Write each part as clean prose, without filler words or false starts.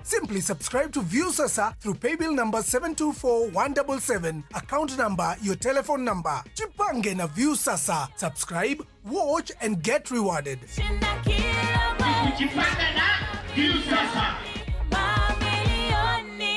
Simply subscribe to Viusasa through paybill number 724177, account number, your telephone number. Jipange na Viusasa. Subscribe, watch and get rewarded. Shinda kila mwezi. Kujipanga na Viusasa. Mamilioni.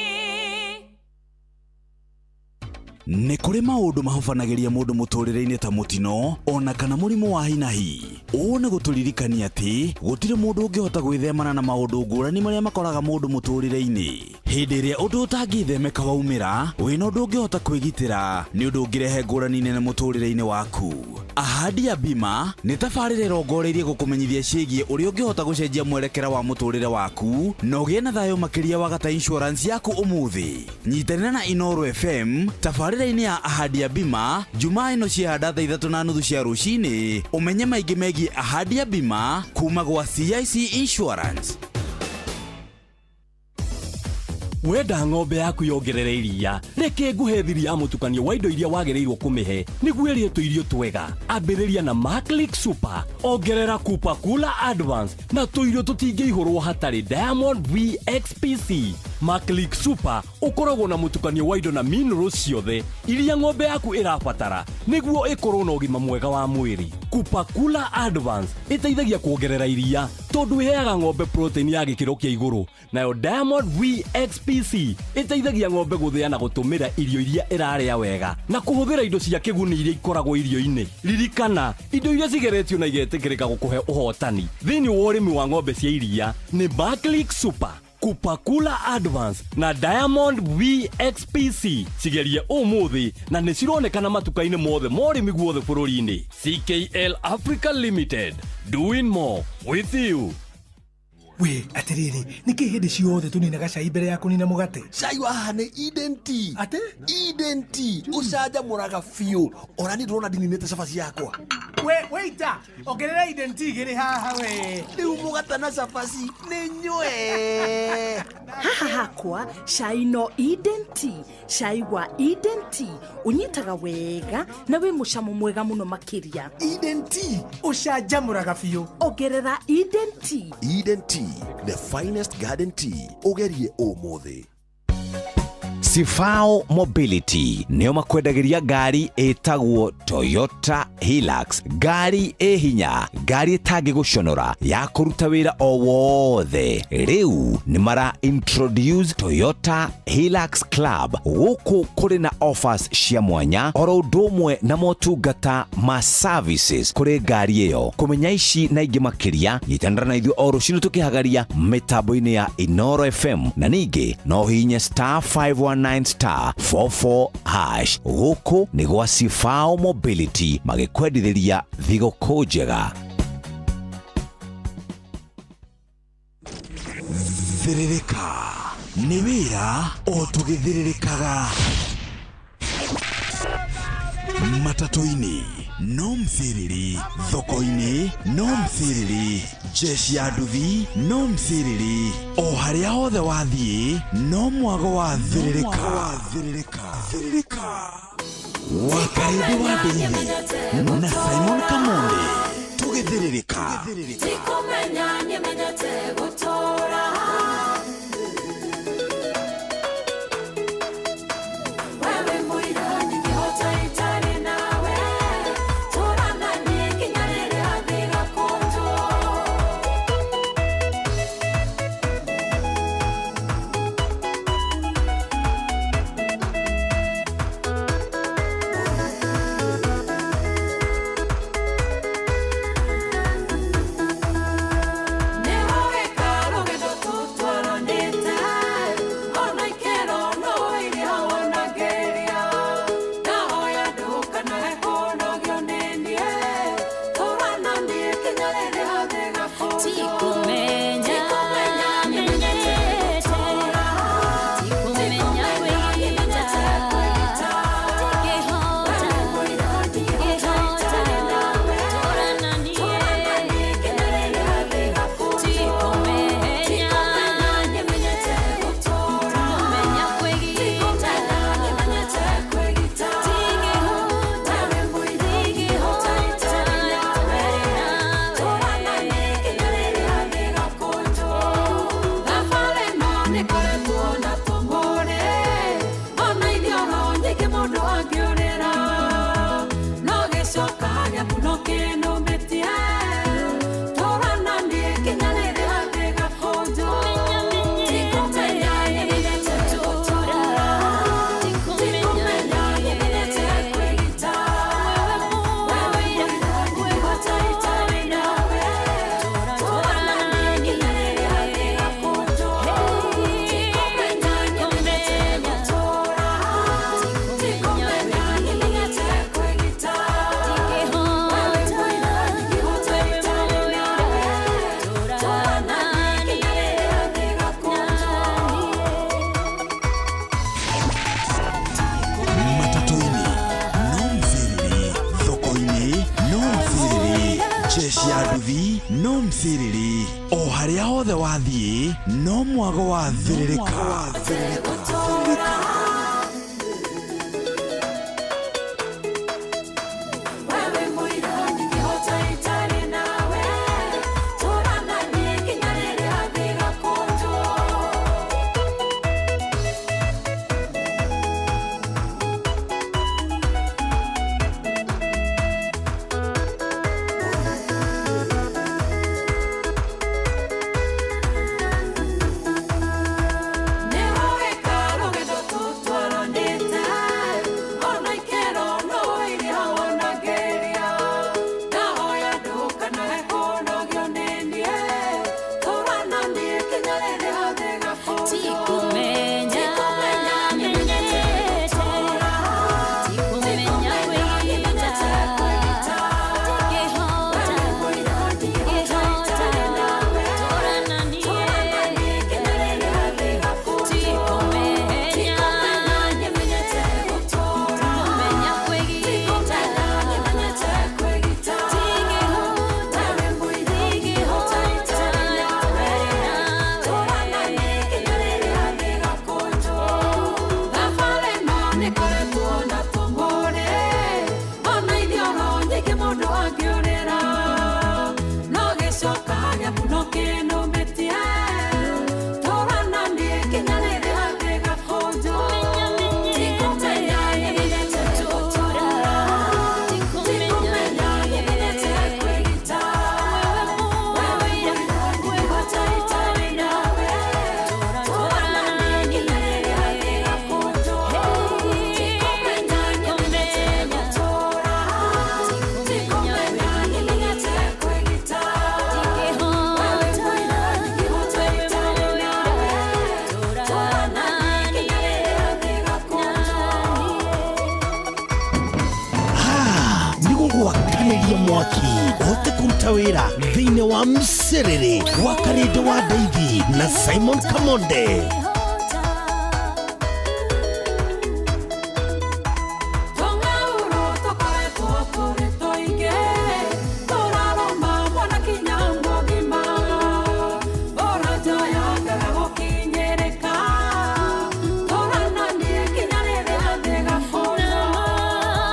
Nĩ kũrĩ maũndũ mahobanagĩria mũndũ mũtũrĩre-inĩ ta mũtino ona kana mũrimũ wa hinahi. Ũũ nĩ gũtũririkania atĩ gũtirĩ mũndũ ũngĩhota gwĩthemana na maũndũ ngũrani marĩa makoraga mũndũ mũtũrĩre-inĩ. Hĩndĩ ĩrĩa ũndũ ũtangĩthemeka waumĩra, wĩna ũndũ ũngĩhota kwĩgitĩra nĩ ũndũ ũngĩrehe ngũrani nene mũtũrĩre-inĩ waku. Ahadi ya Bima nĩ tabarĩra ĩrongoreirie gũkũmenyithia ciĩgiĩ ũrĩa ũngĩhota gũcenjia mwerekera wa mũtũrĩre waku na ũgĩe na thayũ makĩria wagata insurance yaku ũmũthĩ. Nyitanĩra na Inooro FM tabarĩra-inĩ ya Ahadi ya Bima Jumaa ĩno ciehanda thaa 3:30 cia rũcinĩ ũmenye maingĩ megiĩ Ahadi ya Bima kuma gwa CIC Insurance. Wenda ng'ombe yaku yongerere iria, reke nguhe thiri ya mũtukanio wa indo iria wagĩrĩirwo kũmĩhe nĩguo ĩrĩe tũirio twega. Ambĩrĩria na Maclick Super, ongerera Cooper Cooler Advance na tũirio tũtingĩihũrwo hatarĩ Diamond VXPC. Maclick Super ũkoragwo na mũtukanio wa indo na minerals ciothe iria ng'ombe yaku ĩrabatara nĩguo ĩkorwo na ũgima mwega wa mwĩrĩ. Cooper Cooler Advance ĩteithagia kuongerera iria tondũ ĩheaga ng'ombe protein ya gĩkĩro kĩa igũrũ, nayo Diamond VXPC ĩteithagia ng'ombe gũthĩa na gũtũmĩra irio iria ĩrarĩa wega na kũhũthĩra indo cia kĩguni iria ikoragwo irio-inĩ. Ririkana, indo iria cigeretio na igetĩkĩrĩka gũkũhe ũhotani thĩinĩ wa ũrĩmi wa ng'ombe cia iria nĩ Maclick Super, Kupakula Advance na Diamond VXPC. Cigerie ũmũthĩ na nĩ cironekana matuka-inĩ mothe ma ũrĩmi guothe bũrũri-inĩ. CKL Africa Limited, doing more with you. We atiriri, nĩkĩ hĩndĩ ciothe tũninaga cai mbere ya kũnina mũgate? Cai wa haha nĩ Eden Tea. Atĩ? Eden Tea ũcanjamũraga biũ, ona niĩ ndĩrona ndininĩte cabaci yakwa. We waiter, ongerera Eden Tea igĩrĩ haha we. Rĩu mũgate na cabaci nĩ nyue. Haha hakwa cai no Eden Tea. Cai wa Eden Tea ũnyitaga wega na wĩ mũcamo mwega mũno makĩria. Eden Tea ũcanjamũraga biũ. Ongerera Eden Tea. Eden Tea, the finest garden tea, ũgerie ũmũthĩ. Sifao Mobility nĩo makwendagĩria ngari ĩtagwo Toyota Hilux, ngari ĩ hinya, ngari ĩtangĩgũconora ya kũruta wĩra o wothe. Rĩu nĩ mara introduce Toyota Hilux Club gũkũ kũrĩ na offers cia mwanya oro ũndũ ũmwe na motungata ma services kũrĩ ngari ĩyo. Kũmenya ici na ingĩ makĩria, nyitanĩra na ithuĩ o rũcinĩ tũkĩhagaria mĩtambo-inĩ ya Inooro FM, na ningĩ no ũhihinye star 519 star 44 hash. Gũkũ nĩ gwa Sifao Mobility magĩkwendithĩria thigũkũ njega. Thĩrĩrĩka nĩ wĩra o tũgĩthĩrĩrĩkaga matatũ-inĩ no mciriri, thoko-inĩ no mciriri, jeshi ya nduthi no mciriri, o harĩa hothe wathiĩ no mwago wa thĩrĩrĩka. Thĩrĩrĩka wa Karĩndĩ wa Ndeithi na Simon Kamonde tũgĩthĩrĩrĩka. Tikumenya nĩmenyete gũtũũra. Wewe mũira nyingĩhota itarĩ nawe, tũũra na niĩ nginya rĩrĩa thĩ ĩgakũnjwo. Nĩwe nĩ koretwo na tũng'ũrĩ ona ithioro nyingĩ mũndũ angĩũrĩra no gĩcoka gĩaku no kĩnũmĩtie tũrana niĩ nginya rĩrĩa thĩ ĩgakũnjwo. Tikũmenya nyendete gũtũũra, tikũmenya nyendete kwĩgita. Wewe mũira ingĩhota itarĩ nawe, tũrana niĩ nginya rĩrĩa thĩ ĩgakũnjwo. Tikũmenya nyendete gũtũũra, tikũmenya nyendete kwĩgita. Wewe mũira ingĩhota itarĩ nawe, tũrana niĩ nginya rĩrĩa thĩ ĩgakũnjwo. Matatũ-inĩ no mciriri, thoko-inĩ no mciriri, jeshi ya nduthi no mciriri, o harĩa hothe wathiĩ no mwago wa thĩrĩrĩka. Wewe mũira ingĩhota itarĩ nawe, tũrana niĩ nginya rĩrĩa thĩ ĩgakũnjwo. Nĩũĩ karũgendo tũtwaranĩte, ona ikĩro no iria wonagĩria. Ndahoya ndũkanae kũnogio nĩ niĩ, tũrana niĩ nginya rĩrĩa thĩ ĩgakũnjwo. Tikumenya, Tikumenya nĩmenyete gũtũũra, tikumenya tikumenya nĩmenyete kwĩgita. Tingĩhota, Wewe mũira ingĩhota itarĩ nawe, tũrana niĩ. tũrana niĩ nginya rĩrĩa thĩ ĩgakũnjwo. Tikumenya, Tikumenya nĩmenyete gũtũũra, tikumenya kwĩgita. tikumenya nĩmenyete kwĩgita. Tingĩhota, Wewe mũira ingĩhota itarĩ nawe, tũrana niĩ nginya rĩrĩa thĩ ĩgakũnjwo. Thabarĩ ĩno nĩkoretwo na tũng'ũrĩ, ona ithioro nyingĩ mũndũ angĩũrĩra no gĩcoka gĩaku no kĩnũmĩtie tũrana niĩ nginya rĩrĩa thĩ ĩgakũnjwo. Tikumenya nĩmenyete gũtũũra, tikumenya nĩmenyete kwĩgita. Wewe mũira ingĩhota itarĩ nawe, tũrana niĩ nginya rĩrĩa thĩ ĩgakũnjwo. Tikumenya nĩmenyete gũtũũra, tikumenya nĩmenyete kwĩgita. Wewe mũira ingĩhota itarĩ nawe, tũrana niĩ nginya rĩrĩa thĩ ĩgakũnjwo. Nĩ gũgwakanĩria mwaki ũhote kũruta wĩra thĩinĩ wa mcĩrĩrĩ wa karĩndũ wa ndeithi na Simon Kamonde. Tũng'aurũ tũkoretwo tũrĩ tũingĩ, tũrarũma mwana kinya mũgima. Ũranja yangaga gũkinyĩrĩka, tũrana niĩ nginya rĩrĩa thĩ ĩgakũnjwo.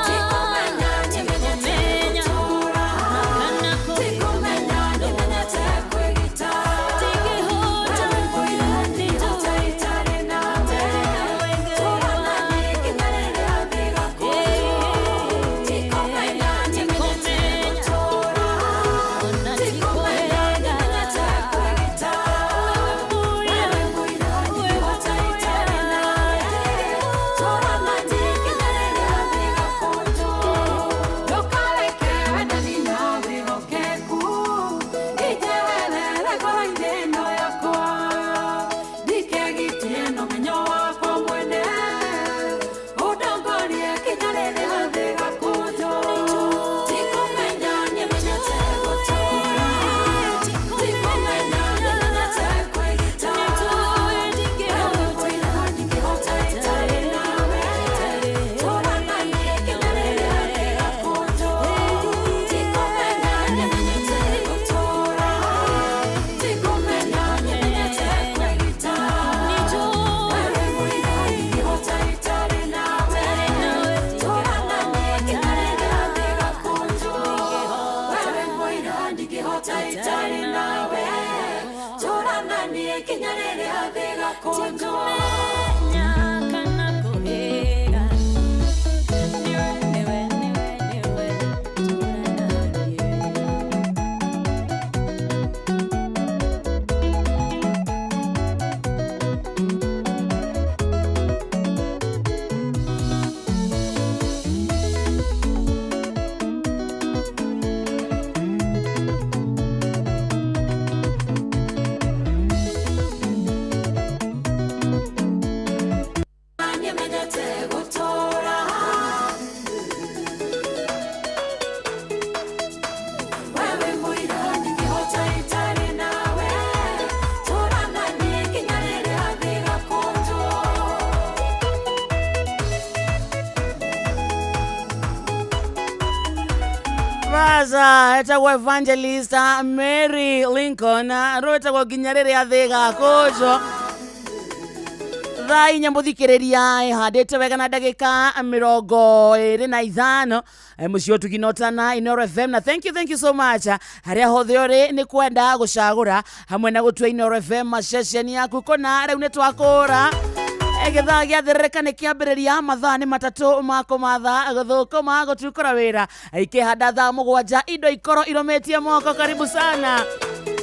Tikumenya nĩmenyete gũtũũra, tikumenya nĩmenyete kwĩgita. Wewe mũira ingĩhota Tikumenya kana kũhĩga. Nĩwe, nĩwe, nĩwe, nĩwe, tũra naniĩ. Nĩmenyete gũtũũra. Wewe mũira ndingĩhota itarĩ nawe. Tũũra naniĩ nginya rĩrĩa thĩ ĩgakũnjwo. Baza etagwo Evangelist Mary Lincoln rwetagwo nginya rĩrĩa thĩ ĩgakũnjwo. Thaa inya mũthikĩrĩria ĩhandĩte wega na ndagĩka 25. Mũciĩ ũtuginotana Inoro FM na thank you, thank you so much. Harĩa hothe ũrĩ nĩ kwenda gũcagũra hamwe na gũtua Inoro FM maceceni yaku kũna rĩu nĩ twakũra. Gĩthaa gĩathĩrĩrĩka nĩ kĩambĩrĩria mathaa nĩ 3 ma kũmatha gũthũkũma gũtukũra wĩra ikĩhanda thaa 7 indo ikorwo irũmĩtie moko. Karibu sana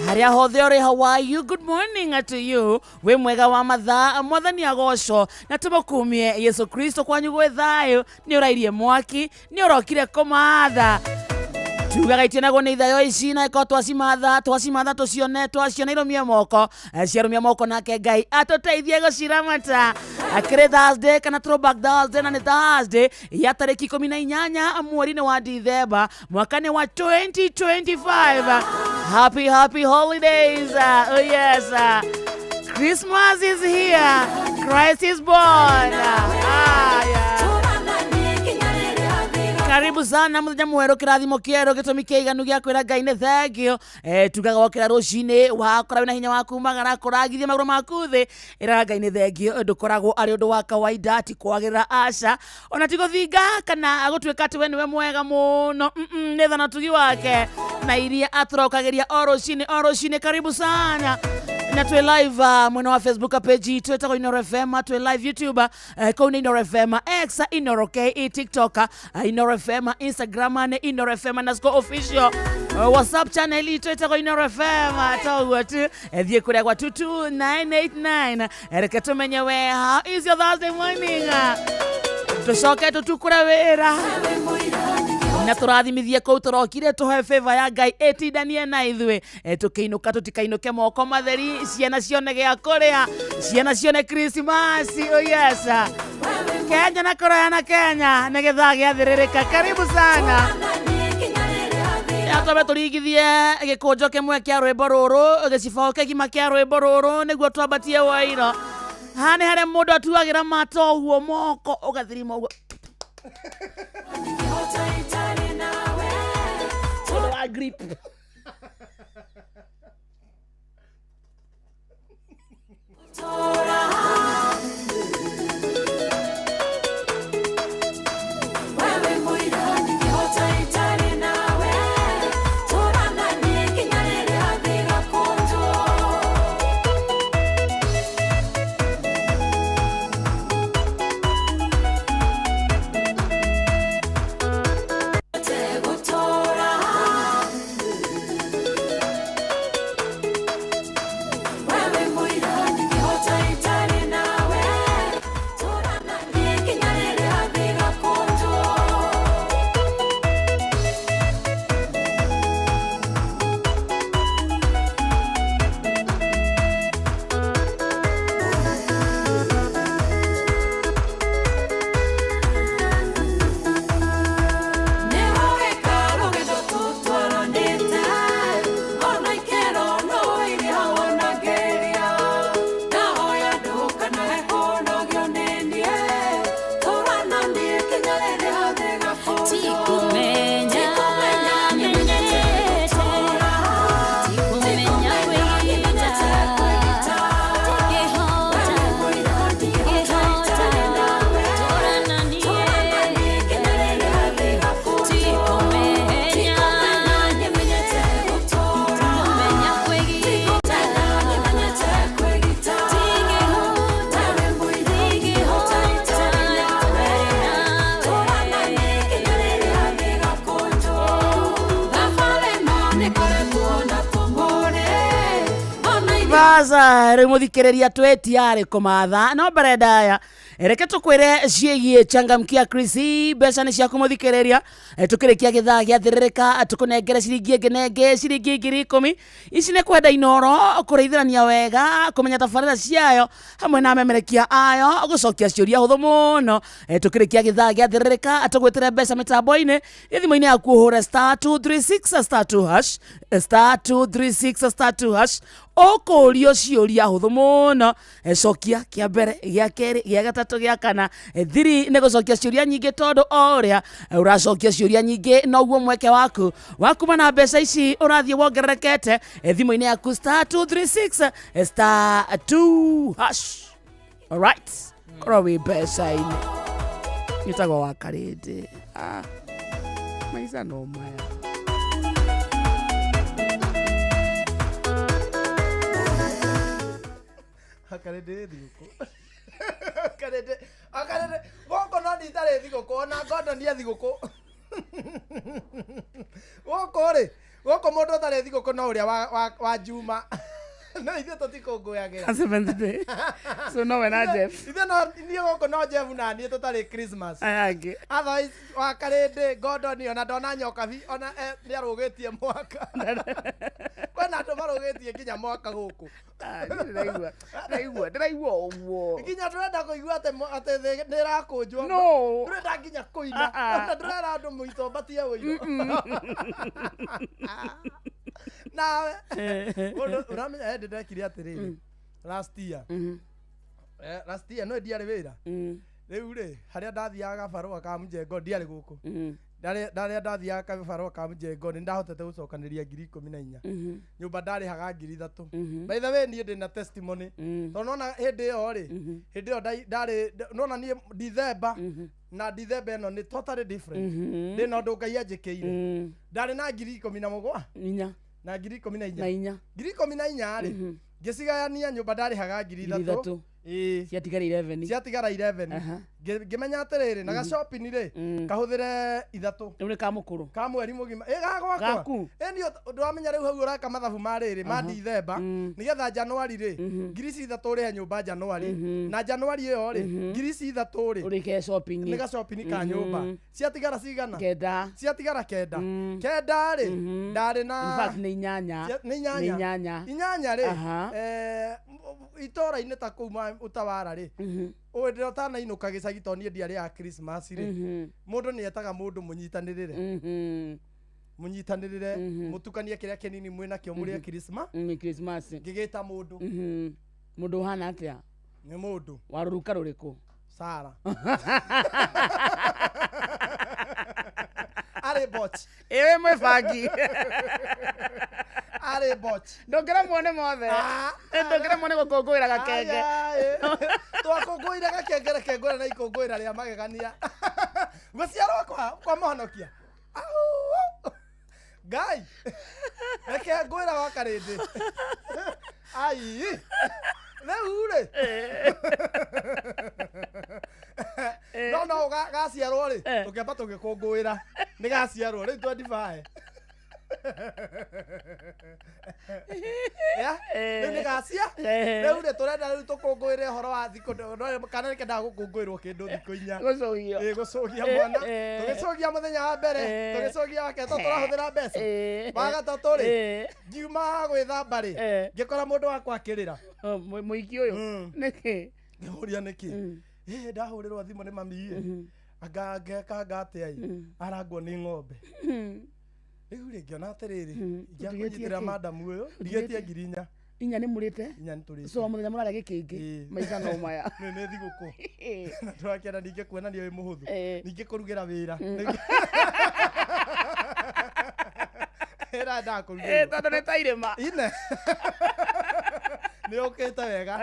harĩa hothe ũrĩ. How are you? Good morning to you. Wĩ mwega wa mathaa, mwathani agocwo na tũmũkumie Yesu Kristo. Kwanyu gwĩ thayũ, nĩ ũrairie mwaki, nĩ ũrokire kũmatha tugaga itionagwo nĩ ithayo ici na ĩkorwo twacimatha twacimatha tũcione twaciona irũmie moko. Ciarũmia moko nake Ngai atũteithie gũciramata. Akĩrĩ Thursday kana throwback Thursday, na nĩ Thursday ya tarĩki 18 mweri-inĩ wa Dithemba mwaka nĩ wa 2025. Happy, happy holidays. Oh yes, Christmas is here. Christ is born. Ah, yeah. Tũũra naniĩ nginya rĩrĩa thĩ ĩgakũnjwo. Karibu sana muthenya mwerũ, kĩrathimo kĩerũ, gĩtũmi kĩiganu gĩa kwĩra Ngai nĩ thank you. Tugaga wokĩra rũcinĩ wakora wĩna hinya wa kumagara kũragithia magũrũ maku thĩ, ĩraga Ngai nĩ thank you. Ndũkoragwo arĩ ũndũ wa kawaida, ti kwagĩrĩra aca ona ti gũthinga kana gũtuĩka atĩ we nĩwe mwega mũno. Nĩ tha na ũtugi wake na iria atũrokagĩria o rũcinĩ o rũcinĩ. Karibu sana na twĩ live mwena wa Facebook page itũ ĩtagwo Inoro FM, twĩ live YouTube, kũu nĩ Inoro FM, X Inoro KE, TikTok Inoro FM, Instagram nĩ Inoro FM underscore official, WhatsApp channel itũ ĩtagwo Inoro FM. Toguo tu. Thiĩ kũrĩa gwa 22989, reke tũmenye we, how is your Thursday morning? Tũcoke tũtukũre wĩra na tũrathimithie kũu tũrokire, tũhe favor ya Ngai ĩtindanie na ithuĩ. Tũkĩinũka tũtikainũke moko matheri, ciana cione gĩa kũrĩa, ciana cione Christmas. Oh yes, Kenya na kũraya na Kenya nĩ gĩthaa gĩathĩrĩrĩka. Karibu sana. Twambe tũringithie gĩkũnjo kĩmwe kĩa rwĩmbo rũrũ, gĩcibaũ kĩgima kĩa rwĩmbo rũrũ nĩguo twambatie wairo. Haha nĩ harĩa mũndũ atuagĩra mata ũguo moko ũgathirima ũguo. Ndingĩhota itarĩ nawe. Ũndũ wa grip. Tũũra. Wewe mũira ndingĩhota itarĩ nawe. Tũũra naniĩ nginya rĩrĩa thĩ ĩgakũnjwo. Gũtũũra. Sasa rä må thikä rä ria twetiarä kå matha no mbere ndaya reke tå kwä re ciägiä changamkia Chris mbeca nä ciaku må thikä rä ria tå kä rä kia gä thaa gä athä rä rä ka tå kå nengere ciringi ä ngä nenge ciringi 10,000 ici nä kwenda inoro kå rä ithania wega kå menya tabarä ra ciayo hamwe na amemerekia ayo gå cokia ciå ria hå thå må no tå kä rä kia gä thaa gä athä rä rä ka tå gwä tä re mbeca mä tambo-inä thimå-inä yaku å hå re star 236 star 2 hash star 236 star 2 hash ũkũrio ciũria hũthũ mũno. Cokia kĩa mbere gĩa kerĩ gĩa gatatũ gĩa kana. Thiri nĩ gũcokia ciũria nyingĩ tondũ o ũrĩa ũracokia ciũria nyingĩ noguo mweke waku wa kuma na mbeca ici ũrathiĩ wongererekete. Thimũ-inĩ yaku star 236 star 2 hash. Alright, korwo wĩ mbeca-inĩ gĩtagwo wa karĩndĩ. Maica no maya. Akarende thigũkũ. Akarende akarende gũkũ no nditarĩ thigũkũ ona ngondo nie thigũkũ. Gũkũ rĩ gũkũ mũndũ ũtarĩ thigũkũ no ũrĩa wa Juma. No ithuĩ tũtikũngũyagĩra. Seventh day. So no we na Jeff. Ithuĩ no niĩ gũkũ no Jeff na niĩ tũtarĩ Christmas. Aya angĩ. Otherwise wa Karĩndĩ Ngondoni ona ndona Nyokabi ona nĩ arũgĩtie mwaka. Kwĩna andũ marũgĩtie nginya mwaka gũkũ. Ndĩraigua ndĩraigua ndĩraigua ũguo. Nginya ndũrenda kũigua atĩ atĩ thĩ nĩ ĩrakũnjwo. No. Ndũrenda nginya kũina. Ah, ah. Ndũrera andũ mũitombatie ũiro. Nawe mũndũ ũramenya hĩndĩ ndekire atĩrĩrĩ last year. Last year no ndiarĩ wĩra. Rĩu rĩ harĩa ndathiaga gabarũa ka mjengo ndiarĩ gũkũ. Ndarĩa ndathiaga gabarũa ka mjengo nĩ ndahotete gũcokanĩria 14,000. Nyũmba ndarĩhaga 3,000. By the way niĩ ndĩna testimony. Tondũ nona hĩndĩ ĩyo rĩ hĩndĩ ĩyo ndarĩ nona niĩ December na December ĩno nĩ totally different. Ndĩna ũndũ Ngai anjĩkĩire. Ndarĩ na 17,000. Inya. Na 14,000. Na inya. 14,000 rĩ ngĩcigayania nyũmba ndarĩhaga 3,000. Ĩĩ. Ciatigara 11. Ciatigara 11. Ngĩmenya atĩrĩrĩ na ga-shopping rĩ kahũthĩre 3. Rĩu nĩ ka mũkũrũ. Ka mweri mũgima. Ĩ ga gwakwa. Gaku. Ĩ niĩ ndũramenya rĩu hau ũreka mathabu ma rĩrĩ ma December nĩgetha January rĩ 3,000 ũrĩhe nyũmba January na January ĩyo rĩ 3,000 rĩ Ũrĩke shopping. nĩ ga-shopping ka nyũmba. Ciatigara cigana? 9. Ciatigara 9. 9 rĩ ndarĩ na In fact nĩ 8. Nĩ 8. Nĩ 8. 8 rĩ itũra-inĩ ta kũu Utawara rĩ ũĩ ndĩra ũtanainũka gĩcagi tondũ niĩ ndiarĩaga Christmas rĩ mũndũ nĩ etaga mũndũ mũnyitanĩrĩre. Mũnyitanĩrĩre mũtukanie kĩrĩa kĩnini mwĩnakĩo mũrĩe Christmas. Nĩ Christmas. Ngĩgĩta mũndũ. Mũndũ ũhana atĩa? Nĩ mũndũ. Wa rũruka rũrĩkũ? Sara. Arĩ boch. Ĩwe mwĩbangi. Arĩ boch. Ndũngĩremwo nĩ mothe. Ndũngĩremwo nĩ gũkũngũĩra gakenge. Twakũngũĩire gakenge reke ngwĩre na ikũngũĩra rĩa magegania. Gũciarwo kwa mũhonokia. Au! Ngai. Reke ngwĩra wa Karĩndĩ. Ai. Rĩu rĩ. No no gaciarwo rĩ tũkĩamba tũgĩkũngũĩra. Nĩ gaciarwo rĩu 25. Ya? Rĩu nĩ gacia? Rĩu rĩ tũrenda rĩu tũkũngũĩre ũhoro wa thikũ kana nĩ kendaga gũkũngũĩrwo kĩndũ thikũ 4. Gũcũgio. Ĩ gũcũgia mwana. Tũgĩcũgia mũthenya wa mbere, tũgĩcũgia wa kerĩ tondũ tũrahũthĩra mbeca. Wa gatatũ rĩ, ngiuma gwĩthamba rĩ, ngĩkora mũndũ wakwa akĩrĩra. Mũiki ũyũ. Nĩkĩ? Ngĩmũria nĩkĩ? Ĩ ndahũrĩrwo thimũ nĩ mami ĩ. Anga ngeka atĩa ĩ? Arangwo nĩ ng'ombe. Rĩu rĩ ngĩona atĩrĩrĩ, ingĩakũnyitĩra madamu ũyũ, ndigĩtie 4,000. 4 nĩ mũrĩte? 4 nĩ tũrĩte. So mũthenya mũrarĩa gĩkĩngĩ. Maica no maya. Nĩ thigũkũ. Na tũrakĩenda ningĩ kuonania wĩ mũhũthũ. Ningĩ kũrugĩra wĩra. Ĩra ndakũrugĩrwo. Tondũ nĩ ta irĩma. Ine. Nĩ ũkĩte wega.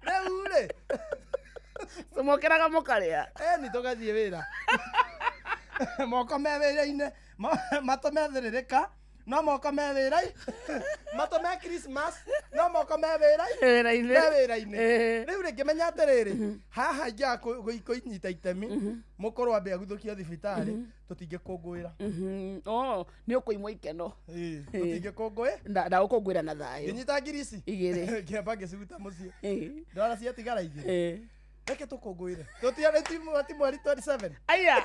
Rĩu rĩ. Tũmokĩraga mũkarĩa. Ĩni tũgathiĩ wĩra. Moko me wĩra-inĩ, matũ methĩrĩrĩka, no moko me wĩra Matũ me Christmas no moko me wĩra Wĩra-inĩ. me wĩra-inĩ. Eh. Rĩu rĩ ngĩmenya atĩrĩrĩ, haha ingĩaga kũnyita itemi mũkũrũ ambe aguthũkio thibitarĩ, tũtingĩkũngũĩra. Oh, nĩ ũkũimwo ikeno. Ĩĩ, tũtingĩkũngũĩ. Ndagũkũngũĩra na thayũ. Ngĩnyita ngiri ici Igĩrĩ. Ngĩamba ngĩciruta mũciĩ. Ĩĩ. Ndora ciatigara igĩrĩ. Ĩĩ. Reke tũkũngũĩre. Tũtiarĩ ti mweri 27. Aya.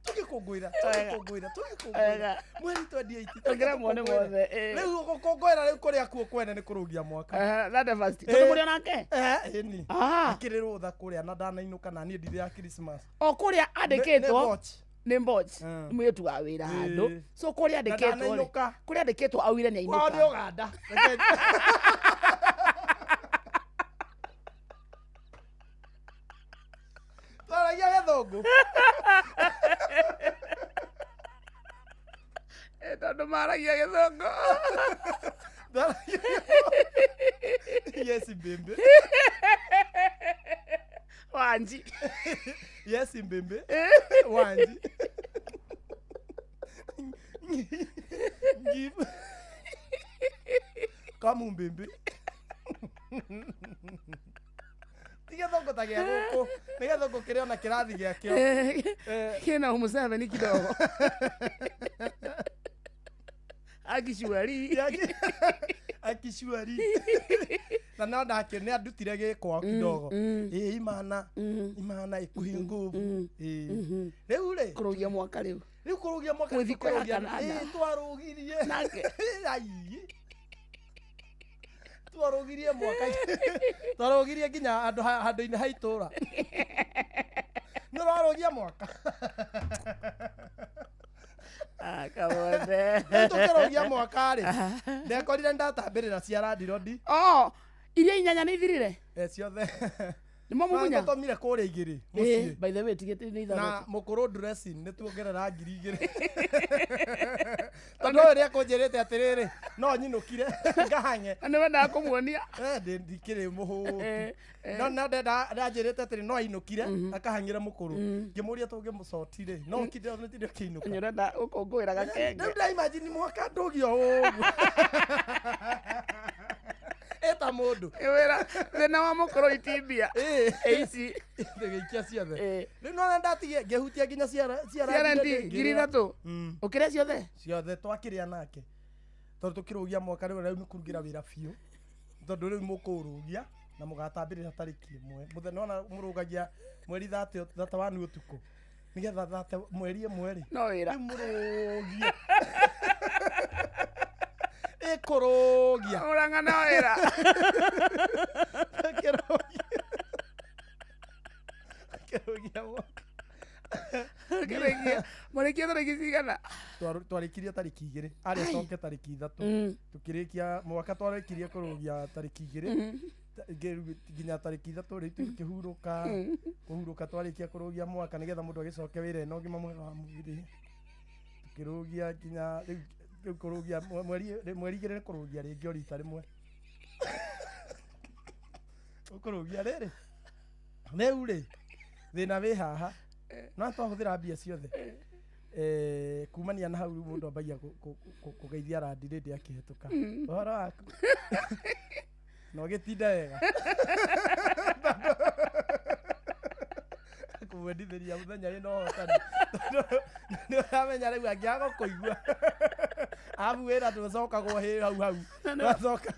Tũgĩkũngũĩra, Wega. tũgĩkũngũĩra, tũgĩkũngũĩra. Wega. Mweri 28. Ongera muone mothe, ĩĩ. Rĩu gũkũngũĩra rĩu kũrĩa kuo kwene nĩ kũrũgia mwaka. That the first. Tondũ mũrĩ onake? Ĩni. Ah. Akĩrĩ rũtha kũrĩa na ndanainũka na niĩ ndirĩ ya Christmas. O kũrĩa Nĩ andĩkĩtwo mboch. nĩ mboch. Mũirĩtu wa wĩra handũ. Ĩĩ. So kũrĩa Na andĩkĩtwo rĩ. ndanainũka. Kũrĩa andĩkĩtwo augire nĩ Kwao nĩ ainũka. Ũganda. Twaragia gĩthũngũ. Tondũ maragia gĩthũngũ. Yes, mbembe. Wanji. Yes, mbembe. Wanji. Give. Kamu mbembe. Ti gĩthũngũ ta gĩa gũkũ. Nĩ gĩthũngũ kĩrĩ ona kĩrathi gĩakĩo. Kĩna Museveni kidogo. Akishwari. Akishwari. Na no ndake nĩ andutire gĩkwa kidogo. Ĩĩ imana. Imana ikuhi nguvu. Ĩĩ. Rĩu rĩ. Kũrũgia mwaka rĩu. Rĩu kũrũgia mwaka Kwĩ thikũ ya tũkĩrũgia- kanana. Ĩĩ twarũgirie. Nake. Ai. Twarũgirie mwaka. Twarũgirie nginya handũ handũ-inĩ ha itũra. Nĩ ũrarũgia mwaka. Ah, kamothe. Rĩu tũkĩrũgia mwaka rĩ. Ndekorire ndatambĩrĩra cia landirodi. Oh, iria inyanya nĩ ithirire? Ciothe. Nĩ mwamumunya? Tũtũmire kũrĩa igĩrĩ Ĩĩ, mũciĩ. by the way tigĩtĩ nĩ Na ithathatũ. mũkũrũ dressing nĩ tuongerera ngiri igĩrĩ. Tondũ ũyũ nĩekũnjĩrĩte atĩrĩrĩ, no nyinũkire ngahang'e. Na nĩ wendaga kũmuonia. Ndikĩrĩ mũhũtu. No no ndanjĩrĩte atĩrĩ no ainũkire akahang'ĩre mũkũrũ. Ngĩmũria tũngĩmũcoti rĩ, no ũkinde ũtinde ũkĩinũka. Nĩ ũrenda gũkũngũĩra gakenge. Rĩu ndaimagine mwaka ndũgio ũguo. Ĩta mũndũ. Wĩra thĩna wa mũkũrũ itimbia. Ici. Ngĩikia ciothe. Rĩu nona ndatigie ngĩhutia nginya ciara Ciara ndi ngiri ithatũ. Ũkĩrĩa ciothe? Ciothe twakĩrĩa nake. Tondũ tũkĩrũgia mwaka rĩu rĩu nĩ kũrugĩra wĩra biũ. Tondũ rĩu mũkũũrũgia na mũgatambĩrĩra tarĩki ĩmwe. Mũthenya nona mũrũgagia mweri 31 ũtukũ. Nĩgetha thate mweri ĩmwe rĩ. No wĩra. Rĩu mũrũgie. Ĩkũrũgia. Ũrang'a no wĩra. Kĩrũgia mwaka. Kĩrĩkia. Mũrĩkia tarĩki cigana? Twarĩkirie tarĩki igĩrĩ arĩa acoke tarĩki ithatũ tũkĩrĩkia mwaka twarĩkirie kũrũgia tarĩki igĩrĩ nginya tarĩki ithatũ rĩu tũkĩhurũka kũhurũka twarĩkia kũrũgia mwaka nĩgetha mũndũ agĩcoke wĩra ĩno ũgima mwega wa mwĩrĩ tũkĩrũgia nginya rĩu kũrũgia mweri igĩrĩ nĩ kũrũgia rĩngĩ o rita rĩmwe ũkũrũgia rĩrĩ rĩu rĩ thĩna wĩ haha no twahũthĩra mbia ciothe kumania na hau rĩu mũndũ ambagia kũgeithia randi rĩndĩ akĩhetũka ũhoro waku na ũgĩtinda wega kũmwendithĩria mũthenya wĩna ũhotani tondũ nĩ ũramenya rĩu angĩaga gũkũigua arabu wĩra ndũcokagwo hĩ hau hau wacoka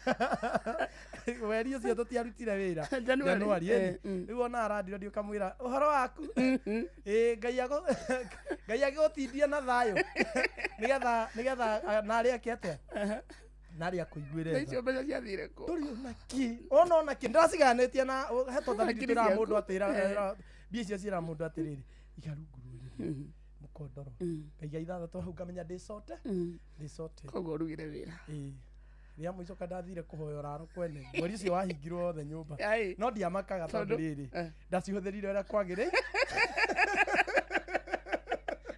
mweri ũcio tũtiarutire wĩra January, January, ĩni. Rĩu ona arandira ndi ũkamwĩra ũhoro waku ĩĩ Ngai agĩgũtindia na thayũ nĩgetha nĩgetha narĩ eke atĩa narĩ akũiguĩre Na tha. icio mbeca ciathire kũ? Ndũrĩ ona kĩ ona ona kĩ ndĩraciganĩtie na he tũthabiri Ngiri twĩraga ciaku. mũndũ atĩra mbia icio ciĩraga mũndũ atĩrĩrĩ iga rungu rũrĩrĩ mũkondoro ngaiga ithathatũ hau ngamenya ndĩcote ndĩcote Koguo ũrugire wĩra. Ĩĩ. Rĩa mũico ka ndathire kũhoya ũraro kwene mweri ũcio wahingirwo wothe nyũmba Ai. no ndiamakaga tondũ Tondũ- rĩrĩ ndacihũthĩrire ũrĩa kwagĩrĩire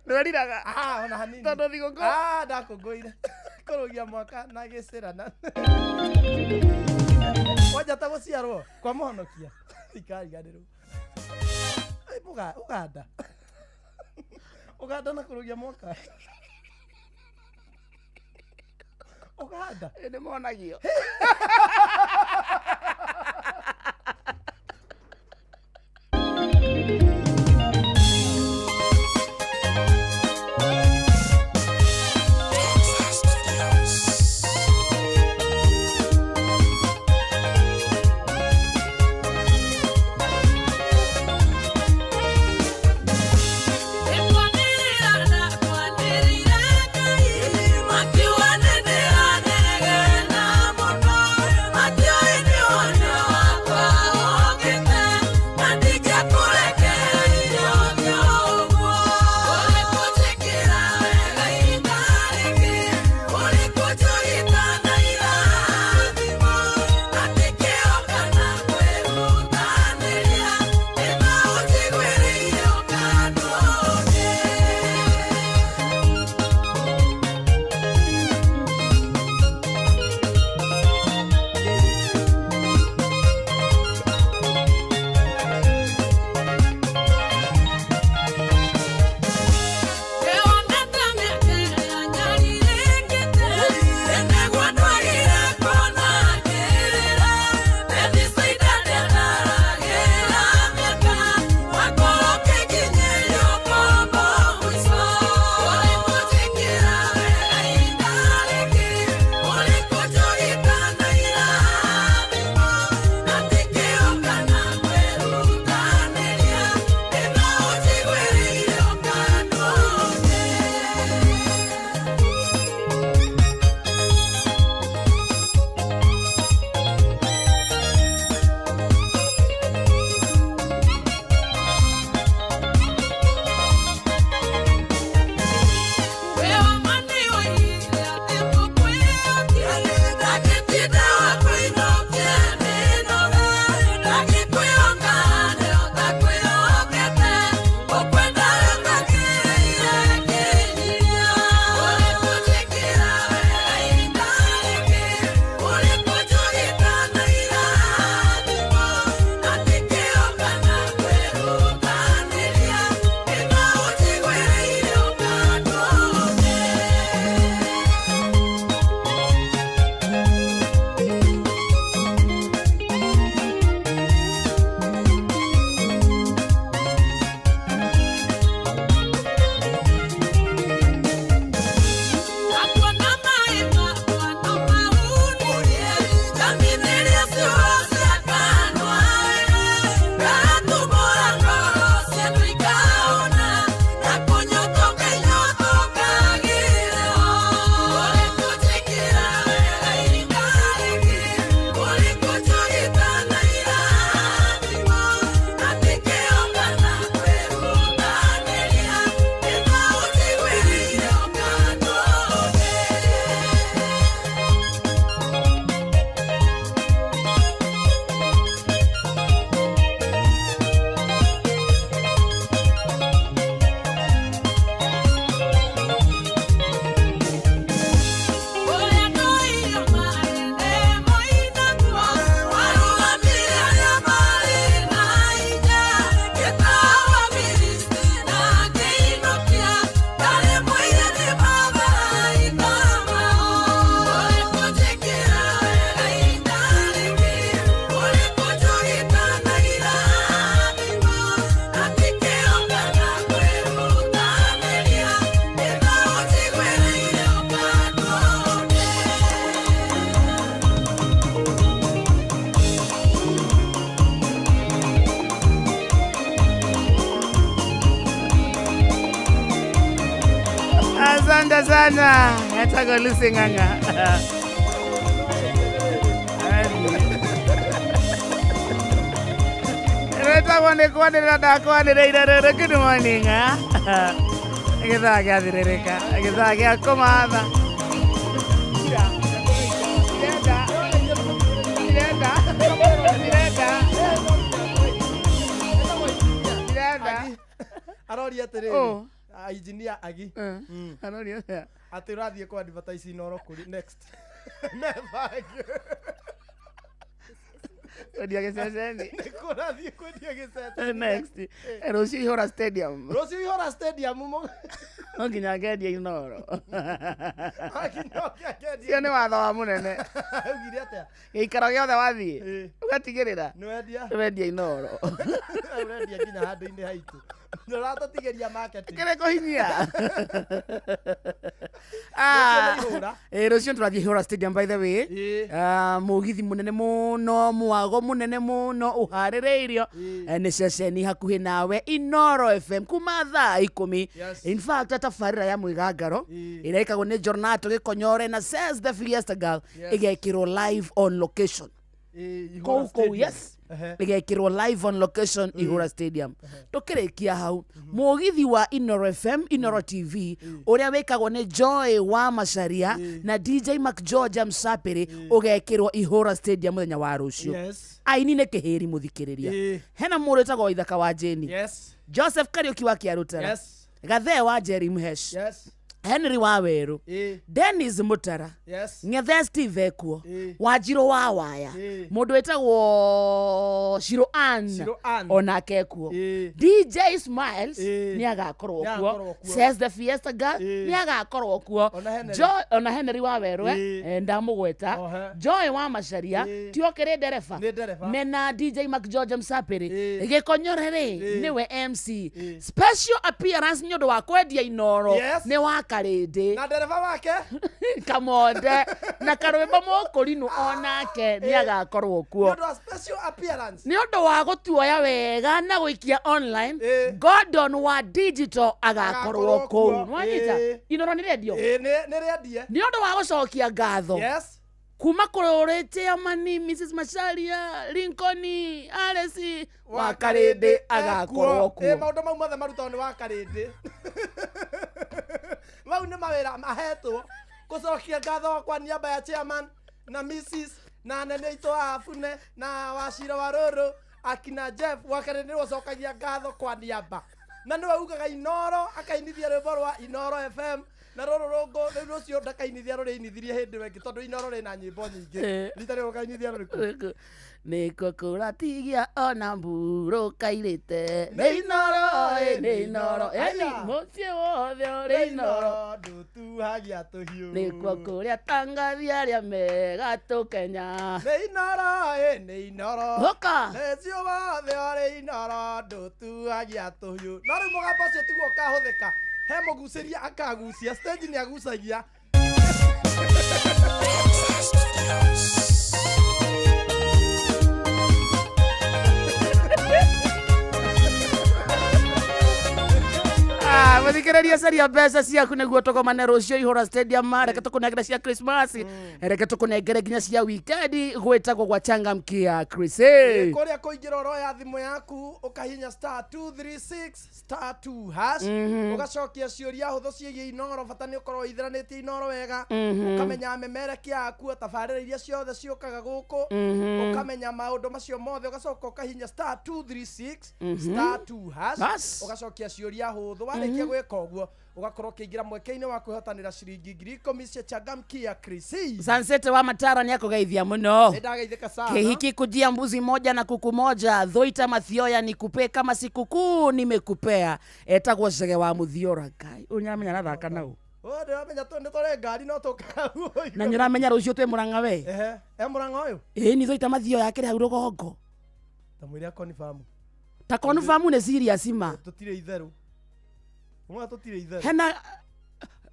Ndweriraga. Ona hanini. Tondũ thigũkũ. Ndakũngũire kũrũgia mwaka na gĩcĩrana kwanja ta gũciarwo kwa mũhonokia ikariganĩrwo Uganda Uganda na kũrũgia mwaka Uganda. Nĩ monagio. Asante sana. Nataka Lucy Ng'ang'a. Retagwo nĩ kwanĩrĩra ndakwanĩrĩire rĩrĩ. Good morning. Gĩthaa gĩathirĩrĩka, gĩthaa gĩa kũmatha. Irenda, irenda, irenda. Aroria atĩrĩrĩ. Oh. Engineer Agi. Aroria atĩa? Atĩ ũrathiĩ kũ advertise Inooro kũrĩ next. Never again. Kwendia gĩceceni. Nĩ kũrathiĩ kwendia gĩceceni. Next. Rũciũ Ihũra Stadium. Rũciũ Ihũra Stadium. No nginya ngendie Inoro. Akinya ũkĩendia. Cio nĩ watho wa mũnene. Augire atĩa? Gĩikaro gĩothe wathiĩ Ĩĩ. ũgatigĩrĩra Nĩ wendia? nĩ wendia Inoro. Ũrendia nginya handũ-inĩ haitũ. Ũratũtigĩria marketing. Kĩrĩ kũhinyia. Rũciũ nĩ ihũra. Ĩĩ, rũciũ tũrathiĩ Ihũra Stadium, by the way. Ĩĩ. Ah, mũgithi mũnene mũno, mwago mũnene mũno ũharĩrĩirio. Ĩĩ. Nĩ ceceni hakuhĩ nawe Inoro FM kuma thaa 10. Yes. In fact, tabarĩra ya mwĩgangaro Ĩĩ. ĩrĩa ĩkagwo nĩ Jornato Gĩkonyore na Says the Fiesta Girl Yes. ĩgekĩrwo live on location Ĩĩ, Ihũra kũu kũu, Stadium. yes. Ehe. Ĩgekĩrwo live on location Ihũra Stadium. Tũkĩrĩkia hau, mũgithi wa Inoro FM, Inoro TV, ũrĩa wĩkagwo nĩ Joy wa Macharia na DJ McGeorge Msapĩrĩ, ũgekĩrwo Ihũra Stadium mũthenya wa rũciũ. Yes. Aini nĩ kĩhĩri mũthikĩrĩria. Ĩĩ. Hena mũndũ wĩtagwo Waithaka wa Jeni, Yes. Joseph Kariũki wa Kĩarũtara, Yes. Gathee wa Jerry Mhesh, Yes. Henry wa Werũ, Ĩĩ. Dennis Mũtara, Yes. Ng'ethe Steve ekuo, Ĩĩ. Wanjirũ wa Waya, Ĩĩ. mũndũ wĩtagwo Shiro Ann Shiro Ann. onake ekuo, Ĩĩ. DJ Smiles Ĩĩ. nĩ agakorwo Nĩ kuo, agakorwo kuo. Says the Fiesta Girl Ĩĩ. nĩ agakorwo kuo. Ona Henry. Ona Henry wa Werũ, Ĩĩ. ndamũgweta. Ohe. Joy wa Macharia, Ĩĩ. ti okĩrĩ ndereba. Nĩ ndereba. Mena DJ McGeorge Msapĩrĩ. Ĩĩ. Gĩkonyore rĩ, Ĩĩ. nĩwe MC. Ĩĩ. Special appearance nĩ ũndũ wa kwendia Inoro Yes. nĩ wa Karĩndĩ Na ndereba wake. Kamonde na karwĩmbo mũkũrinũ, onake nĩ agakorwo kuo. Nĩ ũndũ wa special appearance. Nĩ ũndũ wa gũtuoya wega na gũikia online, Ĩĩ. Gordon wa digital agakorwo Agakorwo kũu. kuo. Nĩwanyita? Ĩĩ. Inoro nĩ rendio. Ĩĩ, nĩ rĩendie. Nĩ ũndũ wa gũcokia ngatho Yes. kuma kũrĩ chairman Mrs Macharia, Lincoln Alice wa Karĩndĩ agakorwo Ĩĩ, kuo. maũndũ mau mothe marutagwo nĩ wa Karĩndĩ. Mau nĩ mawĩra mahetwo gũcokia ngatho kwa niaba ya chairman na Mrs na anene aitũ a Abune na Wacira wa Rũrũ akina Jeff. Wa Karĩndĩ nĩwe ũcokagia ngatho kwa niaba, na nĩwe ugaga Inoro, akainithia rwĩmbo rwa Inoro FM na rũrũ rũngũ rĩu rũcio ndakainithia, rũrĩinithirie hĩndĩ ĩyo ĩngĩ tondũ Inoro rĩna nyĩmbo nyingĩ. Ĩĩ. Rita rĩrĩ ũkainithia rũrĩkũ? Nĩkuo kũratigia ona mburu kairĩte nĩ Inoro, ĩ, nĩ Inoro, yani Aya. mũciĩ wothe ũrĩ Inoro. Ndũtuhagia tũhiũ. Nĩkuo kũrĩa tangathi arĩa mega tũkenya. Nĩ Inoro, ĩ, nĩ Inoro. Hũka. Nĩcio wothe ũrĩ Inoro ndũtuhagia tũhiũ. No rĩu mũgambo ũcio tiguo ũkahũthĩka, he mũgucĩria akagucia stage, nĩ agucagia. Ah, mũthikĩrĩria, caria mbeca ciaku nĩguo tũgomane rũciũ Ihũra Stadium. Reke tũkũnengere cia Christmas, reke tũkũnengere nginya cia wikendi, gwĩtagwo gwa Changamkia Chris. Kũrĩa kũingĩra ũroya thimũ yaku ũkahinya *236*2#, ũgacokia ciũria hũthũ ciĩgiĩ Inoro. Bata nĩ ũkorwo ũithĩranĩtie Inoro wega, ũkamenya memerekia yakuo, tabarĩra iria ciothe ciũkaga gũkũ, ũkamenya maũndũ macio mothe, ũgacoka ũkahinya *236*2#, Bas. ũgacokia ciũria hũthũ. Warĩkia gwĩka ũguo, ũgakorwo ũkĩingĩra mweke-inĩ wa kwĩhotanĩra ciringi 10,000 cia Changamkia Krisi. Sansete wa Matara nĩ akũgeithia mũno. Nĩ ndageithĩka sana. Kihiki kujia mbuzi moja na kuku moja, Thoita Mathioya nikupee kama sikukuu nimekupea. Etagwo Cege wa Muthiora. Ngai, ũyũ nĩaramenya arathaka nau. Ũyũ ndĩramenya nĩ tũrĩ ngari no tũkau. Na nĩũramenya rũciũ twĩ Mũrang'a we. Ehe, e Mũrang'a ũyũ? Ĩĩ, ni Thoita Mathioya akĩrĩ hau rũgongo. Ta mwĩre akonibamu. Ta konfamu nĩ serious ma. Tũtirĩ itherũ. Mwa tũtirĩ itherũ. Hena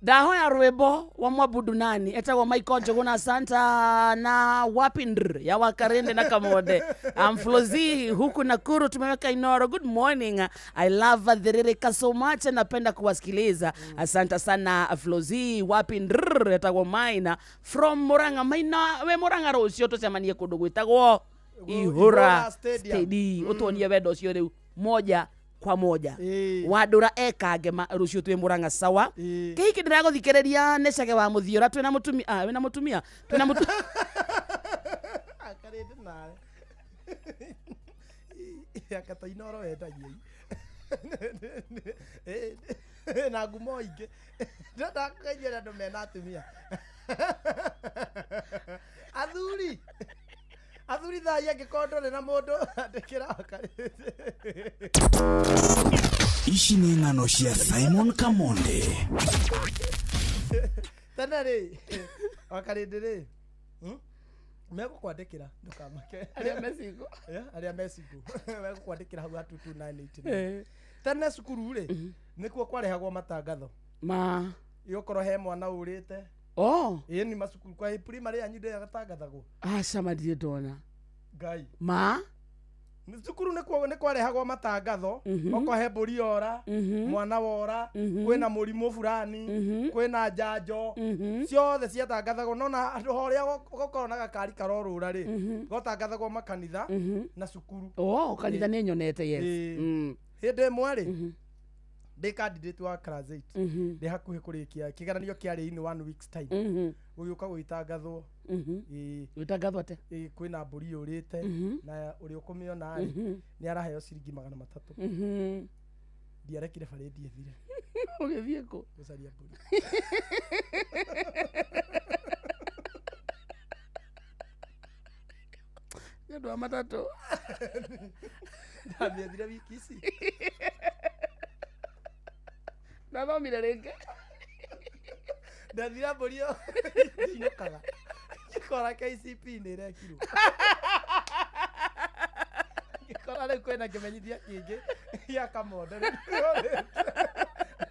ndahoya rwĩmbo wa mwabudu nani etagwo Michael Njuguna Santa na wapindr ya Wakarende na Kamonde. Amflozi huku Nakuru tumeweka Inoro. Good morning, I love Dhiririka so much, napenda kuwasikiliza. Asante sana Flozi wapindr, etagwo Maina from Murang'a. Maina we Murang'a, rũciũ tũcemanie kũndũ gwĩtagwo Ihũra Ihũra Stadium. Stadium. Ũtuonie wendo ũcio rĩu moja kwa moja. Ĩĩ. Wandũra ekangema rũciũ twĩ Mũrang'a, sawa? Ĩĩ. Kĩhiki ndĩragũthikĩrĩria nĩ Cege wa Mũthiora, twĩna mũtumia, ah, wĩna mũtumia, twĩna mũtu Akarĩndĩ nawe. Akata Inoro wendagia. Na ngumo ingĩ. Ndĩrenda kũgeithia arĩa andũ mena atumia. Athuri. Athuri thai angĩkorwo ndũrĩ na mũndũ andĩkĩra. Ici nĩ ng'ano cia Simon Kamonde. Tene rĩ, wakarĩndĩ rĩ, Megũkwandĩkĩra, ndũkamake. Arĩa me single. Yeah, arĩa me single megũkwandĩkĩra hau ha 22989. Tene cukuru rĩ, nĩkuo kwarehagwo matangatho. Ma. Ĩgũkorwo he mwana ũrĩte. Oh. Ĩĩ, ni macukuru kwa primary yanyu ndĩgatangathagwo? Aca, madirĩ ndona. Ngai. Ma. Nĩ cukuru nĩkuo nĩ kwarehagwo matangatho. Okorwo he mbũri yora, mwana wora, kwĩna mũrimũ fulani, kwĩna njanjo, ciothe ciatangathagwo. Nona andũ horĩa gũkorwo na gakari karorũra rĩ, gotangathagwo makanitha na cukuru. Oh, kanitha nĩ nyonete, yes. Ĩĩ. Hĩndĩ ĩmwe rĩ, ndĩ candidate wa class 8, ndĩ hakuhĩ kũrĩkia kĩgeranio kĩarĩ in one week's time, gũgĩũka gũgĩtangathwo. Ĩĩ. Gũtangathwo atĩa? Ĩĩ, kwĩna mbũri yũrĩte, na ũrĩa ũkũmĩona rĩ, nĩ araheo ciringi 300. Ndiarekire barĩndi ĩthire. Ũgĩthiĩ kũ? Gũcaria mbũri. Nĩ ũndũ wa matatũ. Ndamĩethire wiki ici. Ndathomire rĩngĩ. Ndathira mbũri ĩyo inũkaga, ngĩkora KCP nĩ ĩrekirwo, ngĩkora rĩu kwĩna kĩmenyithia kĩngĩ gĩa kamondo.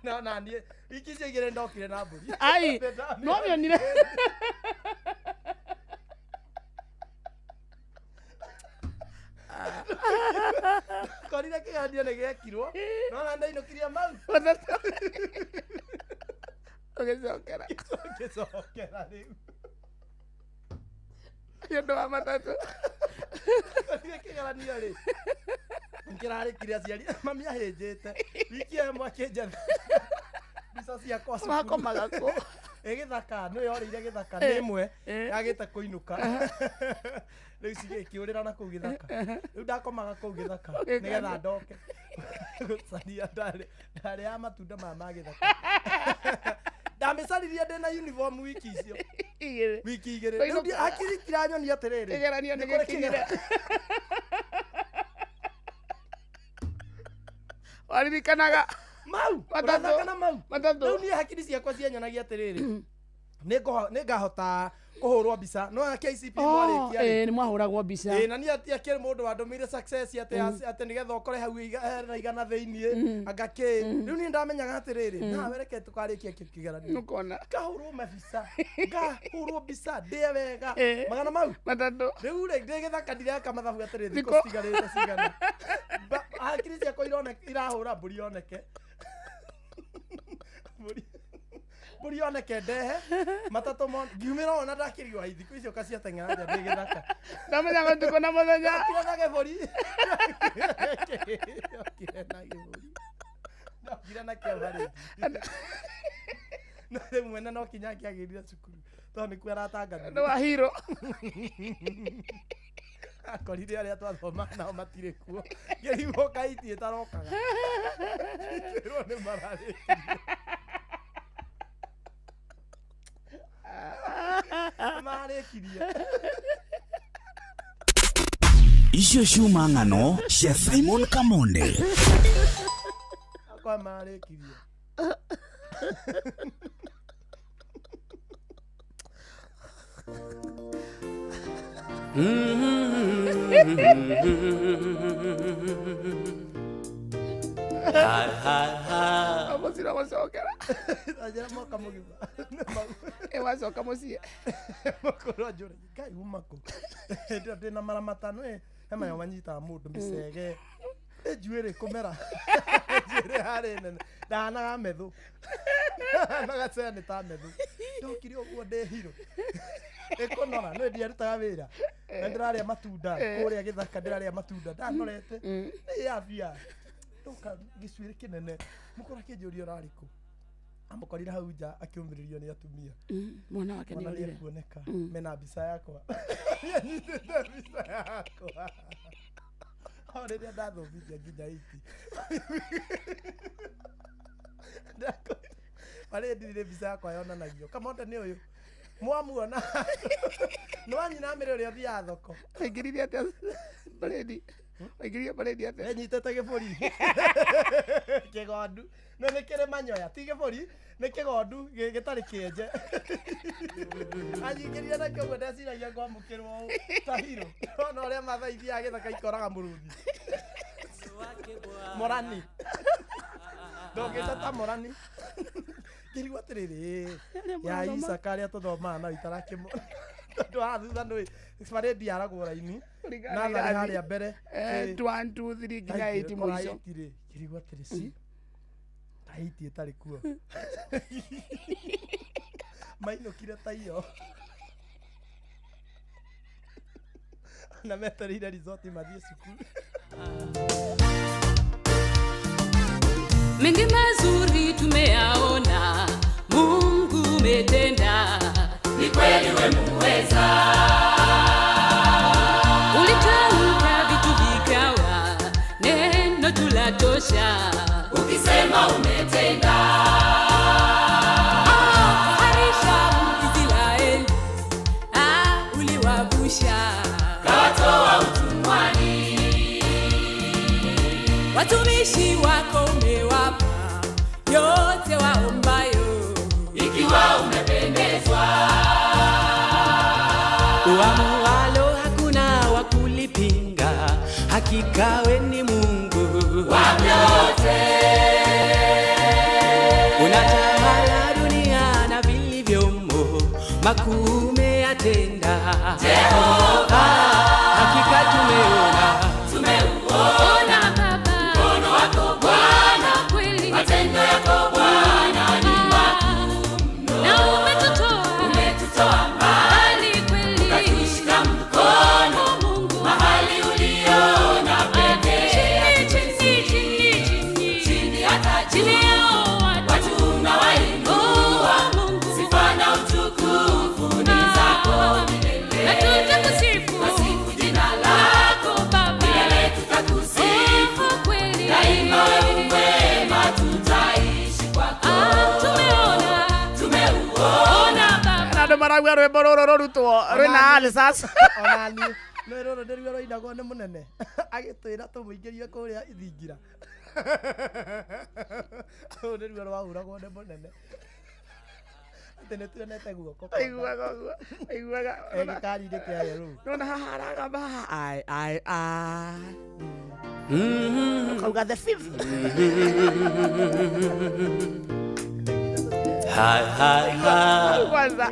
No na niĩ wiki icio igĩrĩ ndokire na mbũri. Ai, no mĩonire. Korire kĩgeranio nĩ gĩekirwo, no na ndainũkirie mau. Ũgĩcokera. Ngĩcokera rĩu. Nĩ ũndũ wa matatũ. Korire kĩgeranio rĩ nkĩrarĩkire aciari, mami ahĩnjĩte wiki ĩyo ĩmwe akĩnjetha mbica ciakwa cukuru. Wakomaga kũ? Ĩ gĩthaka, nĩwe yorĩire gĩthaka, nĩ ĩmwe yagĩte kũinũka, rĩu cigĩkĩũrĩra na kũu gĩthaka. Rĩu ndakomaga kũu gĩthaka Ũgĩka nĩgetha atĩa? ndoke gũcaria. Ndarĩ ya matunda maya ma gĩthaka, ndamĩcaririe ndĩ na uniform wiki icio. Igĩrĩ. Wiki igĩrĩ. Rĩu hakiri itiranyoni atĩrĩrĩ, Kĩgeranio nĩ nĩ kũrĩ gĩkinyire. Waririkanaga. Mau. Matatũ. Ũrathaka na mau. Matatũ. Rĩu niĩ hakiri ciakwa cianyonagia atĩrĩrĩ, nĩ ngahota kũhũrwo mbica no ya KCP mwarĩkia rĩ. Ĩĩ, nĩ mwahũragwo mbica. Ĩĩ, na niĩ ati akĩrĩ mũndũ wandũmĩire success atĩ atĩ nĩgetha ũkore hau hena igana thĩiniĩ anga kĩ. Rĩu niĩ ndamenyaga atĩrĩrĩ, nawe reke tũkarĩkia kĩgeranio. Nĩũkona. Ngahũrwo mabica, ngahũrwo mbica ndĩe wega magana mau. Matatũ. Rĩu rĩ, ndĩ gĩthaka ndireka mathabu atĩrĩ, thikũ Thikũ. citigarĩte cigana. Hakiri ciakwa irone irahũra mbũri yoneke, mbũri yoneke, ndehe matatũ mon ngiumĩra ona ndakĩrigwo, ai, thikũ icio kaciateng'era atĩa ndĩ gĩthaka? Ndamenyaga ũtukũ na mũthenya. Ndokire na gĩbũri, ndokire na gĩbũri, ndokire na kĩo barĩndi. No rĩu mwene no kinya angĩagĩrire cukuru tondũ nĩkuo aratangathire. Nĩ wa hero. Akorire arĩa twathoma nao matirĩ kuo, ngĩrigwo kaiti ĩtarokaga, ngĩrwo nĩ mararĩkirie, marĩkirie. Icio ciuma ng'ano cia Simon Kamonde. Akwa marĩkirie. Mũcira gũcokera. Anjĩra mwaka mũgima. Ĩ, wacoka mũciĩ. Mũkũrũ anjũragia, ngai uma kũ? Hĩndĩ ĩyo ndĩna mara matano. Ĩ, he mayo manyitaga mũndũ mĩcege, ĩ njuĩrĩ kũmera, njuĩrĩ yarĩ nene, ndahanaga methũ, ndahanaga cenĩ ta methũ. Ndokire ũguo ndĩ hirũ ĩkũnora, nĩ ndiarutaga wĩra na ndĩrarĩa matunda kũrĩa gĩthaka, ndĩrarĩa matunda ndanorete nĩ yabia, ndoka gĩcuĩrĩ kĩnene. Mũkũrũ akĩnjũria, ũrarĩ kũ? Amũkorire hau nja akĩũmĩrĩrio nĩ atumia. Mwana wake nĩ Mwana orire. nĩekuoneka mena mbica yakwa, nĩanyitĩte mbica yakwa o rĩrĩa ndathomithia nginya iti marĩ ndirire mbica yakwa yonanagio kamonde nĩ ũyũ. Mwamuona. Nĩ wanyina mĩrĩ ũrĩa ũthiaga thoko. Waingĩrire atĩa parade? Waingĩrire parade atĩa? Enyitĩte gĩbũri. Kĩgondu. No nĩ kĩrĩ manyoya, ti gĩbũri, nĩ kĩgondu gĩtarĩ kĩenje. Anyingĩrire nakĩo ũguo ndeciragia ngwamũkĩrwo ũũ ta hero. Ona ũrĩa Maathai ithiaga gĩthaka ikoraga mũrũthi. Morani. Ndũngĩte ta Morani. Ngĩrigwo atĩrĩrĩ, ya Isaka arĩa tũthomaga nao itarakĩmona. Tondũ haha thutha nĩ parade yaragwo raini. Kũringana na Natharĩ irathi. harĩa mbere. 1 2 3 nginya 8 mũico. Ngĩrigwo atĩrĩ ci. Ta 8 ĩtarĩ kuo. Mainũkire ta iyo. Na metereire resort mathiĩ cukuru. Mengi mazuri tumeyaona, Mungu umetenda, ni kweli we muweza. Ulitamka vitu vikawa, neno tulatosha, ukisema umetenda. Harisha Israeli, uliwavusha, kawatoa utumwani. Watumishi wako umewapa yote waombayo, ikiwa umependezwa. Uamualo hakuna wa kulipinga, hakika we ni Mungu wa vyote. Unatawala dunia na vilivyomo, makuu umeyatenda Jehova. Hakika tumeona, tumeuona Baba, mkono wako Bwana, kweli matendo yako Bwana ni makuu mno, na umetutoa mbali kweli, ukatushika mkono Mungu mahali uliona pekee. Chini chini chini chini hata chini yao watu unawainua Mungu, sifa na utukufu ni zako milele, na tutakusifu jina lako Baba, milele tutakusifu kweli, daima wewe mwema, tutaishi kwako. Tumeuona Baba. Andũ marauga rwĩmbo rũrũ rũrutwo rwĩna alsas. Ona niĩ nĩ rũrũ nĩruo rũinagwo nĩ mũnene agĩtwĩra tũmũingĩrie kũrĩa ithingira. Rũrũ nĩruo rwahũragwo nĩ mũnene atĩ nĩtuonete guoko kwa Aiguaga ũguo, aiguaga. Gĩkari-inĩ kĩa rũu. Nona haha aragamba haha, ai ai ai. Ũkauga the fifth. Hai hai hai. Kwanza.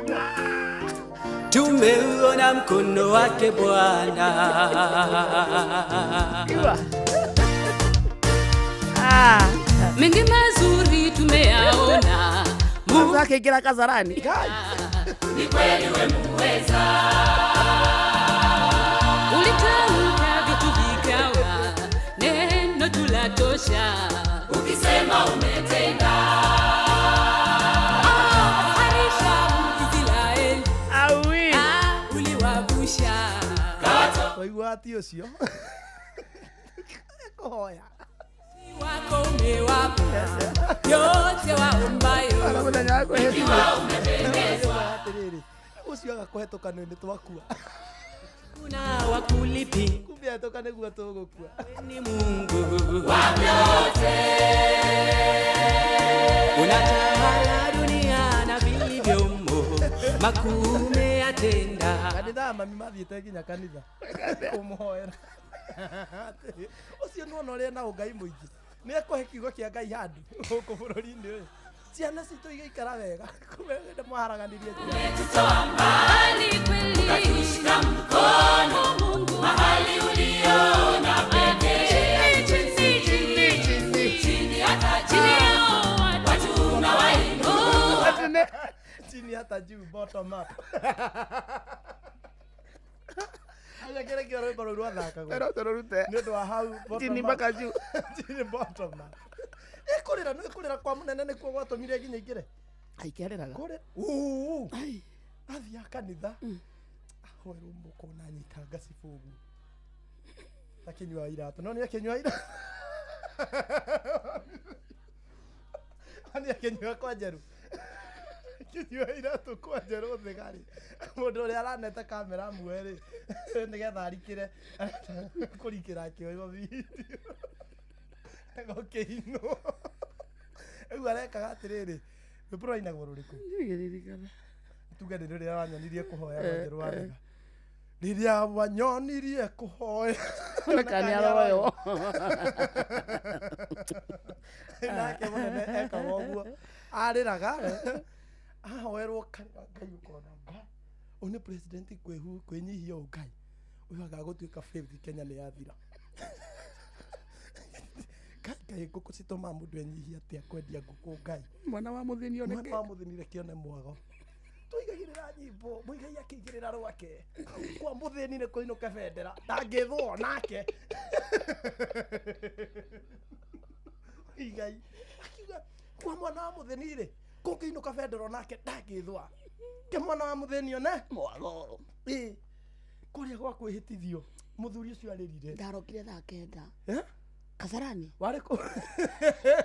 Tumeuona mkono wake Bwana. Mengi mazuri tumeyaona, Mungu akĩingĩra Kasarani. Ni kweli we muweza. Ulitamka vitu vikawa, neno tulatosha, ukisema umetenda. Harisha Israeli, awi, uliwavusha. Waigua ati ũcio kũhoya wako umewapa yote waombayo, ikiwa umependezwa. Atĩrĩrĩ, ũcio agakũhetũka nĩ twakua. Kuna wa kulipi Kumbe atoka nĩguo tũgũkua. Ni Mungu wa vyote. Unatawala dunia na vilivyomo, makuu umeyatenda. Kanitha mami mathiĩte nginya kanitha kũmũhoera. Ũcio nĩwona ũrĩa na ũngai mũingĩ. Nĩ ekũhe kiugo kĩa Ngai handũ gũkũ bũrũri-inĩ ũyũ. Ciana citũ igaikara wega. Kumbe nĩ mwaharaganirie ciana. Umetutoa mbali kweli, ukatushika mkono Mungu mahali uliona pekee. Chini chini chini chini hata chini yao watu unawainua. Chini hata juu, bottom up. Aya kĩrĩa kĩo rwĩmbo rũu rwathakagwo. Rũrũ tũrũrute. Nĩ ũndũ wa hau bottom Chini up. mpaka juu. Chini bottom up. Ĩkũrĩra nĩ kũrĩra kwa mũnene nĩkuo gwatũmire nginya ingĩre. Aikĩarĩraga. Kũrĩ uu. Athiĩ kanitha. Ahoerwo moko na anyita ngacibũ ũguo. Akĩnyua iratũ. No nĩ akĩnyua iratũ. Nĩ akĩnyua kwa njeru. Kinyua iratũ kwa njerũ thigari mũndũ ũrĩa aranete kamera muoe rĩ nĩgetha arikĩre kũrikĩra akĩoywo video gũkĩinwo rĩu arekaga atĩrĩrĩ, rwĩmbo rwainagwo rũrĩkũ? Tuge nĩ rĩrĩa wanyonirie kũhoya rwa njerũ wathega, rĩrĩa wanyonirie kũhoya. Ona kana nĩaroywo. Nake mũnene ekaga ũguo, arĩraga ahoerwo karĩra Ngai, ũkona Ngai ũyũ nĩ president kwĩnyihia ũũ, Ngai ũyũ anga gũtuĩka faith Kenya nĩ yathira. Ngai, Ngai, ngũkũ citũmaga mũndũ enyihia atĩa kwendia ngũkũ, Ngai? Mwana wa mũthĩni oneke. Mwana wa mũthĩni reke one mwago. Tũigagĩrĩra nyĩmbo Mũigai akĩigĩrĩra rwake kwa mũthĩni nĩ kũinũke bendera ndangĩthwo nake Mũigai akiuga kwa mwana wa mũthĩni rĩ kũngĩinũka bendera onake ndangĩthwa ke mwana wa mũthĩni one mwago. Ĩ kũrĩa gwa kwĩhĩtithio mũthuri ũcio arĩrire. Ndarokire thaa 9. Eh? Kasarani. Warĩ kũ?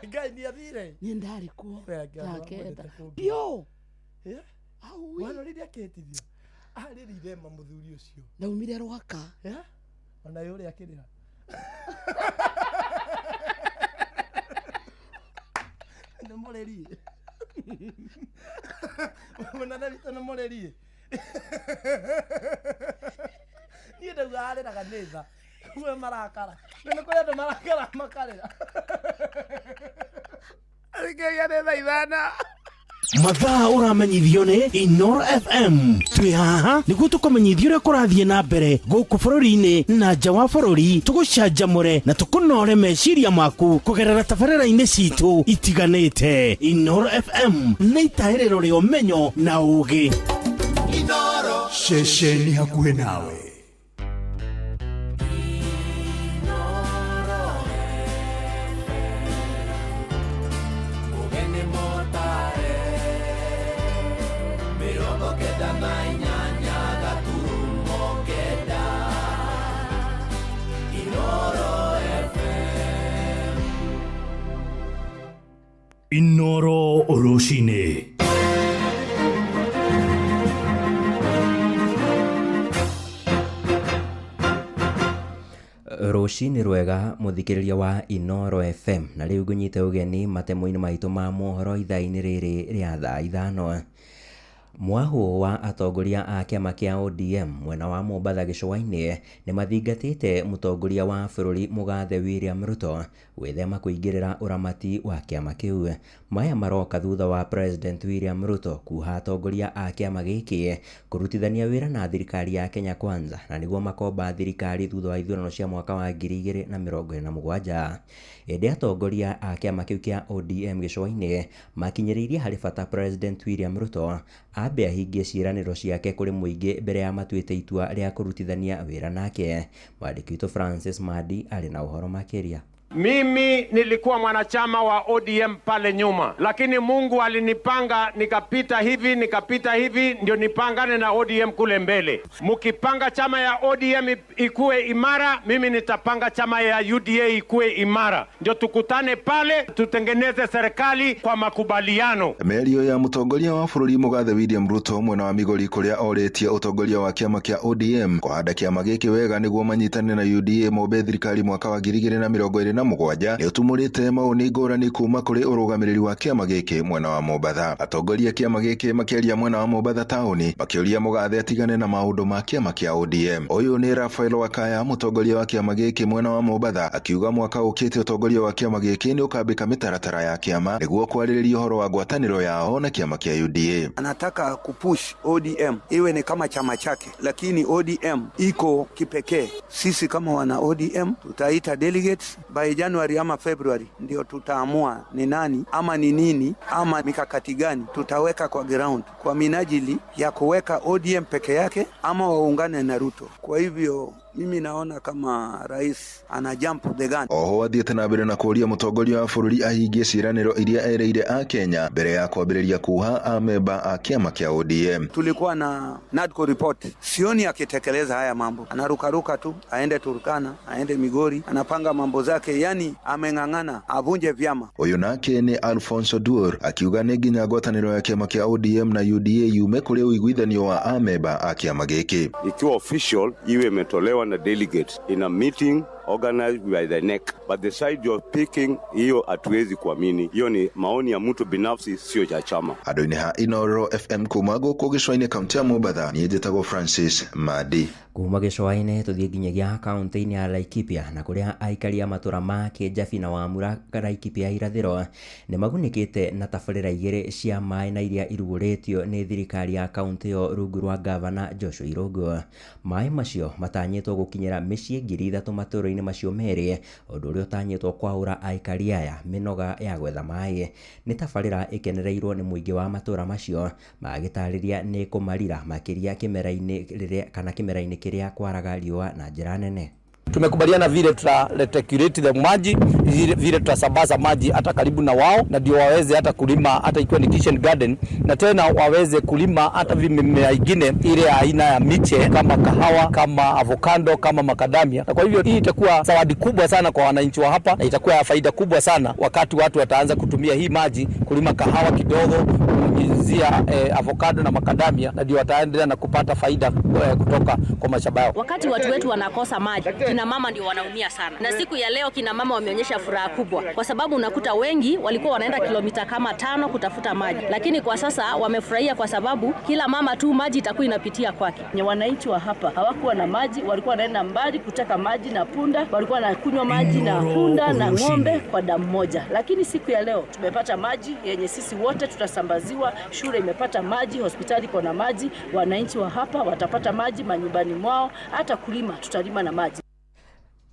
Ngai nĩ athire. Niĩ ndarĩ kuo We, angĩ andũ thaa amwendete 9 kũngĩ. biũ. Eh? Aui. Warorire akĩhĩtithio arĩrire ma mũthuri ũcio. Ndaumire rwaka. Eh? Ona ĩ ũrĩa akĩrĩra nĩ mũrĩri mũnene witũ nĩ mũrĩri. Niĩ ndauga arĩraga nĩ tha we marakara nĩ kũrĩ andũ marakara makarĩra. Arĩkĩria nĩ thaa 5. Mathaa ũramenyithio nĩ Inoro FM. Twĩ haha nĩguo tũkũmenyithia ũrĩa kũrathiĩ na mbere gũkũ bũrũri-inĩ na nja wa bũrũri, tũgũcanjamũre na tũkũnore meciria maku kũgerera tabarĩra-inĩ citũ itiganĩte. Inoro FM nĩ itahĩrĩro rĩa ũmenyo na ũgĩ. Ceceni hakuhĩ nawe. Ũgeni motare 98.9 Inoro FM. Inoro rũcinĩ. Rũcinĩ rwega mũthikĩrĩria wa Inoro FM, na rĩu ngũnyite ũgeni matemo-inĩ maitũ ma mohoro ithaa-inĩ rĩrĩ rĩa thaa 5. Mwahũ wa atongoria a kĩama kĩa ODM mwena wa Mombatha gĩcũa-inĩ nĩ mathingatĩte mũtongoria wa bũrũri mũgathe William Ruto gwĩthema kũingĩrĩra ũramati wa kĩama kĩu. Maya maroka thutha wa President William Ruto kuha atongoria a kĩama gĩkĩ kũrutithania wĩra na thirikari ya Kenya Kwanza na nĩguo makomba thirikari thutha wa ithurano cia mwaka wa 2027. Ĩndĩ atongoria a kĩama kĩu kĩa ODM gĩcũa-inĩ makinyĩrĩirie harĩ bata President William Ruto ambe ahingie ciĩranĩro ciake kũrĩ mũingĩ mbere ya matuĩte itua rĩa kũrutithania wĩra nake. Mwandĩki witũ Francis Madi arĩ na ũhoro makĩria. Mimi nilikuwa mwanachama wa ODM pale nyuma, lakini Mungu alinipanga nikapita hivi nikapita hivi, ndio nipangane na ODM kule mbele. Mkipanga chama ya ODM ikue imara, mimi nitapanga chama ya UDA ikue imara, ndio tukutane pale tutengeneze serikali kwa makubaliano. Mĩario ya mũtongoria wa bũrũri mũgathe William Ruto mwena wa Migori kũrĩa orĩtie ũtongoria wa kĩama kĩa ODM kũhanda kĩama gĩkĩ wega nĩguo manyitane na UDA mombe thirikari mwaka wa 2027 nĩ ũtumũrĩte maũni ngũrani kuma kũrĩ ũrũgamĩrĩri wa kĩama gĩkĩ mwena wa Mombatha. Atongoria a kĩama gĩkĩ makĩaria mwena wa Mombatha taũni makĩũria mũgathe atigane na maũndũ ma kĩama kĩa ODM. Ũyũ nĩ Rafael Wakaya, mũtongoria wa kĩama gĩkĩ mwena wa Mombatha, akiuga mwaka ũkĩte ũtongoria wa kĩama gĩkĩ nĩ ũkambĩka mĩtaratara ya kĩama nĩguo kwarĩrĩria ũhoro wa ngwatanĩro yao na kĩama kĩa UDA. Anataka kupush ODM iwe ni kama chama chake, lakini ODM iko kipekee. Sisi kama wana ODM tutaita delegates by January ama February, ndio tutaamua ni nani ama ni nini ama mikakati gani tutaweka kwa ground kwa minajili ya kuweka ODM peke yake ama waungane na Ruto. Kwa hivyo Mimi naona kama rais ana jump the gun. Oho athiĩte na mbere na kũũria mũtongoria wa bũrũri ahingie ciĩranĩro iria erĩire akenya mbere ya kwambĩrĩria kuha amemba a kĩama kĩa ODM. Tulikuwa na NADCO report, sioni akitekeleza haya mambo, anarukaruka tu, aende Turkana, aende Migori, anapanga mambo zake, yani ameng'ang'ana avunje vyama. Ũyũ nake nĩ Alfonso Duor akiuga nĩ nginya ngwatanĩro ya kĩama kĩa ODM na UDA yume kũrĩ ũiguithanio wa amemba a kĩama gĩkĩ. Ikiwa official iwe imetolewa na delegate in a meeting organized by the NEC, but the side you're picking, hiyo hatuwezi kuamini. Hiyo ni maoni ya mtu binafsi, sio cha chama. Handũ-inĩ ha Inoro FM kuma gũkũ gĩcũa-inĩ kaũntĩ ya Mombatha, niĩ njĩtagwo Francis Madi. Kuma gĩcũa-inĩ tũthiĩ nginyagia kaũntĩ-inĩ ya Laikipia na kũrĩa aikari a matũra ma Kĩnjabi na Wamura Laikipia irathĩro nĩ magunĩkĩte na tabarĩra igĩrĩ cia maĩ na iria irugũrĩtio nĩ thirikari ya kaũntĩ ĩyo rungu rwa ngavana Joshua Irũngũ. Maĩ macio matanyĩtwo gũkinyĩra mĩciĩ 3,000 matũra-inĩ macio merĩ, ũndũ ũrĩa ũtanyĩtwo kwaũra aikari aya mĩnoga ya gwetha maĩ. Nĩ tabarĩra ĩkenereirwo nĩ mũingĩ wa matũra macio magĩtarĩria nĩ kũmarira makĩria kĩmera-inĩ rĩrĩa kana kĩmera-inĩ kĩrĩa kwaraga riũa na njĩra nene. Tumekubaliana vile tuta-reticulate the maji, vile tutasambaza maji hata karibu na wao, na ndio waweze hata kulima hata ikiwa ni kitchen garden, na tena waweze kulima hata mimea ingine ile aina ya miche kama kahawa, kama avocado, kama makadamia. Na kwa hivyo hii itakuwa zawadi kubwa sana kwa wananchi wa hapa, na itakuwa ya faida kubwa sana wakati watu wataanza kutumia hii maji kulima kahawa kidogo, kunyunyizia avocado na makadamia, na ndio wataendelea na kupata faida kutoka kwa mashamba yao. Wakati watu wetu wanakosa maji, kina mama ndio wanaumia sana, na siku ya leo kina mama wameonyesha furaha kubwa, kwa sababu unakuta wengi walikuwa wanaenda kilomita kama 5 kutafuta maji, lakini kwa sasa wamefurahia kwa sababu kila mama tu maji itakuwa inapitia kwake. Wananchi wa hapa hawakuwa na maji, walikuwa wanaenda mbali kuteka maji na punda, walikuwa wanakunywa maji na punda na ng'ombe kwa damu moja, lakini siku ya leo tumepata maji yenye sisi wote tutasambaziwa. Shule imepata maji, hospitali iko na maji, wananchi wa hapa watapata maji manyumbani mwao, hata kulima tutalima na maji.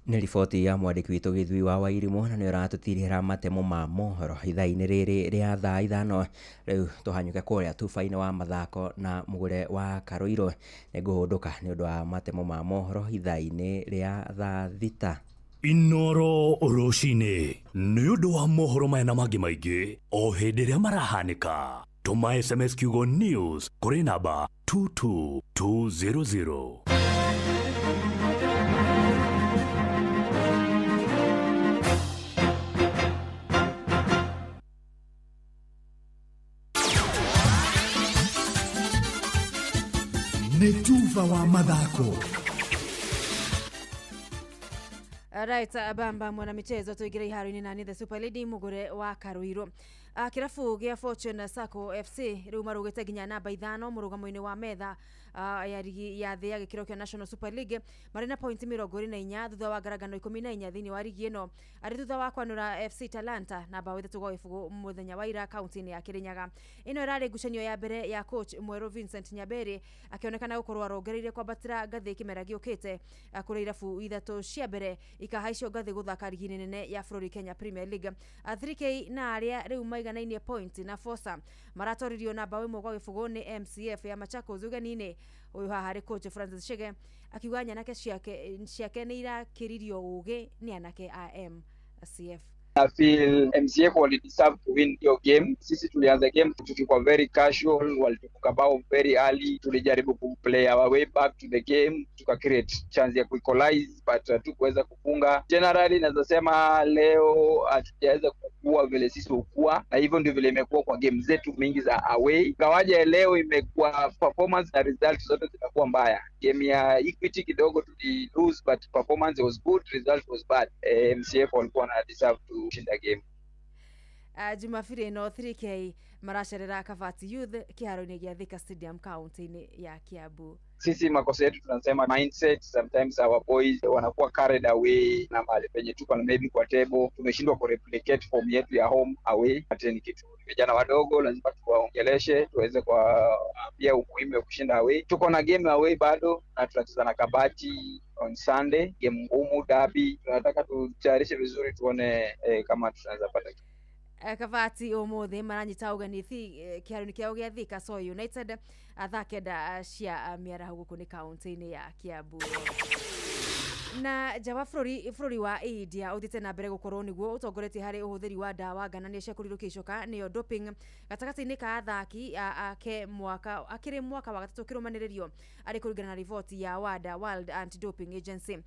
Nĩ riboti ya mwandĩki witũ Gĩthui wa Wairimũ na nĩ ũratũtirĩra matemo ma mohoro ithaa-inĩ rĩrĩ rĩa thaa 5. Rĩu tũhanyũke kũrĩa tuba-inĩ wa mathako na mũgũre wa Karũirũ. Nĩ ngũhũndũka nĩ ũndũ wa matemo ma mohoro ithaa-inĩ rĩa thaa 6. Inoro rũcinĩ nĩ ũndũ wa mohoro maya na mangĩ maingĩ o hĩndĩ ĩrĩa marahanĩka. Tũma SMS kiugo news kũrĩ namba 22200. Nĩ tuba wa mathako. Right, bamba mwanamichezo tuingire iharo-inĩ nani the super lady mugure wa Karuiru. Kirabu gia Fortune Sacco FC riu marugite nginya namba 5 murugamoini wa metha ya rigi ya thi ya gikiro kia National Super League mari na point 24 thutha wa ngarangano 14 thiini wa rigi ino ari thutha wa kwanura FC Talanta na bao 3-0 muthenya wa ira kaunti-ini ya Kirinyaga. Ino irari ngucanio ya mbere ya coach mweru Vincent Nyaberi akionekana gukorwo arongereire kwambatira ngathi kimera giukite kuri irabu ithatũ cia mbere ikahaicio ngathi guthaka rigi-inĩ nene ya bũrũri Kenya Premier League. 3K na aria riu maiganainie point na Fosa maratoririo na bao 1-0 ni MCF ya Machakos ugenini. Uyu haha harĩ coach Francis Chege akiuga nyanake ciake nĩ irakĩririo ũgĩ nĩ anake a MCF. I feel MCF wali deserve to win your game. Sisi tulianza game tukikuwa very casual, walitufunga bao very early. Tulijaribu kuplay our way back to the game, tuka create chance ya kuequalize but hatukuweza kufunga. Generally naweza sema leo hatujaweza kukua vile sisi hukua, na hivyo ndio vile imekuwa kwa game zetu mingi za away. Ingawaje leo imekuwa performance na result zote zimekuwa mbaya. Game ya Equity kidogo tuli lose but performance was good, result was bad. MCF walikuwa na deserve to kushinda game. Jumapili ĩno 3K maracerera Kabati Youth kĩharo-inĩ gĩa Thika Stadium kaunti-inĩ ya Kiambu. Sisi makosa yetu tunasema mindset, sometimes our boys wanakuwa carried away na mahali penye tuko na maybe kwa table tumeshindwa ku replicate form yetu ya home away. Hata ni kitu vijana wadogo lazima tuwaongeleshe, tuweze kuwaambia umuhimu wa kushinda away. Tuko na game away bado na tunacheza na Kabati on Sunday, game ngumu, derby. Tunataka tutayarishe vizuri tuone kama tunaweza pata Kabati umuthi maranyita ũgeni kĩharo-inĩ kĩao gĩa Thika Soy United thaa 9 cia mĩaraho gũkũ nĩ kaunti-inĩ ya Kiambu. Na nja wa bũrũri wa India ũthiĩte na mbere gũkorwo nĩguo ũtongoretie harĩ ũhũthĩri wa ndawa ngananie cia kũrirũkia icoka nĩyo doping gatagatĩ-inĩ ka athaki ake mwaka akĩrĩ mwaka wa gatatũ kĩrũmanĩrĩrio arĩ kũringana na riboti ya WADA, World Anti-Doping Agency.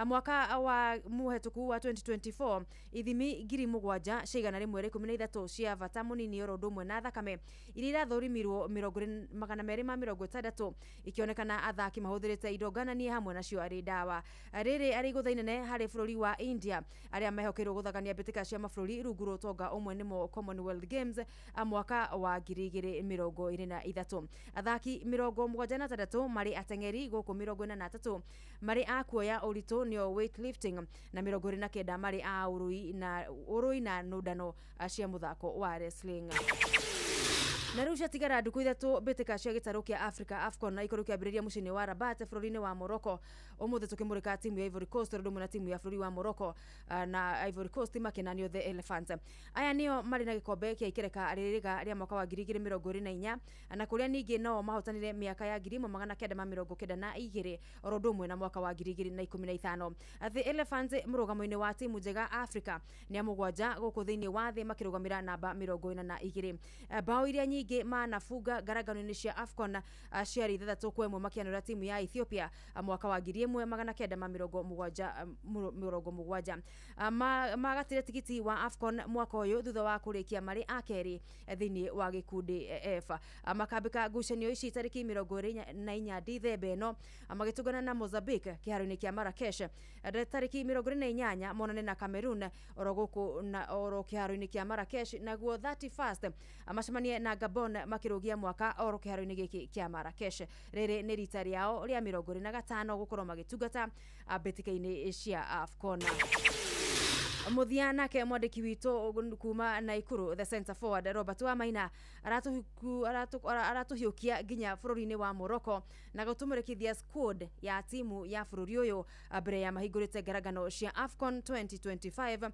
Mwaka wa mũhetũku wa 2024 ithimi 7,113 cia bata mũnini oro ũndũ ũmwe na thakame iria irathũrimirwo 260 ikĩonekana athaki mahũthĩrĩte indo ngananie hamwe nacio arĩ ndawa. Rĩrĩ arĩ igũtha inene harĩ bũrũri wa India arĩa mehokeirwo gũthakania mbĩtĩka cia mabũrũri rungu rwa ũtonga ũmwe nĩmo Commonwealth Games mwaka wa 2023. Athaki 76 marĩ ateng'eri gũkũ 43 marĩ a kuoya ũritũ nĩo weightlifting na 29 marĩ a ũrũi na nũndano cia mũthako wa wrestling. Na rĩu ciatigara ndukũ ithatũ mbĩtĩka cia gĩtarũ kĩa Africa AFCON na ikorwo ikĩambĩrĩria mũciĩ-inĩ wa Rabat bũrũri-inĩ wa Morocco. Ũmũthĩ tũkĩmũrĩka timu ya Ivory Coast ũndũ ũmwe na timu ya bũrũri wa Morocco, na Ivory Coast makenanio the Elephants. Aya nĩo marĩ na gĩkombe kĩa ikereka rĩrĩga rĩa mwaka wa 2024 na kũrĩa ningĩ no mahotanire mĩaka ya 1992 oro ũndũ ũmwe na mwaka wa 2015. The Elephants mũrũgamo-inĩ wa timu njega Africa nĩ a mũgwanja gũkũ thĩinĩ wa thĩ makĩrũgamĩra namba 42. Bao iria nyingĩ manabunga ngarangano-inĩ cia AFCON ciarĩ 6-1 makĩanũra timu ya Ethiopia mwaka wa 1970. Magatire tigiti wa AFCON mwaka ũyũ thutha wa kũrĩkia marĩ a kerĩ thĩinĩ wa gĩkundi F. Makambĩka ngucanio ici tarĩki 24 Dithemba ĩno magĩtũngana na Mozambique kĩharo-inĩ kĩa Marrakesh. Tarĩki 28 monane na Cameroon oro gũkũ na oro kĩharo-inĩ kĩa Marrakesh, naguo 31st macemanie na Gabon makĩrũgia mwaka oro kĩharo-inĩ gĩkĩ kĩa Marrakesh. Rĩrĩ nĩ rita rĩao rĩa 25 gũkorwo magĩtungata mbĩtĩka-inĩ cia AFCON. Mũthia nake mwandĩki witũ kuma Naikuru the center forward Robert Wamaina aratũhiũkia nginya bũrũri-inĩ wa Morocco na gũtũmũrĩkithia squad ya timu ya bũrũri ũyũ mbere ya mahingũrĩte ngarangano cia AFCON 2025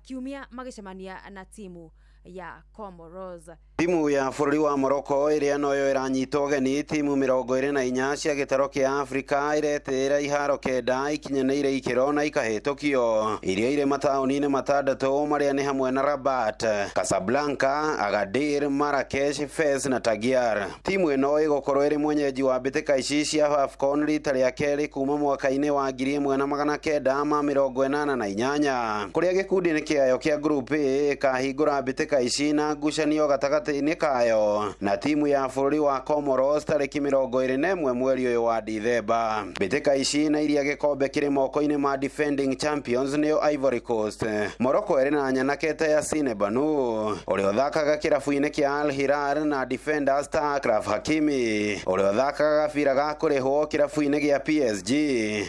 kiumia magĩcemania na timu ya Comoros. Timu ya bũrũri wa Morocco ĩrĩa noyo ĩranyita ũgeni timu 24 cia gĩtaro kĩa Afrika iretĩĩra iharo 9 ikinyanĩire ikĩro na ikahĩtũkio iria irĩ mataũni-inĩ 6 marĩa nĩ hamwe na Rabat, Casablanca, Agadir, Marrakesh, Fez na Tangier. Timu ĩno ĩgũkorwo ĩrĩ mwenyeji wa mbĩtĩka ici cia AFCON rita rĩa kerĩ kuma mwaka-inĩ wa 1988 kũrĩa gĩkundi-inĩ kĩayo kĩa Group A ĩkahingũra mbĩtĩka ici na ngucanio gatagatĩ nĩ kayo na timu ya bũrũri wa Comoros tarĩki 21 mweri ũyũ wa Dithemba. Mbĩtĩka ici na iria gĩkombe kĩrĩ moko-inĩ ma defending champions nĩo Ivory Coast. Morocco ĩrĩ na nyanake ta Yassine Bounou ũrĩa ũthakaga kĩrabu-inĩ kĩa Al Hilal na defender star Achraf Hakimi ũrĩa ũthakaga gabira ga kũrĩhwo kĩrabu-inĩ gĩa PSG,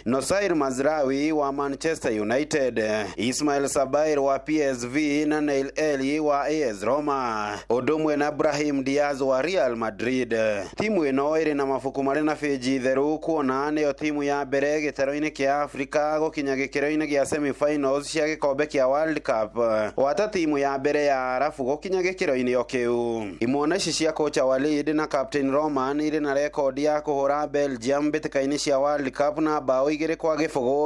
Nosair Mazraoui wa Manchester United, Ismail Sabair wa PSV na Neil Eli wa AS Roma ũndũ ũmwe na Brahim Diaz wa Real Madrid. Timu ĩno ĩrĩ na mabuku marĩ na bĩnji theru kuona nĩyo timu ya mbere gĩtaro-inĩ kĩa Afrika gũkinya gĩkĩro-inĩ gĩa semi-finals cia gĩkombe kĩa World Cup wata timu ya mbere ya Arabu gũkinya gĩkĩro-inĩ o kĩu. Imwana ici cia kocha Walid na captain Roman irĩ na rekondi ya kũhũra Belgium mbĩtĩka-inĩ cia World Cup na bao 2-0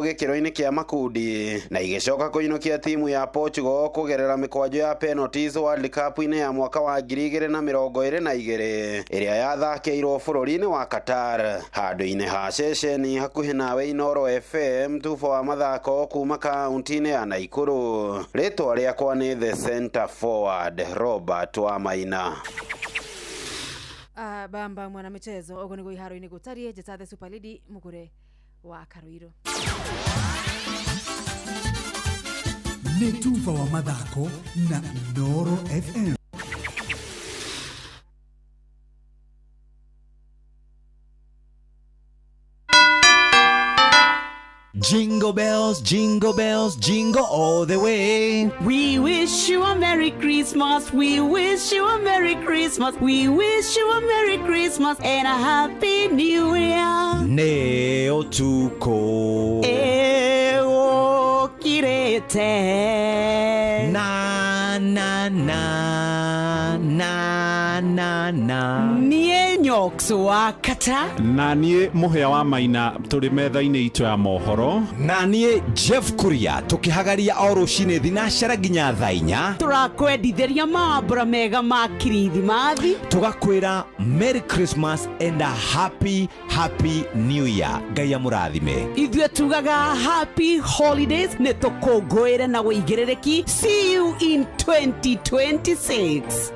gĩkĩro-inĩ kĩa makundi na igĩcoka kũinũkia timu ya Portugal kũgerera mĩkwanjo ya penalties World Cup-inĩ ya mwaka wa 2022 ĩrĩa yathakĩirwo bũrũri-inĩ wa Qatar. Handũ-inĩ ha ceceni hakuhĩ nawe Inooro FM tubo wa mathako kuma kaunti-inĩ ya Naikuru. Rĩtwa rĩakwa nĩ the center forward Robert Wamaina. Bamba mwana michezo ogo nĩguo iharo-inĩ gũtariĩ njĩta the super lady mũgũre wa Karuiru. Nĩ tuba wa mathako na Inooro FM. Jingle bells, jingle bells, jingle all the way. We wish you a Merry Christmas. We wish you a Merry Christmas. We wish you a Merry Christmas and a Happy New Year. Nĩ ũtukũ Ĩgũkirĩte. Na na na na na na. Niĩ Knox wa Kata Na niĩ Mũhĩa wa Maina tũrĩ metha-inĩ itũ ya mohoro. Na niĩ Jeff Kuria tũkĩhagaria o rũcinĩ thinacara nginya thaa 4. Tũrakwendithĩria mawambũra mega ma kirithimathi. Tũgakwĩra Merry Christmas and a happy happy new year. Ngai amũrathime. Ithuĩ tugaga happy holidays, nĩ tũkũngũĩre na wĩigĩrĩrĩki. See you in 2026.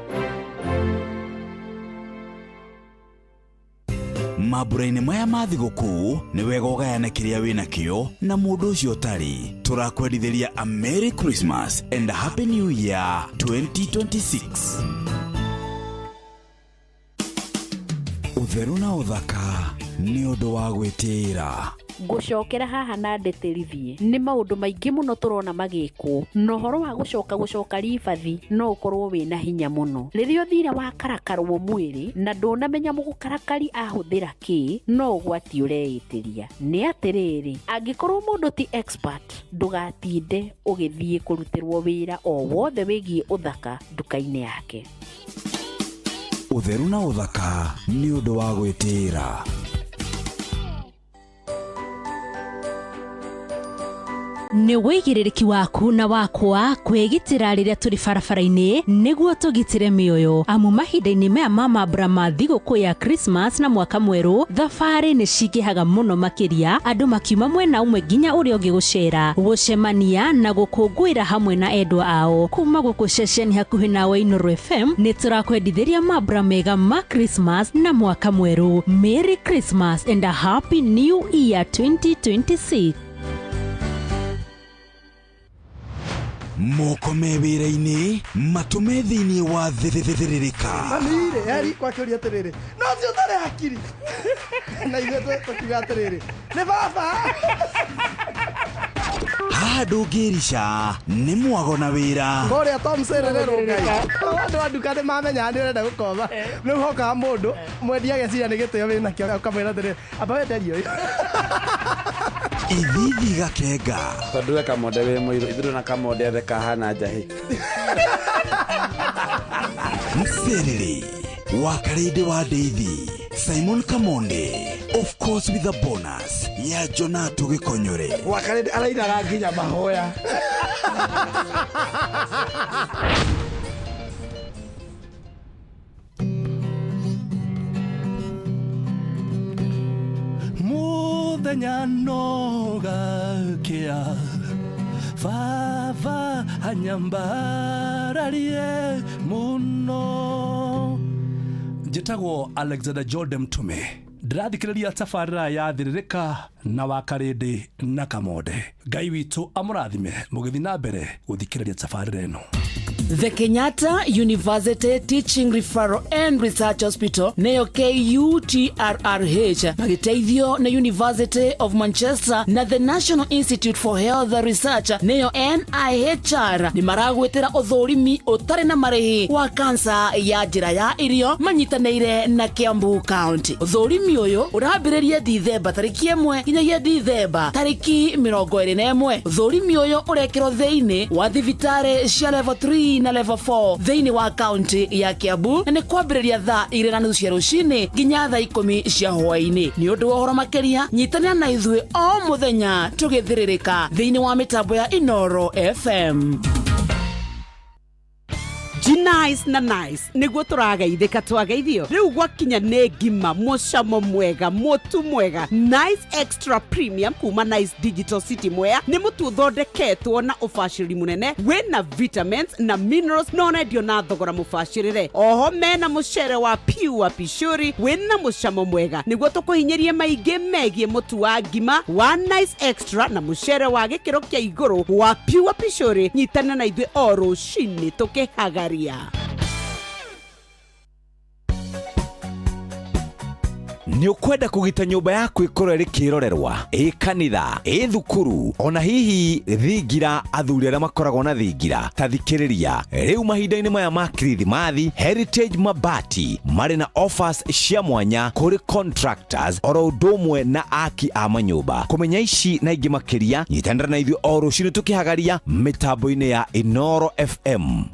Mambura-inĩ maya ma thigũkũ nĩ wega ũgayane kĩrĩa wĩ nakĩo na mũndũ ũcio ũtarĩ. Tũrakwendithĩria a Merry Christmas and a Happy New Year 2026. Ũtheru na ũthaka nĩ ũndũ wa gwĩtĩĩra. Ngũcokera haha na ndĩtĩrithie nĩ maũndũ maingĩ mũno tũrona magĩkwo na ũhoro wa gũcoka gũcoka ribathi no ũkorwo wĩna hinya mũno rĩrĩa ũthire wakarakarwo mwĩrĩ na ndũnamenya mũgũkarakari ahũthĩra kĩ no ũgwati ũreĩtĩria. Nĩ atĩrĩrĩ, angĩkorwo mũndũ ti expert, ndũgatinde ũgĩthiĩ kũrutĩrwo wĩra o wothe wĩgiĩ ũthaka nduka-inĩ yake. Ũtheru na ũthaka nĩ ũndũ wa gwĩtĩĩra. Nĩ wĩigĩrĩrĩki waku na wakwa kwĩgitĩra rĩrĩa tũrĩ barabara-inĩ nĩguo tũgitĩre mĩoyo, amu mahinda-inĩ maya ma mambura ma thigũkũ ya Christmas na mwaka mwerũ thabarĩ nĩ cingĩhaga mũno makĩria, andũ makiuma mwena ũmwe nginya ũrĩa ũngĩ gũcera, gũcemania na gũkũngũĩra hamwe na endwa ao. Kuma gũkũ ceceni hakuhĩ nawe Inooro FM nĩ tũrakwendithĩria mambura mega ma Christmas na mwaka mwerũ. Merry Christmas and a Happy New Year 2026. Moko me wĩra-inĩ, matũ me thĩinĩ wa thĩrĩrĩka. Mami-rĩ eri kwakĩũria atĩrĩrĩ, no ũcio ũtarĩ hakiri, na ithuĩ tũkiuga atĩrĩrĩ, nĩ baba. Haha ndũngĩrica nĩ mwago na wĩra. Kũrĩa Tom Serererwo Ngai, andũ a nduka nĩ mamenyaga nĩ ũrenda gũkomba. Rĩu hokaga mũndũ mwendia ageciria nĩ gĩtĩo wĩnakĩo, ũkamwĩra atĩrĩrĩ, amba wenderie ũyũ. Ithithi gakenga. Tondũ we Kamonde wĩ mũirũ, ithuĩ na Kamonde othe kahana njahĩ. Mserere wa Karĩndĩ wa Ndeithi Simon Kamonde, of course with a bonus ya Jonato Gĩkonyore. Wakarĩndĩ arainaga nginya mahoya. Muthenya no gakĩa, baba anyambararie mũno. Njĩtagwo Alexander Jordan Mtume, ndĩrathikĩrĩria tabarĩra ya Thĩrĩrĩka na Wakarĩndĩ na Kamonde. Ngai witũ amũrathime mũgĩthiĩ na mbere gũthikĩrĩria tabarĩra ĩno. The Kenyatta University Teaching Referral and Research Hospital neyo KUTRRH magĩteithio nĩ University of Manchester na the National Institute for Health Research neyo NIHR nĩ maragwĩtĩra ũthũrimi ũtarĩ na marĩhi wa kansa ya njĩra ya irio manyitanĩire na Kiambu County. Ũthũrimi ũyũ ũrambĩrĩria Dithemba tarĩki 1 nginyagia Dithemba tarĩki 21. Ũthũrimi ũyũ ũrekĩrwo thĩinĩ wa thibitarĩ cia level 3 na level 4 thĩinĩ wa kaunti ya Kiambu na nĩ kwambĩrĩria thaa 2:30 cia rũcinĩ nginya thaa 10 cia hwaĩ-inĩ. Nĩ ũndũ wa ũhoro makĩria nyitanĩra na ithuĩ o mũthenya tũgĩthĩrĩrĩka thĩinĩ wa mĩtambo ya Inooro FM. Nice na nice nĩguo tũrageithĩka twageithio rĩu gwakinya nĩ ngima mũcamo mwega mũtu mwega. Nice Extra Premium kuma Nice Digital City Mwea nĩ mũtu ũthondeketwo na ũbacĩrĩri mũnene wĩna vitamins na minerals na ũrendio na thogora mũbacĩrĩre. Oho mena mũcere wa pure pishori wĩna mũcamo mwega nĩguo tũkũhinyĩrie maingĩ megiĩ mũtu wa ngima wa Nice Extra na mũcere wa gĩkĩro kĩa igũrũ wa pure pishori. Nyitana na ithuĩ o rũcinĩ tũkĩhagaria. Nĩ ũkwenda kũgita nyũmba yaku ĩkorwo ĩrĩ kĩrorerwa, ĩ kanitha, ĩ thukuru, ona hihi thingira, athuri arĩa makoragwo na thingira ta thikĩrĩria. Rĩu mahinda-inĩ maya ma Kirithimathi, Heritage Mabati marĩ na offers cia mwanya kũrĩ contractors oro ũndũ ũmwe na aki a manyũmba. Kũmenya ici na ingĩ makĩria, nyitanĩra na ithuĩ o rũcinĩ tũkĩhagaria mĩtambo-inĩ ya Inooro FM.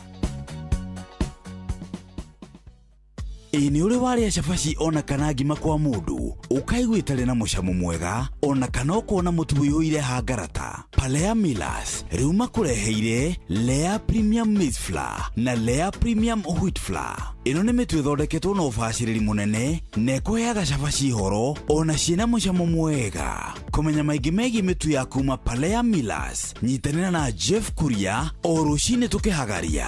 Ĩ nĩ ũrĩ warĩa cabaci ona kana ngima kwa mũndũ ũkaigua ĩtarĩ na mũcamo mwega ona kana ũkona mũtu ũiyũire hangarata? Palea Millers rĩu makũreheire Lea Premium Maize Flour na Lea Premium Wheat Flour. Ĩno nĩ mĩtu ĩthondeketwo na ũbacĩrĩri mũnene na ĩkũheaga cabaci horo ona ciĩna mũcamo mwega. Kũmenya maingĩ megiĩ mĩtu ya kuma Palea Millers, nyitanĩra na Jeff Kuria o rũcinĩ tũkĩhagaria.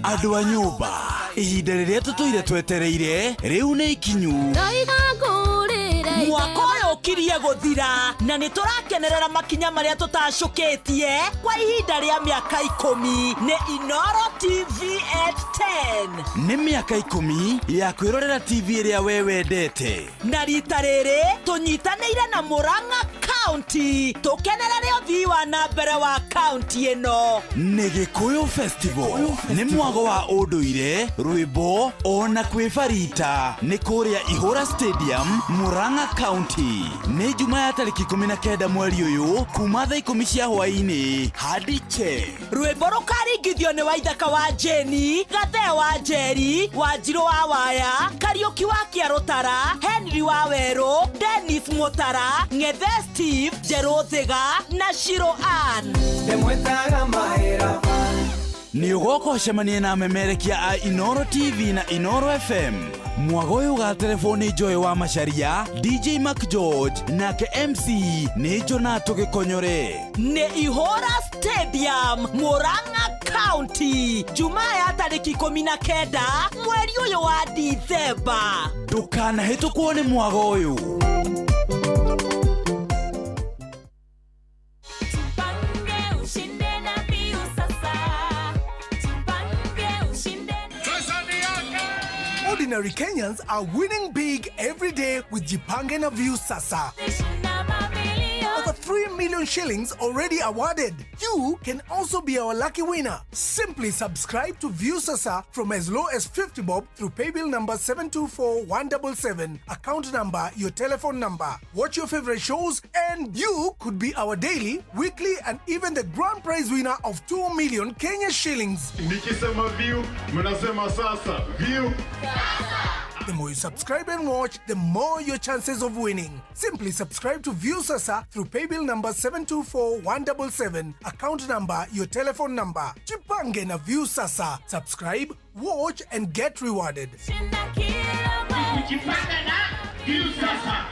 Andũ a nyũmba, ihinda rĩrĩa tũtũire twetereire rĩu nĩ ikinyu. Mwaka ũyũ ũkirie gũthira na nĩ tũrakenerera makinya marĩa tũtacũkĩtie kwa ihinda rĩa mĩaka 10 nĩ Inoro TV at 10. Nĩ mĩaka 10 ya kwĩrorera TV ĩrĩa we wendete. Na rita rĩrĩ tũnyitanĩire na Murang'a County tũkenerere ũthii wa na mbere wa county ĩno. Nĩ Gĩkũyũ Festival, nĩ mwago wa ũndũire, rwĩmbo ona kwĩbarita nĩ kũrĩa Ihũra Stadium, Murang'a County. Nĩ Juma ya tarĩki 19 mweri ũyũ kuma thaa 10 cia hwaĩ-inĩ hadi che. Rwĩmbo rũkaringithio nĩ Waithaka wa Jeni, Gathee wa Njeri, Wanjirũ wa Waya, Kariũki wa Kĩarũtara, Henry wa Werũ, Dennis Mũtara, Ng'ethe Steve, Njerũ Thiga na Shiro Ann. Nĩ ũgoka ũcemanie na amemerekia a Inoro TV na Inoro FM. Mwago ũyũ ũgaterebwo nĩ Joy wa Macharia, DJ Mac George nake MC nĩ Jonato Gĩkonyore. Nĩ Ihũra Stadium, Murang'a County, Jumaa ya tarĩki 19 mweri ũyũ wa Dithemba. Ndũkanahĩtũkwo nĩ mwago ũyũ. Ordinary Kenyans are winning big every day with Jipange na Viusasa. Over 3 million shillings already awarded. You can also be our lucky winner. Simply subscribe to Viusasa from as low as 50 bob through paybill number 724177, account number, your telephone number. Watch your favorite shows and you could be our daily, weekly and even the grand prize winner of 2 million Kenya shillings. Nikisema view, mnasema sasa. View. The more you subscribe and watch, the more your chances of winning. Simply subscribe to Viusasa through paybill number 724177, account number, your telephone number. Jipange na Viusasa. Subscribe, watch and get rewarded. Jipange na Viusasa.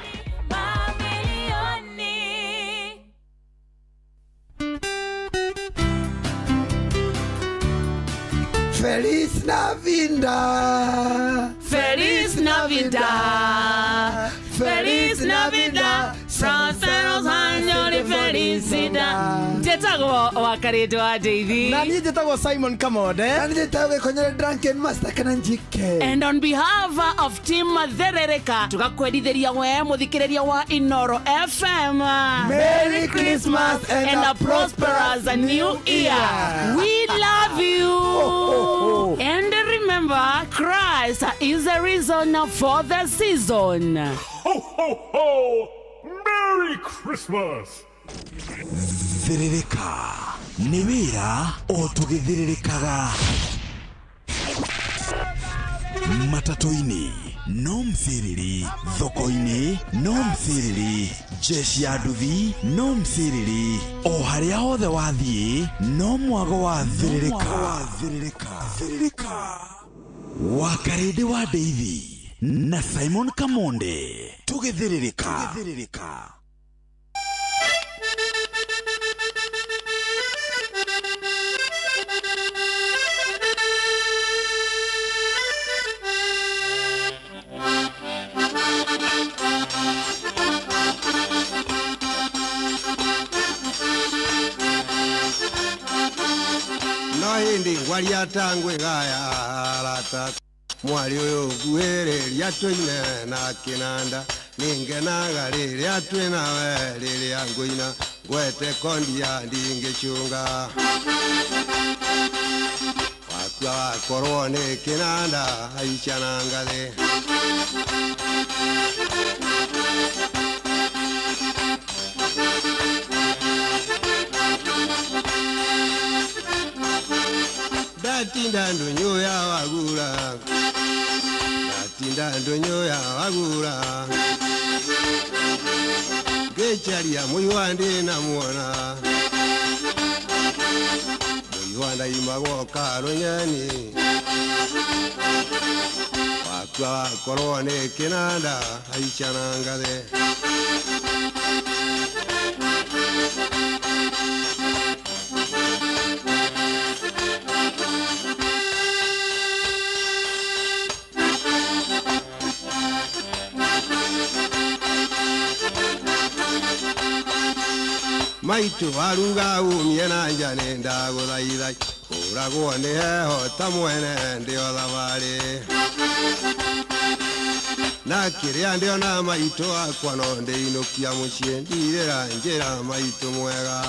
Feliz Navidad. Feliz Navidad. Feliz Navidad. Prósperos años y felicidad. Njĩtagwo Wakarĩndũ wa Ndeithi. Na niĩ njĩtagwo Simon Kamonde. Na niĩ njĩtagwo Gĩkonyore Drunken Master kana Njike. And on behalf of Team Therereka tugakwendithĩria we mũthikĩrĩria wa Inoro FM. Merry Christmas and a prosperous new year. We love you. Ho, ho, ho. And remember, Christ is the reason for the season. Ho, ho, ho! Merry Christmas! Thĩrĩrĩka nĩ wĩra o tũgĩthĩrĩrĩkaga. Matatũ-inĩ no mcĩrĩri, thoko-inĩ no mcĩrĩri, jeshi ya nduthi no mcĩrĩri, o harĩa hothe wathiĩ no mwago wa thĩrĩrĩka. Wakarĩndĩ wa Ndeithi na Simon Kamonde tũgĩthĩrĩrĩka. No hindi ngwaria tangwe gaya arata mwari uyu nguhĩrĩria tũine na kĩnanda ningenaga rĩrĩa twĩ nawe rĩrĩa ngũina ngwete kondia ndingĩcunga wakua wakorwo nĩ kĩnanda aica na ngathĩ. Ndatinda ndunyu ya wagura, ndatinda ndunyu ya wagura, ngecharia muiwandi namuona, muiwanda imagwo karunyeni, wakua wakorwo ni kinanda haica na ngathe. Maitu aruga umie na njane ndaguthaitha uragwo ni heho ta mwene ndio thabarĩ na kĩrĩa ndĩona maitũ akwa no ndĩinũkia mũciĩ ndirĩra njĩra maitũ mwega.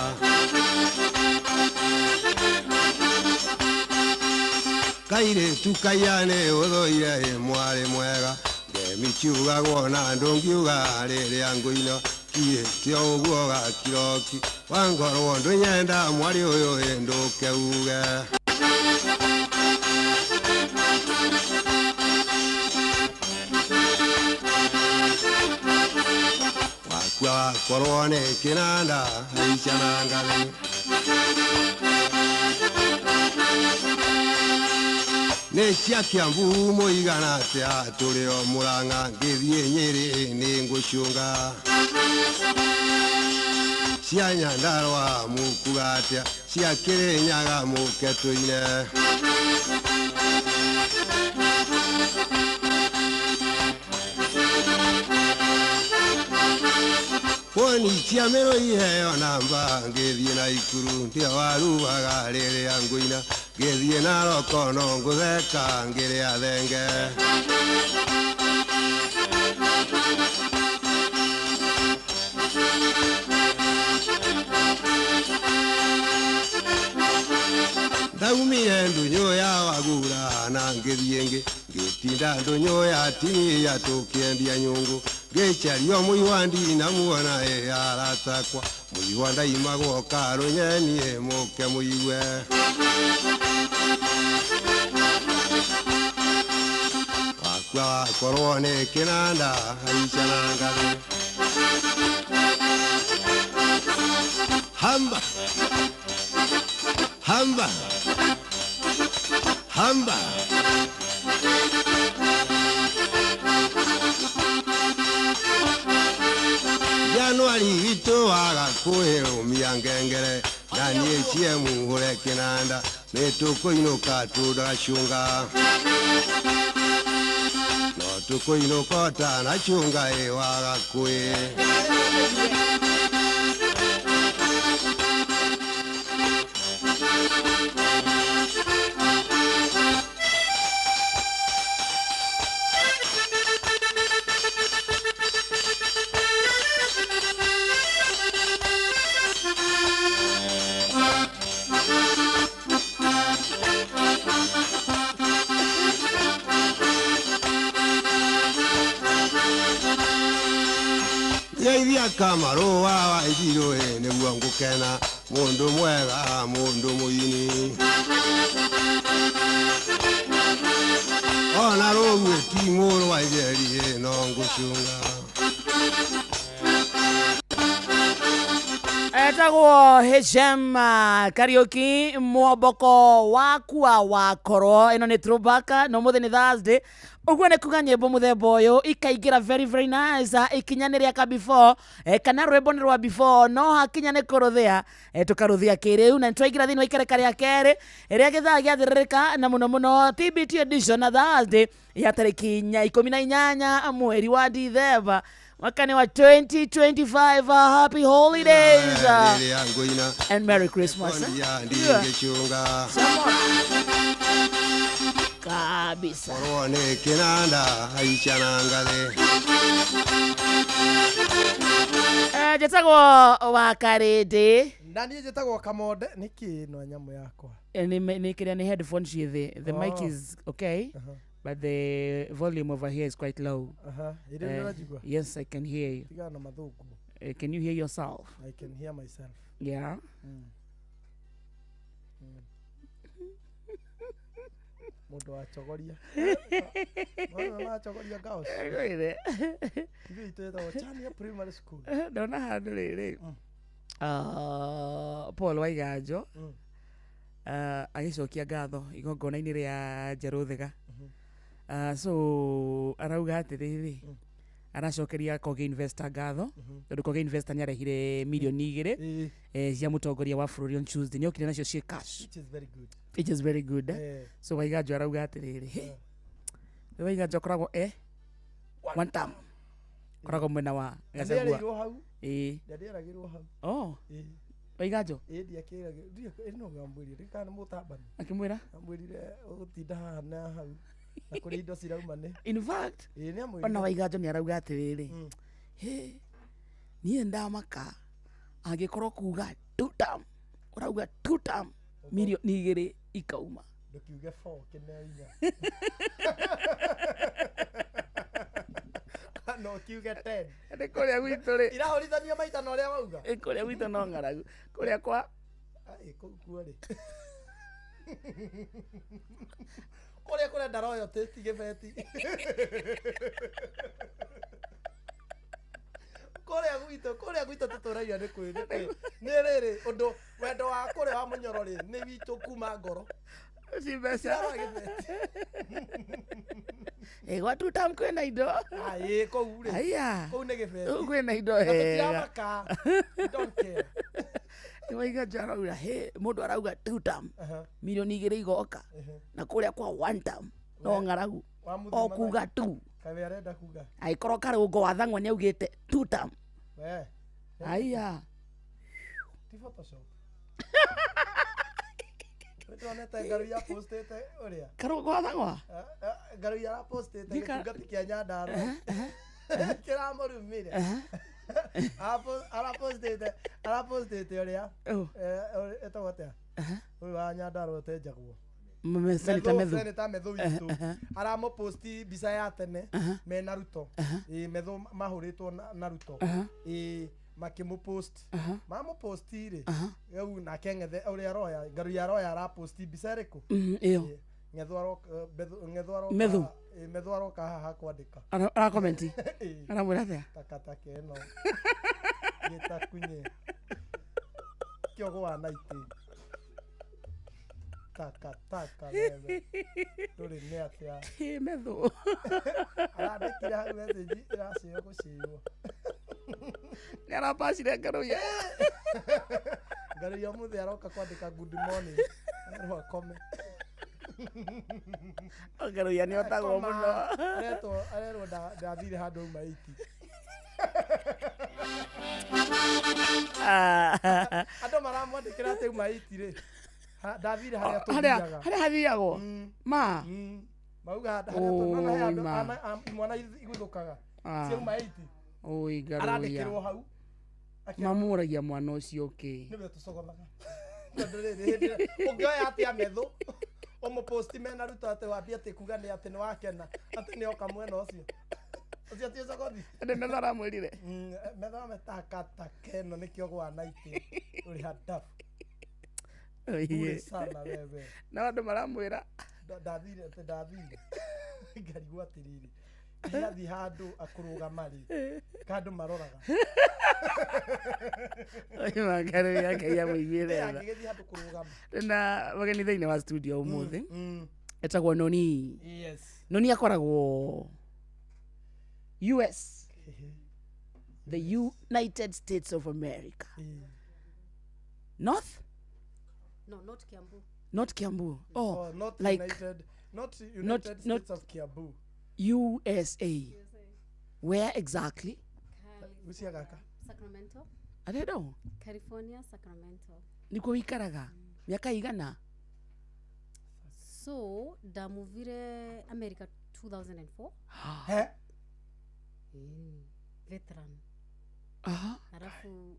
Kairĩtu kaiya nĩ ũthũire ĩ mwarĩ mwega ngemi kiugagwo na ndũngiuga rĩrĩa ngũina kiĩte ũguo gakiroki wangorwo ndũnyenda mwarĩ ũyũ ĩ ndũke uge. Wakua wakorwo nĩ kĩnanda haica na ngathĩ. Nĩ cia Kiambu mũigana atĩa tũrĩ o Mũrang'a ngĩthiĩ Nyĩrĩ nĩ ngũcũnga cia Nyandarũa mũkuga atĩa cia Kĩrĩnyaga mũke tũine. Woni cia Mĩrũ iheo namba ngĩthiĩ Naikuru ndio waruaga rĩrĩa ngũina ngĩthiĩ Naroko no ngũtheka ngĩrĩa thenge. Ndaumire ndunyu ya wagura na ngĩthiĩ ngĩ ngĩtinda ndunyu ya tinia tũkĩendia nyũngũ ngĩcario mũiwandi namuona ĩ aratakwa mũiwa ndaimagwo karũnyeni ĩ mũke mũigue. Wakua wakorwo nĩ kĩnanda haica na ngathĩ. Hamba hamba hamba. Januari witũ waga kwĩrũmia ngengere na niĩ cie muhũre kĩnanda nĩ tũkũinũka tũndacũnga no tũkũinũka ũtanacũnga ĩ waga kwĩ. Geithia Kamarũ wa Wanjirũ ĩ nĩguo ngũkena mũndũ mwega mũndũ mũini ona rũguĩ ti mũrũ wa Njeri ĩ no ngũcũnga. Etagwo Hisham Kariuki mwomboko wakua wakorwo ĩno nĩ throwback no mũthĩ nĩ Thursday ũguo nĩ kuga nyĩmbo mũthemba ũyũ ikaingĩra very very nice ikinya nĩ rĩaka before kana rwĩmbo nĩ rwa before no hakinya nĩ kũrũthĩa tũkarũthĩa kĩrĩu na nĩtwaingĩra thĩinĩ wa ikereka rĩa kerĩ rĩa gĩthaa gĩathĩrĩrĩka na mũno mũno TBT edition na Thursday ya tarĩki 18 mweri wa Dithemba mwaka ni wa 2025. Happy holidays and Merry Christmas. Kabisa. Njĩtagwo Wakarĩndĩ. Na niĩ njĩtagwo Kamonde. Nĩkĩ ĩno nyamũ yakwa? Nĩ kĩrĩa nĩ headphone ciĩ thĩ. The mic is okay. But the volume over here is quite low. Yes, I can hear you. Can you hear yourself? I can hear myself. Yeah. Mũndũ wa chogoria. Mwana wa chogoria girls. Ngwĩre. Ithuĩ itũ ĩtagwo Chania Primary School. Ndona handũ rĩrĩ. Paul Waiganjo agĩcokia ngatho igongona-inĩ rĩa Njerũthega. So arauga atĩrĩrĩ, aracokeria Kogi Investor ngatho tondũ Kogi Investor nĩ arehire mirioni 2 cia mũtongoria wa bũrũri on Tuesday, nĩ okire nacio ciĩ cash, Which is very good. Which is very good. Eh. So Waiganjo arauga atĩrĩrĩ, "Hey, Waiganjo akoragwo one term akoragwo mwena wa Gachagua." Ndĩarĩirwo hau. Ĩĩ. Ndĩaragĩrwo hau. Oh. Ĩĩ. Waiganjo Ĩĩ ndiakĩragĩrwo. Ĩĩ no ngambwĩrire kana nĩ mũtambani. Akĩmwĩra? Amwĩrire ũgũtinda haha na hau. Na kũrĩa indo cirauma nĩ. In fact, Ĩĩ nĩ amwĩrire. ona Waiganjo nĩ arauga atĩrĩrĩ, "Hĩ, niĩ ndamaka angĩkorwo kuga two term, ũrauga two term mirioni 2 ikauma." Ndũkiuge 4 kĩneo inya. No kiuge 10. Nĩ kũrĩa gwitũ rĩ. Irahũrithanio maita na ũrĩa wauga. Ĩ kũrĩa gwitũ no ng'aragu. Kũrĩa kwa Ĩ kũu kuo rĩ. Kũrĩa kũrenda royalty ti gĩbeti. Kũrĩa gwitũ, kũrĩa gwitũ tũtũragia nĩ kwĩ nĩ kwĩ. Nĩ rĩrĩ ũndũ wendo wa kũrĩa wa mũnyoro rĩ nĩ witũ kuma ngoro. Ci mbeca. Ĩ gwa two term kwĩna indo. Ĩ kũu rĩ. Aya. Kũu nĩ gĩbeti. Kũu kwĩna indo Na wega. tũtiramaka. We don't care. Waiganjo arauga, "Hĩ, mũndũ arauga two term mirioni 2 igoka na kũrĩa kwa one term no ng'aragu o kuga tu." Kawe arenda kuga. Angĩkorwo Karũngo wa Thang'wa nĩ augĩte two term. We. Aya. Ti Photoshop. Nĩndonete Ngaruiya postĩte ũrĩa. Karũngo wa Thang'wa? Ngaruiya arapostĩte Ndika- gĩtungati kĩa Nyandarua. Kĩramũrumire. Arapostĩte arapostĩte ũrĩa. Ĩtagwo atĩa? Ũyũ wa Nyandarua ũtenjagwo. Senator Methu. Senator Methu witũ. Aramũposti mbica ya tene mena Ruto. Ĩĩ Methu mahũrĩtwo na Ruto. Ĩĩ makĩmũpost. Mamũposti rĩ. Rĩu nake Ng'ethe ũrĩa aroya Ngaruiya aroya araposti mbica ĩrĩkũ? Ĩyo. Ĩĩ, Ng'ethu aroka Ng'ethu aroka Methu. Ĩĩ, Methu aroka haha kwandĩka. Arakomenti. Ĩĩ. Aramwĩra atĩa? Takataka ĩno. Gĩtakunye. Kĩogo wa naitĩ. Takataka wewe. Ndũrĩ nĩ atĩa. Ĩ Methu. Arandĩkire hau message ĩracĩo gũcĩo. Nĩ arabacire Ngaruiya. Ngaruiya ũmũthĩ aroka kwandĩka good morning. Erwo akome. Ngaruiya nĩ otagwo Akoma. mũno. Aretwo arerwo ndathire handũ auma 80. Andũ maramwandĩkĩra atĩ auma 80 rĩ. Ndathire harĩa tũthiaga. Harĩa hathiagwo. Ma. Mauga harĩa tũ- he andũ Oi, ma. imwana iguthũkaga. Ciauma 80. Oi Ngaruiya. Arandĩkĩrwo hau. Mamũragia mwana ũcio kĩ. Nĩwe tũcogothaga. Tondũ rĩrĩ hĩndĩ ĩrĩa ũngĩoya atĩa Methu ũmũposti mena Ruto atĩ wambie atĩ kuga nĩ atĩ nĩ wakena atĩ nĩ oka mwena ũcio. Ũcio ti ũcogothi. Ndĩ Methu aramwĩrire. Methu ametakataka ĩno nĩkĩo gwa naitĩ ũrĩ handabu. Bure sana wewe. Na andũ maramwĩra. Ndathire atĩ ndathire. Ngarigwo atĩrĩrĩ. Ndathiĩ handũ akũrũgama rĩ. Kandũ maroraga. Oi Ngaruiya Ngai amũiguĩre tha. Angĩgĩthiĩ handũ kũrũgama. Ndĩna wageni thĩinĩ wa studio ũmũthĩ. Etagwo Noni. Yes. Noni akoragwo US. The United States of America. North? No, not Kiambu. Not Kiambu. Oh, Oh, not like United, not United not- States of Kiambu. USA. Where exactly? Gucia gaka. Sacramento. I don't know. California, Sacramento. Nikuo wikaraga miaka igana? So, ndamuvire America 2004. He? Veteran. Aha. Alafu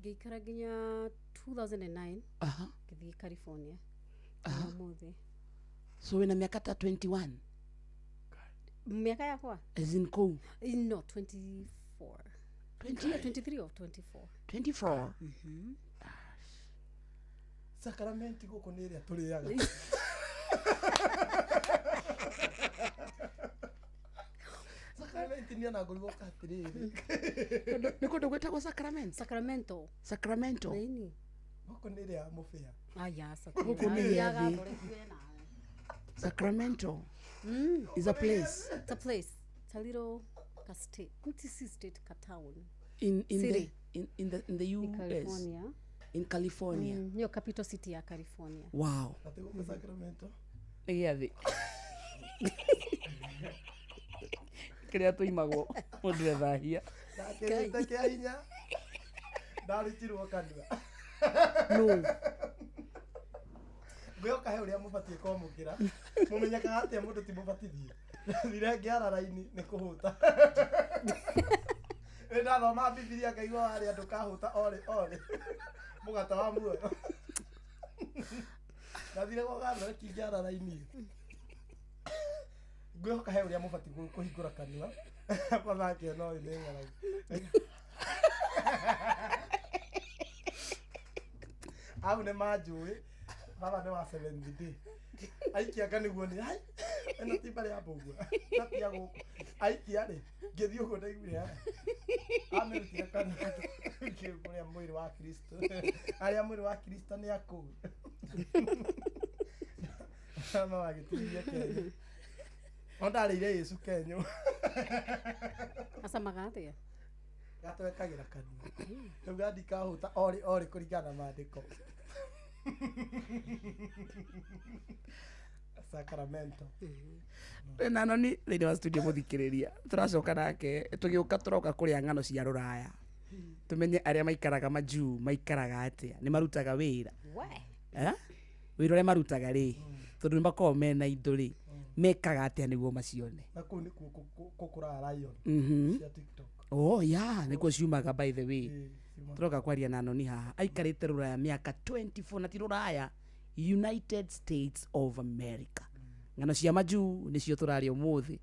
ngĩikara nginya 2009. Aha. Ngĩthiĩ California. Aha. Ũmũthĩ. So wĩna mĩaka ta 21 Miaka yakwa? As in kũu? No, 24. 23 or 24. 24? Mhm. Sacramento gũkũ nĩ ĩrĩa tũrĩaga. Ngĩtinia na ngũrigwo atĩrĩrĩ. Nĩ kũndũ gwĩtagwo Sacramento. Sacramento. Sacramento. Ĩni. Gũkũ nĩ ĩrĩa ya mũbĩa. Aya, Gũkũ nĩ ĩrĩa thĩ. Sacramento is a place. It's a place. It's a little ka state. Not state, ka town. In City. the in the In US. California. In California. Nĩyo capital city ya California. Wow. Atĩ gũkũ Sacramento. Nĩ gĩathĩ. Kĩrĩa tũimagwo mũndũ ethahia. Ndakĩrĩte kĩa hinya. Ndarutirwo kanua. No. Ngwĩhoka he ũrĩa mũbatiĩ kwamũkĩra. Mũmenyekaga atĩa mũndũ ti mũbatithie. Ndathire ngĩara raini nĩ kũhũta. Nĩ ndathoma Bibilia ngaigua warĩa ndũkahũta orĩ orĩ. Mũgate wa muoyo. Ndathire gwa gathoreki ngĩara raini. Ngwĩhoka he ũrĩa mũbatiĩ kũhingũra kanua. Mathake no nĩ ng'aragu. Au nĩ manjũĩ. Baba nĩ wa seventh day. Aikia nĩguo nĩ ai ĩno ti mbarĩ ya mbũgua. Na ti ya gũkũ. Aikia rĩ ngĩthiĩ ũguo ndaiguire aya. Amĩrutire kanua kũrĩa mwĩrĩ wa Kristo. Arĩa mwĩrĩ wa Kristo nĩ akũu. No agĩtinia kenyũ. No ndarĩire Yesu kenyũ. Acamaga atĩa? Gatwekagĩra kanua. Rĩu gandikahũta orĩ orĩ kũringana na maandĩko. Sacramento. Na noni thĩinĩ wa studio mũthikĩrĩria tũracoka nake tũgĩũka tũroka kũrĩa ng'ano cia rũraya tũmenye arĩa maikaraga majuu maikaraga atĩa nĩ marutaga wĩra. Eh? Wĩra ũrĩa marutaga rĩ tondũ nĩ makoragwo mena indo rĩ mekaga atĩa nĩguo macione. Na kũu nĩkuo gũkũraga lion cia TikTok. Oh yeah, nĩkuo ciumaga by the way. Tũroka kwaria na noni haha aikarĩte rũraya mĩaka 24 na ti rũraya United States of America. Ng'ano cia majuu nĩcio tũraria ũmũthĩ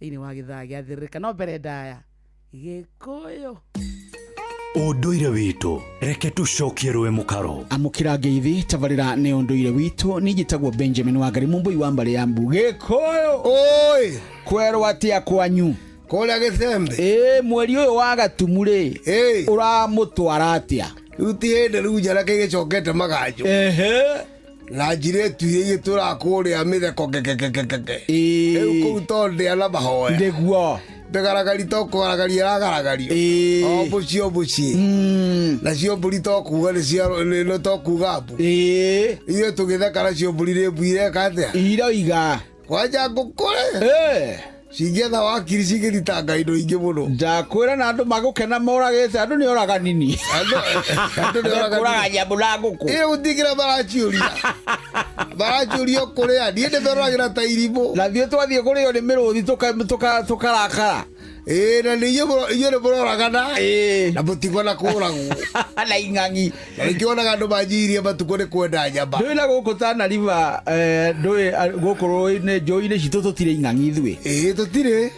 thĩinĩ wa gĩthaa gĩa thĩrĩrĩka no mbere ndaya Gĩkũyũ. Ũndũire witũ reke tũcokie rũĩ mũkaro. Amũkĩra ngeithi tabarĩra nĩ ũndũire witũ niĩ njĩtagwo Benjamin Wangari mũmbũi wa mbarĩ ya mbu Gĩkũyũ. Oi kwerwo atĩa kwanyu kũrĩa gĩcembe? Ĩ mweri ũyũ wa gatumu rĩ ũramũtwara atĩa? Rĩu ti hĩndĩ rĩu njarake igĩcokete maganjo. Na njirĩtu iria igĩtũraga kũrĩa mĩtheko ngekekekeke. Rĩu kũu to ndĩa na mahoya. Nĩguo. Ndĩgaragari to kũgaragaria ĩragaragario. O mũciĩ o mũciĩ. Nacio mbũri to kuga nĩ to kuga mbu. Ithuĩ tũgĩtheka nacio mbũri nĩ mbu ireka atĩa? Iroiga. Kwanja ngũkũ rĩ. Cingĩetha wakiri cingĩthitanga indo ingĩ mũno. Ndakwĩra na andũ magũkena moragĩte andũ nĩ oraganini. Andũ nĩ oragani. Kũraga nyamũ na ngũkũ. Ĩ gũtingĩra maraciũria. Maraciũria kũrĩa niĩ ndĩmeroragĩra ta irimũ. Na thiĩ twathiĩ kũrĩo nĩ mĩrũthi tũkarakara. Ĩ na nĩ inyuĩ nĩ mũroragana. Na mũtigona kũragwo. Na ing'ang'i. Na nĩkĩo wonaga andũ manjirie matukũ nĩ kwenda nyama. Ndũĩ na gũkũ Tana River ndũĩ gũkũ rũĩ-inĩ njũĩ-inĩ citũ tũtirĩ ing'ang'i ithuĩ. Ĩ tũtirĩ.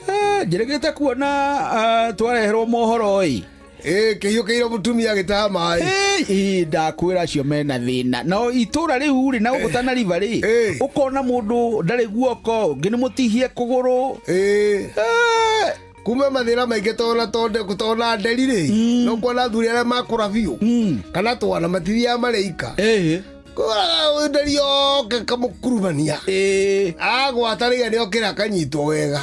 Njĩrĩgĩte kuona twareherwo mohoro ĩ. Ĩ kĩhiũkĩire mũtumia agĩtaha maĩ. Ĩ ndakwĩra acio mena thĩna. No itũra rĩu rĩ na gũkũ Tana River rĩ ũkona mũndũ ndarĩ guoko ũngĩ nĩ mũtihie kũgũrũ. Kuma mathĩna maingĩ tona nderi rĩ no kuona athuri arĩa makũra biũ kana twana matithiaga marĩ ika. Kũraga nderi yoke kamũkurumania. Agwata rĩrĩa nĩokĩra akanyitwo wega.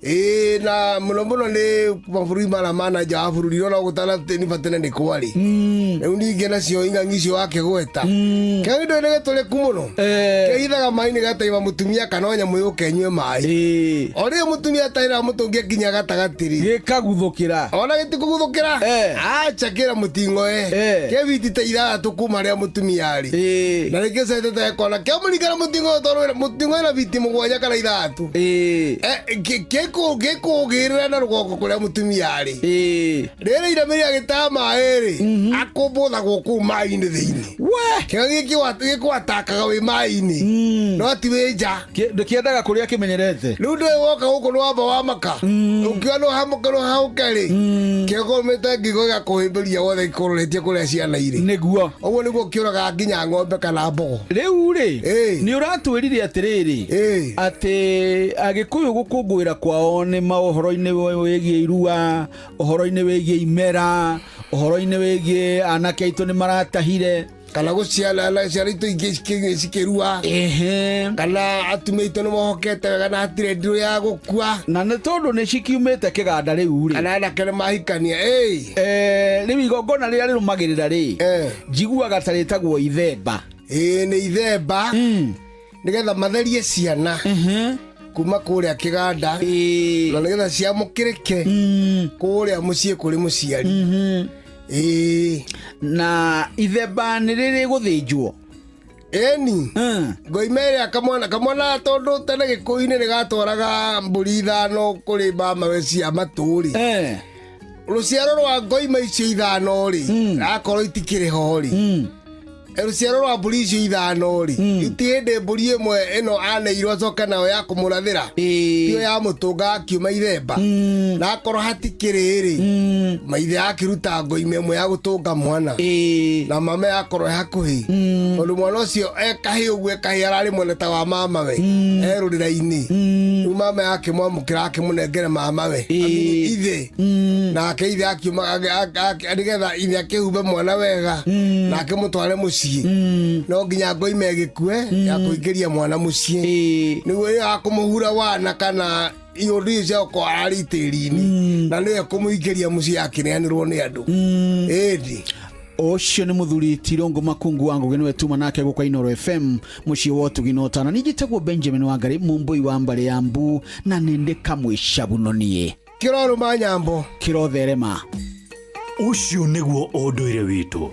Ĩ na mũno mũno nĩ mabũrũri marĩa ma na nja wa bũrũri ona gũtana nĩ tene nĩ kwarĩ. Rĩu ningĩ nacio ing'ang'i icio wakĩgweta. Kĩng'ang'i ndũĩ nĩ gĩtũrĩku mũno. Kĩhithaga maĩ-inĩ gataima mũtumia kana o nyamũ yũke ĩnyue maĩ. O rĩrĩa mũtumia ataĩra mũtũngi akinya gatagatĩ rĩ. Gĩkaguthũkĩra. Ona gĩtikũguthũkĩra. Acha kĩra mũting'oe. Kĩ biti ta ithathatũ kuma harĩa mũtumia arĩ. Na nĩkĩcetete kona kĩamũringana mũting'oe tondũ mũting'oe na biti mũgwanja kana ithathatũ. Gĩkũgĩrĩra na rũgongo kũrĩa mũtumia arĩ. Rĩrĩa inamĩrĩra agĩtaha maĩ rĩ akũmbũthagwo kũu maĩ-inĩ thĩinĩ. Kĩng'ang'i gĩkwatakaga wĩ maĩ-inĩ no ti wĩ nja. Ndũkĩendaga kũrĩa kĩmenyerete. Rĩu ndũĩ woka gũkũ nĩ wamba wamaka. Ũkiuga no hamũke no hahũke rĩ kĩgũmĩte ngingo gĩgakũhĩmbĩria wothe gĩkũroretie kũrĩa ciana irĩ. Nĩguo. Ũguo nĩguo kĩũragaga nginya ng'ombe kana mbogo. Rĩu rĩ nĩ ũratwĩrire atĩrĩrĩ atĩ Agĩkũyũ gũkũngũĩra kwao Ao nĩ maũhoro-inĩ wĩgiĩ irua, ũhoro-inĩ wĩgiĩ imera, ũhoro-inĩ wĩgiĩ anake aitũ nĩ maratahire kana guciana ciana itũ ingĩ cikĩrua kana atumia aitũ nĩ mohokete wega na hatirĩ ndirũ ya gũkua na nĩ tondũ nĩ cikiumĩte kĩganda rĩu rĩ kana anake nĩ mahikania rĩu igongona rĩrĩa rĩrũmagĩrĩra rĩ njiguaga ta rĩtagwo ithemba. Ĩĩ nĩ ithemba nĩgetha matherie ciana kuma kũrĩa kĩganda na nĩgetha ciamũkĩrĩke kũrĩa mũciĩ kũrĩ mũciari. Na ithemba nĩ rĩrĩ gũthĩnjwo. Ĩni ngoima ĩrĩa kamwana tondũ tene gĩkũyũ-inĩ nĩ gatwaraga mbũri ithano kũrĩ mamawe cia matũ rĩ, rũciaro rwa ngoima icio ithano rĩ akorwo itikĩrĩ ho rĩ, rũciaro rwa mbũri icio ithano rĩ iti hĩndĩ mbũri ĩmwe ĩno aneirwo acoke nayo ya kũmũrathĩra tiyo ya mũtũnga akiuma ithemba na akorwo hatikĩrĩ rĩ maithe akĩruta ngoima ĩmwe ya gũtũnga mwana na mama akorwo e hakuhĩ tondũ mwana ũcio ekahĩ ũguo ekahĩ ararĩ mwene ta wa mamawe erũrĩra-inĩ rĩu mama akĩmwamũkĩra akĩmũnengere mamawe ithe nake ithe akiuma nĩgetha ithe akĩhumbe mwana wega na akĩmũtware mũciĩ no nginya ngoima ĩgĩkue ya kũingĩria mwana mũciĩ nĩguo ĩyo ya kũmũhura wana kana iũndũ icio cia gũkorwo ararĩ tĩri-inĩ na nĩyo ĩkũmũingĩria mũciĩ akĩneanĩrwo nĩ andũ. Ĩndĩ ũcio nĩ mũthuri Tirũngũ Makungu wa Ngũgĩ nĩwe tuma nake gũkwa Inooro FM mũciĩ wa ũtugi na ũtana. Ningĩ njĩtagwo Benjamin Wangari Mũmbũi wa mbarĩ ya mbu na nĩ ndĩ kamwe cabuno niĩ kĩrorũma nyambo kĩrotherema. Ũcio nĩguo ũndũire witũ.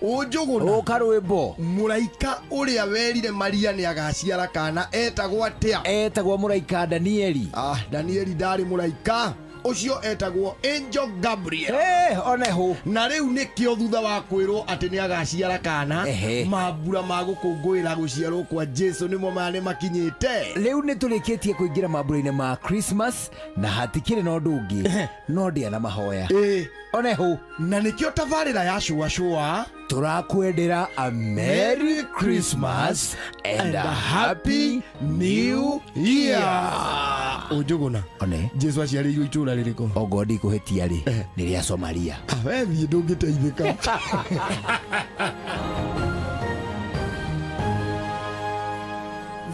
Ũnjũgũna ũka rwĩmbo mũraika ũrĩa werire Maria nĩ agaciara kana etagwo atĩa? Etagwo mũraika Danieli. Danieli ndarĩ mũraika ũcio, etagwo Angel Gabriel. Oneho na rĩu nĩkĩo thutha wa kwĩrwo atĩ nĩ agaciara kana mambura ma gũkũngũĩra gũciarwo kwa Jesu nĩmo maya nĩ makinyĩte. Rĩu nĩ tũrĩkĩtie kũingĩra mambura-inĩ ma Christmas na hatikĩrĩ na ũndũ ũngĩ no ndĩa na mahoya. Oneho na nĩkĩo tabarĩra ya cũa cũa tũrakwendera a Merry Christmas and a Happy New Year. Ũnjũgũna one Jesu aciarĩirwo itũra rĩrĩkũ? Ongorwo ndikũhĩtia rĩ nĩ rĩa Somalia. We thiĩ ndũngĩteithĩka.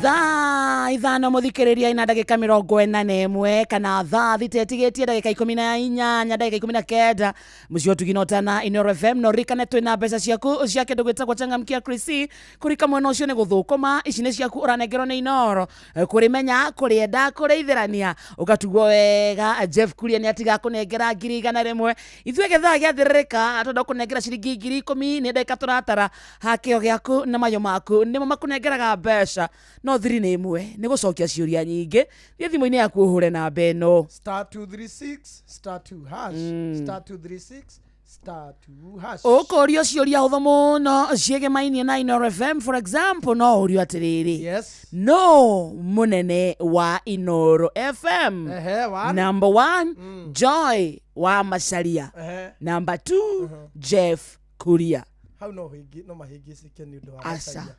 Thaa 5 mũthikĩrĩria ina ndagĩka 41 kana thaa 6 ĩtigĩtie ndagĩka 18 ndagĩka 19 mũciĩ ũtugi na ũtana Inooro FM no ririkane twĩna mbeca ciaku cia kĩndũ gĩtagwo changamkia Krisi kũrika mwena ũcio nĩ gũthũkũma ici nĩ ciaku ũranengerwo nĩ Inooro kũrĩmenya kũrĩenda kũrĩithĩrania ũgatugwo wega. Jeff Kuria nĩ atiga kũnengera 100,000 ithuĩ gĩthaa gĩathĩrĩrĩka tondũ kũnengera ciringi 10,000 nĩ ndagĩka tũratara hakĩo gĩaku na mayo maku nĩmo makũnengeraga mbeca no thiri nĩ ĩmwe nĩ gũcokia ciũria nyingĩ. Thiĩ thimũ-inĩ yaku ũhũre namba ĩno *236 *2 hash *236 *2 hash. Ũkũrio ciũria hũthũ mũno ciĩgemainie na Inooro FM. For example no ũrio atĩrĩrĩ, no mũnene wa Inooro FM. Number 1 Joy wa Macharia, number 2 Jeff Kuria. Hau no mahĩngĩcĩke nĩ ũndũ wa Aca. Macharia.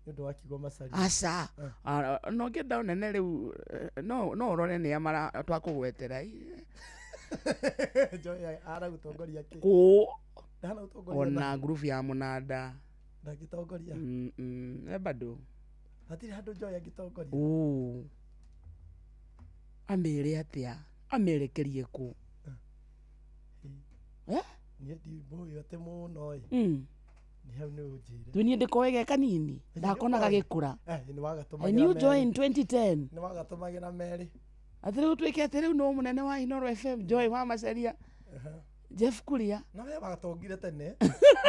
Nĩ ũndũ wa kiugo Macharia. Aca no ngĩenda ũnene rĩu no ũrore nĩa mara twakũgwetera Joy aragũtongoria kĩ? Kũ Ndanagũtongoria ona ngurubu ya mũnanda ndangĩtongoria. Bado hatirĩ handũ Joy angĩtongoria. Amĩre atĩa amĩrekerie kũ? Niĩ ndimũĩ atĩ mũno ĩ. Nĩ hau nĩ ũnjĩre. Twĩ niĩ ndĩkoĩ ge kanini ndakonaga gĩkũra. Nĩ I knew Joy in 2010. Nĩ wagatũmagĩra merĩ. Atĩ rĩu tuĩke atĩ rĩu no mũnene wa Inooro FM Joy wa Macharia Jeff Kuria. Na we wagatongire tene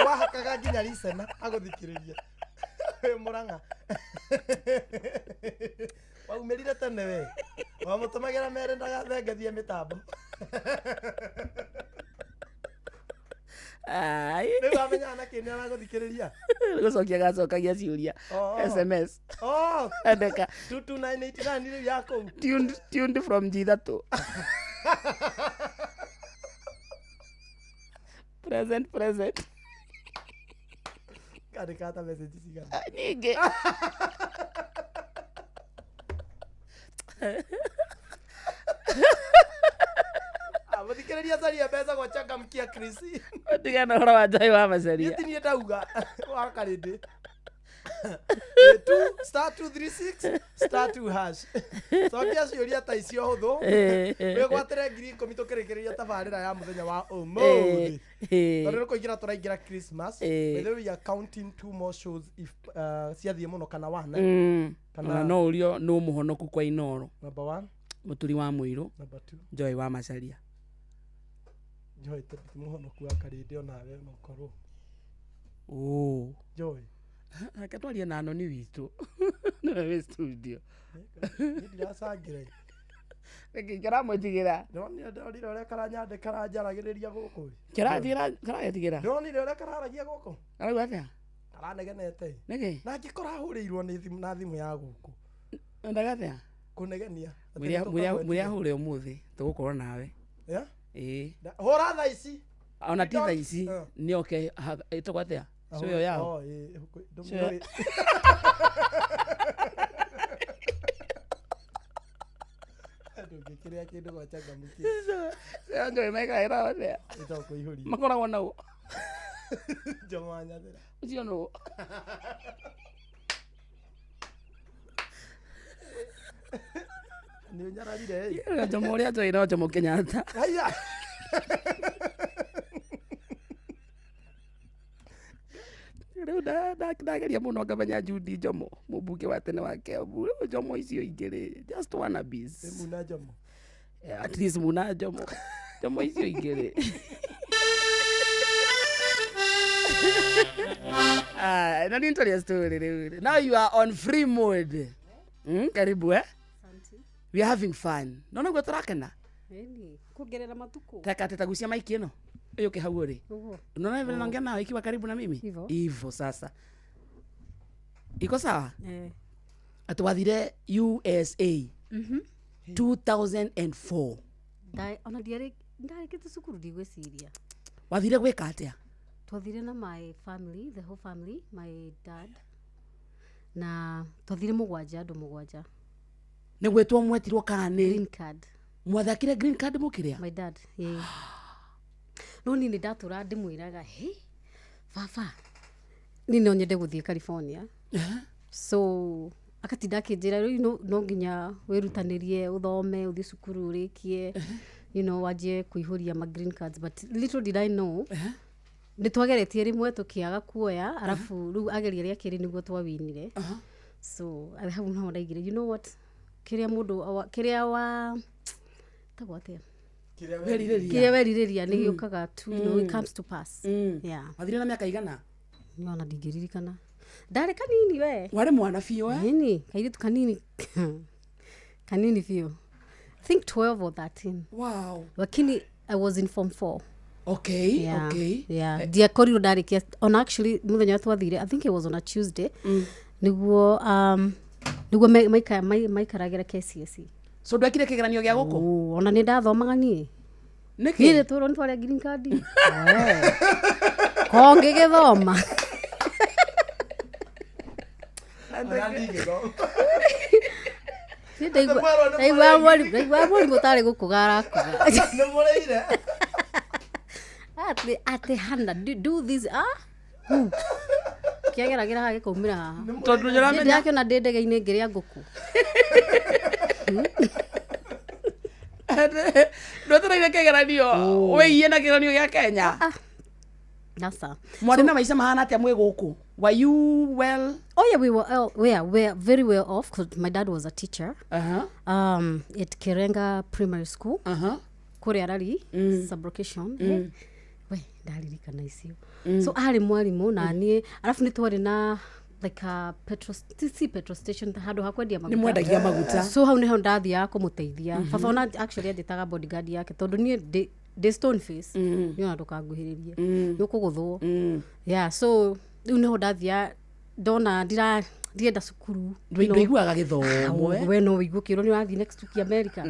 wahakaga nginya ricena agũthikĩrĩria wĩ Mũrang'a waumĩrire tene we wamũtũmagĩra merĩ ndagathengathie mĩtambo. Rĩu amenyaga na kĩ nĩ aragũthikĩrĩria. Gũcokia gacokagia ciũria SMS. Andĩka 22989 rĩu ya kũu tuned from G3. Present. Andĩka ta message cigana? Nyingĩ. Mũthikĩrĩria caria mbeca gwa changamkia Chris. Tigana ũhoro wa Joy wa Macharia. Niĩ ti niĩ ndauga wa Karĩndĩ. Star 236 star 2 hash. Cokia ciũria ta icio hũthũ. Wĩgwatĩre 10,000 tũkĩrĩkĩrĩria tabarĩra ya mũthenya wa ũmũthĩ. Tondũ nĩ kũingĩra tũraingĩra Christmas. By the way, we are counting two more shows if ciathiĩ mũno kana one. Kana no ũrio nũ mũhonoku kwa Inooro. Number 1. Mũturi wa Mũirũ. Number 2. Joy wa Macharia. Joy ti mũhonoku wa Karĩndĩ onawe no ũkorwo. Oh. Joy. Reke twarie na Anoni witũ. Nĩwe wĩ studio. Niĩ ndiracangĩra. Nĩkĩ kĩramwĩtigĩra? Ndĩronire ũrĩa karanyandĩ karanjaragĩrĩria gũkũ. Kĩragetigĩra? Ndĩronire ũrĩa kararagia gũkũ. Karauga atĩa? Karanegenete. Nĩkĩ? Na ngĩkora ahũrĩirwo nĩ thimũ na thimũ ya gũkũ. Endaga atĩa? Kũnegenia. Mwĩre ahũre ũmũthĩ tũgũkorwo nawe. Yeah? Ĩĩ. Hũra thaa ici. Ona ti thaa ici nĩoke ĩtagwo atĩa? Cũyo yao. Cũyo. Ndũngĩkĩrĩa kĩndũ gwa changamkia. Cũyo Joy mekagĩra atĩa? Ĩtagwo kũihũria. Makoragwo nau. Jomo wa Nyathera. Ũcio nũ? Nĩ ũnyararire ĩ. Jomo ũrĩa Joy no Jomo Kenyatta. Haiya. Rĩu ndageria mũno ngamenya Judy Njomo mũmbunge wa tene wa Kiambu. Rĩu Njomo icio ingĩ rĩ, just wannabes. Nĩ Muna Njomo. At least Muna Njomo. Njomo icio ingĩ rĩ. Na nĩ ntwaria story rĩu. Now you are on free mode. Karibu eh? We are having fun. No no tũrakena. Ĩni, kuongerera matukũ. Taka tetagucia maiki ĩno. Ũyũ hau rĩ. Unaona vile naongea nao ikiwa karibu na mimi? Hivyo sasa. Iko sawa? Eh. Atwathire USA. 2004. Dai ona ndiarĩ ndarĩkĩtie cukuru ndigwĩciria. Wathire gwĩka atĩa? Twathire na my family, the whole family, my dad. Na twathire mũgwanja, andũ mũgwanja. Nĩ gwĩtwo mwetirwo kana nĩ green card. Mwathakire green card mũkĩrĩa? My dad, yeah. No niĩ nĩ ndatũra ndĩmwĩraga, hey, baba, niĩ no nyende gũthiĩ California. So akatinda akĩnjĩra rĩu no nginya wĩrutanĩrie ũthome ũthiĩ cukuru ũrĩkie, you know, wanjie kũihũria ma green cards, but little did I know nĩ twageretie rĩmwe tũkĩaga kuoya, arabu rĩu ageria rĩa kerĩ nĩguo twawinire. So hau no ndaigire, you know what, kĩrĩa mũndũ kĩrĩa wa tagwo atĩa, kĩrĩa werirĩria nĩ gĩũkaga tu, you know, it comes to pass. Yeah. Wathire na mĩaka igana? Nĩ ona ndingĩririkana. Ndarĩ kanini we. Warĩ mwana biũ eh? Nini, kairĩtu kanini. Kanini biũ. I think 12 or 13. Wow. Lakini I was in form 4. Okay, yeah. Okay. Yeah. Ndiakorirwo ndarĩkia on actually mũthenya twathire, I think it was on a Tuesday. Nĩguo nĩguo maikaragĩra KCSE. So ndwekire kĩgeranio gĩa gũkũ? Ona nĩ ndathomaga niĩ. Nĩkĩ? Niĩ nĩtwĩrwo nĩtwarĩa green card. Ko ngĩgĩthoma. Ndaigua mwarimũ tarĩ gũkũga arakũga. Nĩmũrĩire. Atĩ Hannah, do this, ah? Kĩageragĩra haha gĩkaumĩra haha. Tondũ nĩũramenya. Ndĩrakĩona ndĩ ndege-inĩ ngĩrĩa ngũkũ. Ndwetereire kĩgeranio wĩiye na kĩgeranio gĩa Kenya. Nasa. Mwarĩ na maica mahana atĩa mwĩ gũkũ? Were you well? Oh yeah, we were very well off because my dad was a teacher. At Kirenga Primary School. Kũrĩa Rari, sublocation. We, ndaririkana icio. So arĩ mwarimũ na niĩ, arabu nĩ twarĩ na like a petrol, si petrol station, handũ ha kwendia maguta. Nĩ mwendagia maguta. So hau nĩho ndathiaga kũmũteithia. Baba ona actually anjĩtaga bodyguard yake tondũ niĩ ndĩ stone face. Nĩ ona ndũkanguhĩrĩrie. Nĩ ũkũgũthwo. Yeah, so rĩu nĩho ndathiaga ndona ndirenda cukuru. Ndũiguaga gĩthomo. We no ũigue ũkĩrwo nĩ ũrathiĩ next week America.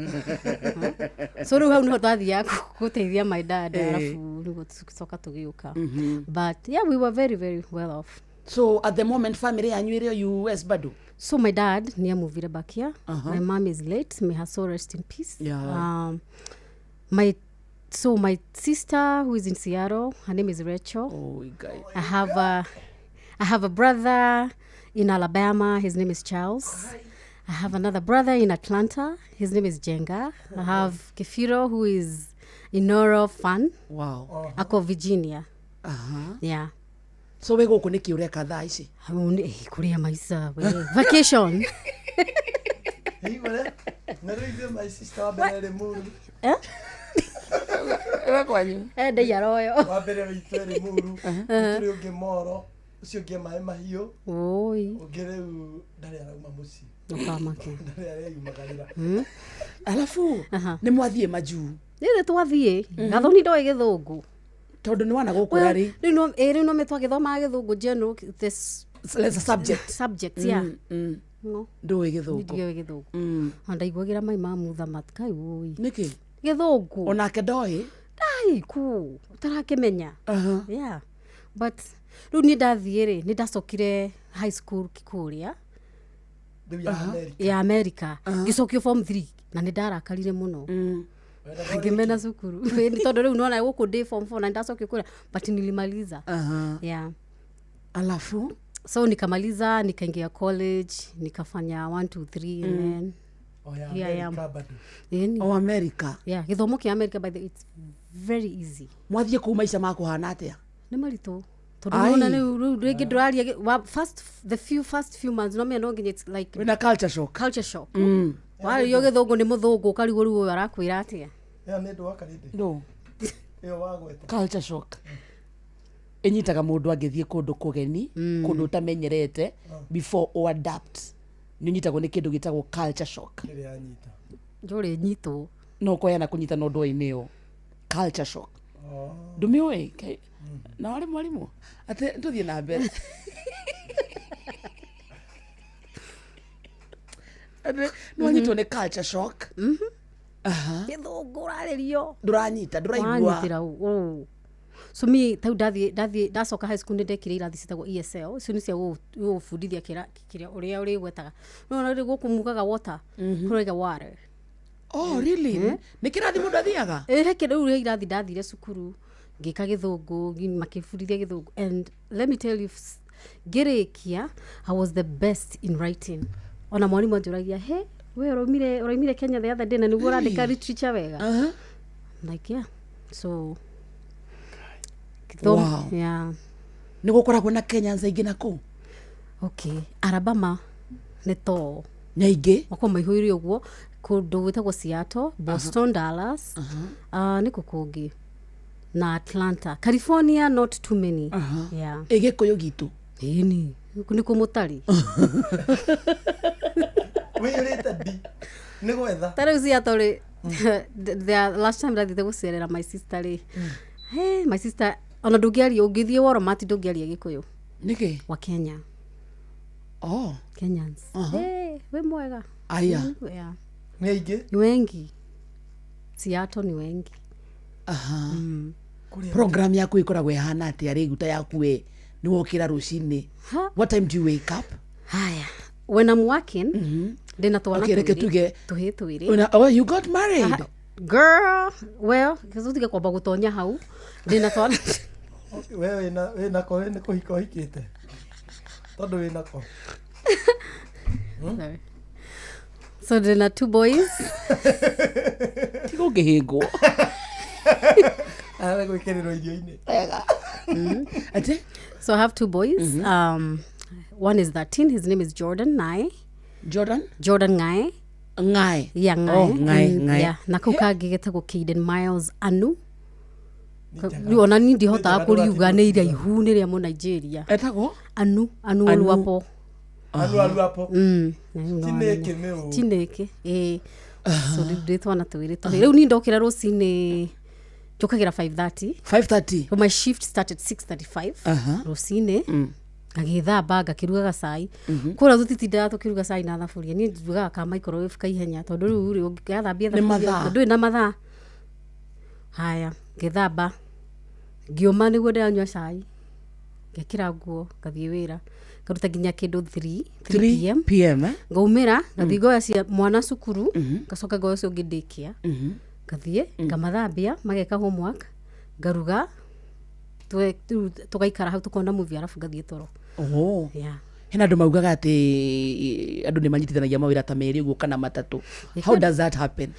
So rĩu hau nĩho ndathiaga gũteithia my dad, arabu nĩguo tũcoka tũgĩũka. But yeah, we were very very well off. So at the moment family yanyu ĩrĩ o US bado? So my dad nĩ amuvire back here. Uh-huh. My mom is late, may her soul rest in peace. Yeah. My so my sister who is in Seattle, her name is Rachel. Oh, guy. I have a brother in Alabama. His name is Charles. I have another brother in Atlanta. His name is Jenga. I have Kefiro, who is Inoro fan. Wow. Ako Virginia. Yeah. So we gũkũ nĩkĩ ũreka thaa ici? Kuria maisa we. Vacation. Igore, na rĩu ithuĩ my sister wa mbere rĩ Muru. Eh? We kwanyu. Eh, ndaiaroyo. Wa mbere witũ ĩrĩ Muru, tũrĩ ũngĩ Moro, ũcio ũngĩ maĩ mahiũ, Oi. ũngĩ rĩu ndarĩ arauma mũciĩ. Ndũkamake. Ndarĩ areyumagarĩra. Alafu nĩ mwathiĩ majuu? Nĩ twathiĩ. Gathoni ndoĩ gĩthũngũ. Tondũ nĩ wana gũkũra rĩ. Rĩu no ĩ rĩu no twagĩthomaga gĩthũngũ general this As a subject. Subject, yeah. No. Ndũĩ gĩthũngũ. Ndiũĩ gĩthũngũ. Ona ndaiguagĩra mai ma muthamat kai woi. Nĩkĩ? Gĩthũngũ. Onake ndoĩ? Ndai ku ũtarakĩmenya. Yeah. But rĩu niĩ ndathiĩ rĩ, nĩ ndacokire high school kũrĩa Rĩu ya America. Ya America, ngĩcokio form 3 na nĩ ndarakarire mũno, ngĩmena cukuru. Ĩni, tondũ rĩu nona gũkũ ndĩ form 4 na ndacokio kũrĩa, but nilimaliza. Yeah. Alafu so nikamaliza, nikaingia college, nikafanya 1 2 3 and then O ya here I am. America bado. Ĩni. O America. Yeah, gĩthomo kĩa America, by the way, it's very easy. Mwathiĩ kũu maica makũhana atĩa? Nĩ maritũ tondũ Ai. nona rĩu rĩngĩ ndũraria first the few first few months no menya no nginya, it's like Wĩna culture shock. Culture shock. Warĩrio gĩthũngũ nĩ mũthũngũ, ũkarigwo rĩu ũyũ arakwĩra atĩa. Ĩyo nĩ ndũ wakarĩte. No. Ĩyo wagweta. Culture shock ĩnyitaga mũndũ angĩthiĩ kũndũ kũgeni, kũndũ ũtamenyerete, before o adapt nĩ ũnyitagwo nĩ kĩndũ gĩtagwo culture shock. Kĩrĩa anyita. Ndũrĩ nyitwo. No ũkoyana kũnyita na ũndũ ĩyo culture shock ndũmĩũĩ. Na warĩ mwarimũ atĩ tũthiĩ na mbere atĩ nĩwanyitwo nĩ culture shock. Gĩthũngũ ũrarĩrio. Ndũranyita, ndũraigua. Wanyitĩra ũũ. So mi tau ndathiĩ ndacoka high school, nĩ ndekire irathi citagwo ESL. Icio nĩ cia gũgũbundithia kĩrĩa ũrĩa ũrĩgwetaga. No na rĩu gũkũ mugaga water, kũraiga water. Oh, really? Nĩ kĩrathi mũndũ athiaga? Ĩ, he kĩrĩ rĩu he irathi ndathire cukuru, ngĩka gĩthũngũ, makĩbundithia gĩthũngũ, and let me tell you, ngĩrĩkia I was the best in writing. Ona mwarimũ anjũragia, "He, we ũraumire Kenya the other day na nĩguo ũrandĩka literature wega?" I'm like, "Yeah." So Wow. Yeah. Nĩ gũkoragwo na Kenyans aingĩ na kũu? Okay, Alabama nĩ to nĩ aingĩ. Makorwo maihũire ũguo kũndũ gwĩtagwo Seattle, Boston, Dallas, nĩ kũ kũngĩ, na Atlanta. California, not too many. Yeah. Ĩ gĩkũyũ gitũ? Ĩni, nĩ kũ mũtari. Wĩyũrĩte ndi nĩ gwetha. Ta rĩu Seattle rĩ, the last time ndathiĩte gũcerera my sister rĩ, hey, my sister ona ndũngĩaria, ũngĩthiĩ Walmart ndũngĩaria gĩkũyũ. Nĩkĩ? Wa Kenya. Oh. Kenyans. Hey, wĩ mwega. Aya. Yeah. Nĩ aingĩ. Ni wengi. Seattle ni wengi. Aha. Program yaku ĩkoragwo ĩhana atĩa rĩu? Ta yaku we nĩ wokĩra rũcinĩ, what time do you wake up? Haya, when I'm working, ndĩna twana Okay, reke twĩrĩ, tuge tũhĩĩ twĩrĩ. Oh, you got married? Aha. Girl, well, tũtige kwamba gũtonya hau. Ndĩna twana. We wĩna ko, we nĩ kũhika ũhikĩte tondũ wĩna ko? Sorry. So ndĩna two boys. Tiga ũngĩhĩngwo. Arĩ gwĩkĩrĩrwo irio-inĩ. Wega. Ate? So I have two boys. One is 13. His name is Jordan Ngai. Jordan? Jordan Ngai. Ngai. Yeah, Ngai. Oh, Ngai, Ngai. Yeah. Na kau kangĩ getagwo Caden Miles Anu. Rĩu ona niĩ ndihotaga kũriuga, nĩ iraihu, nĩ rĩa Mũnigeria. Etagwo? Anu, Anu Anu. Oluwapo. Anu Aluapo. Na rĩu no Chineke wamenya. nĩ ũũ. Chineke, ĩĩ. So rĩu ndĩ twana twĩrĩ tũhĩĩ. Rĩu niĩ ndokĩra rũcinĩ njũkagĩra 5:30. 5:30. So my shift started 6:35 rũcinĩ. Ngagĩthamba, ngakĩruga gacai. Kũrĩa tũtitindaga tũkĩruga cai na thaburia, niĩ ndugaga ka microwave kaihenya, tondũ rĩu rĩ ũngĩgathambia Nĩ thaburia mathaa. ndũrĩ na mathaa. Haya, ngĩthamba, ngĩũma nĩguo ndĩranyua cai. Ngekĩra nguo, ngathiĩ wĩra, ngaruta nginya kĩndũ 3 3 pm. PM, eh? Ngaumĩra, ngathiĩ ngoya cia mwana cukuru, ngacoka ngoya ũcio ũngĩ ndĩkia, ngathiĩ ngamathambia, mageka homework, ngaruga, rĩu tũgaikara hau tũkona movie, arabu ngathiĩ toro. Oh. Yeah. Hena andå maugaga atä andå nä manyitithanagia mawä ra ta merä å guo kana matatå. How does that happen?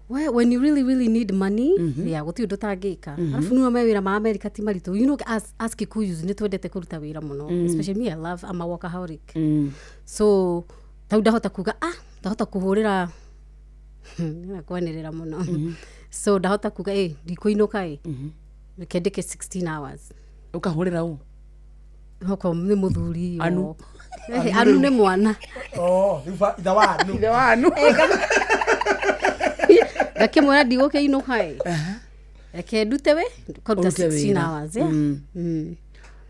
Well, when you really really need money, yeah, gũtirĩ ũndũ ũtangĩka. Arabu nĩwe me wĩra ma America ti maritũ. You know, as Kikuyus nĩ twendete kũruta wĩra mũno. Especially me, I love, I'm a workaholic. So tau ndahota kuga, ah, ndahota kũhũrĩra na kwanĩrĩra mũno. So ndahota kuga, ĩ, ndikũinũka, ĩ, reke ndĩke 16 hours. Å kahå rä ra å? Okorwo nĩ mũthuri. Anu. Anu nĩ mwana. Oh, rĩu ithe wa Anu. Ithe wa Anu. Ngakĩmwĩra ndigũkĩinũka, ĩ, reke ndute wĩ karuta Ũrute 16 wĩra. hours, yeah.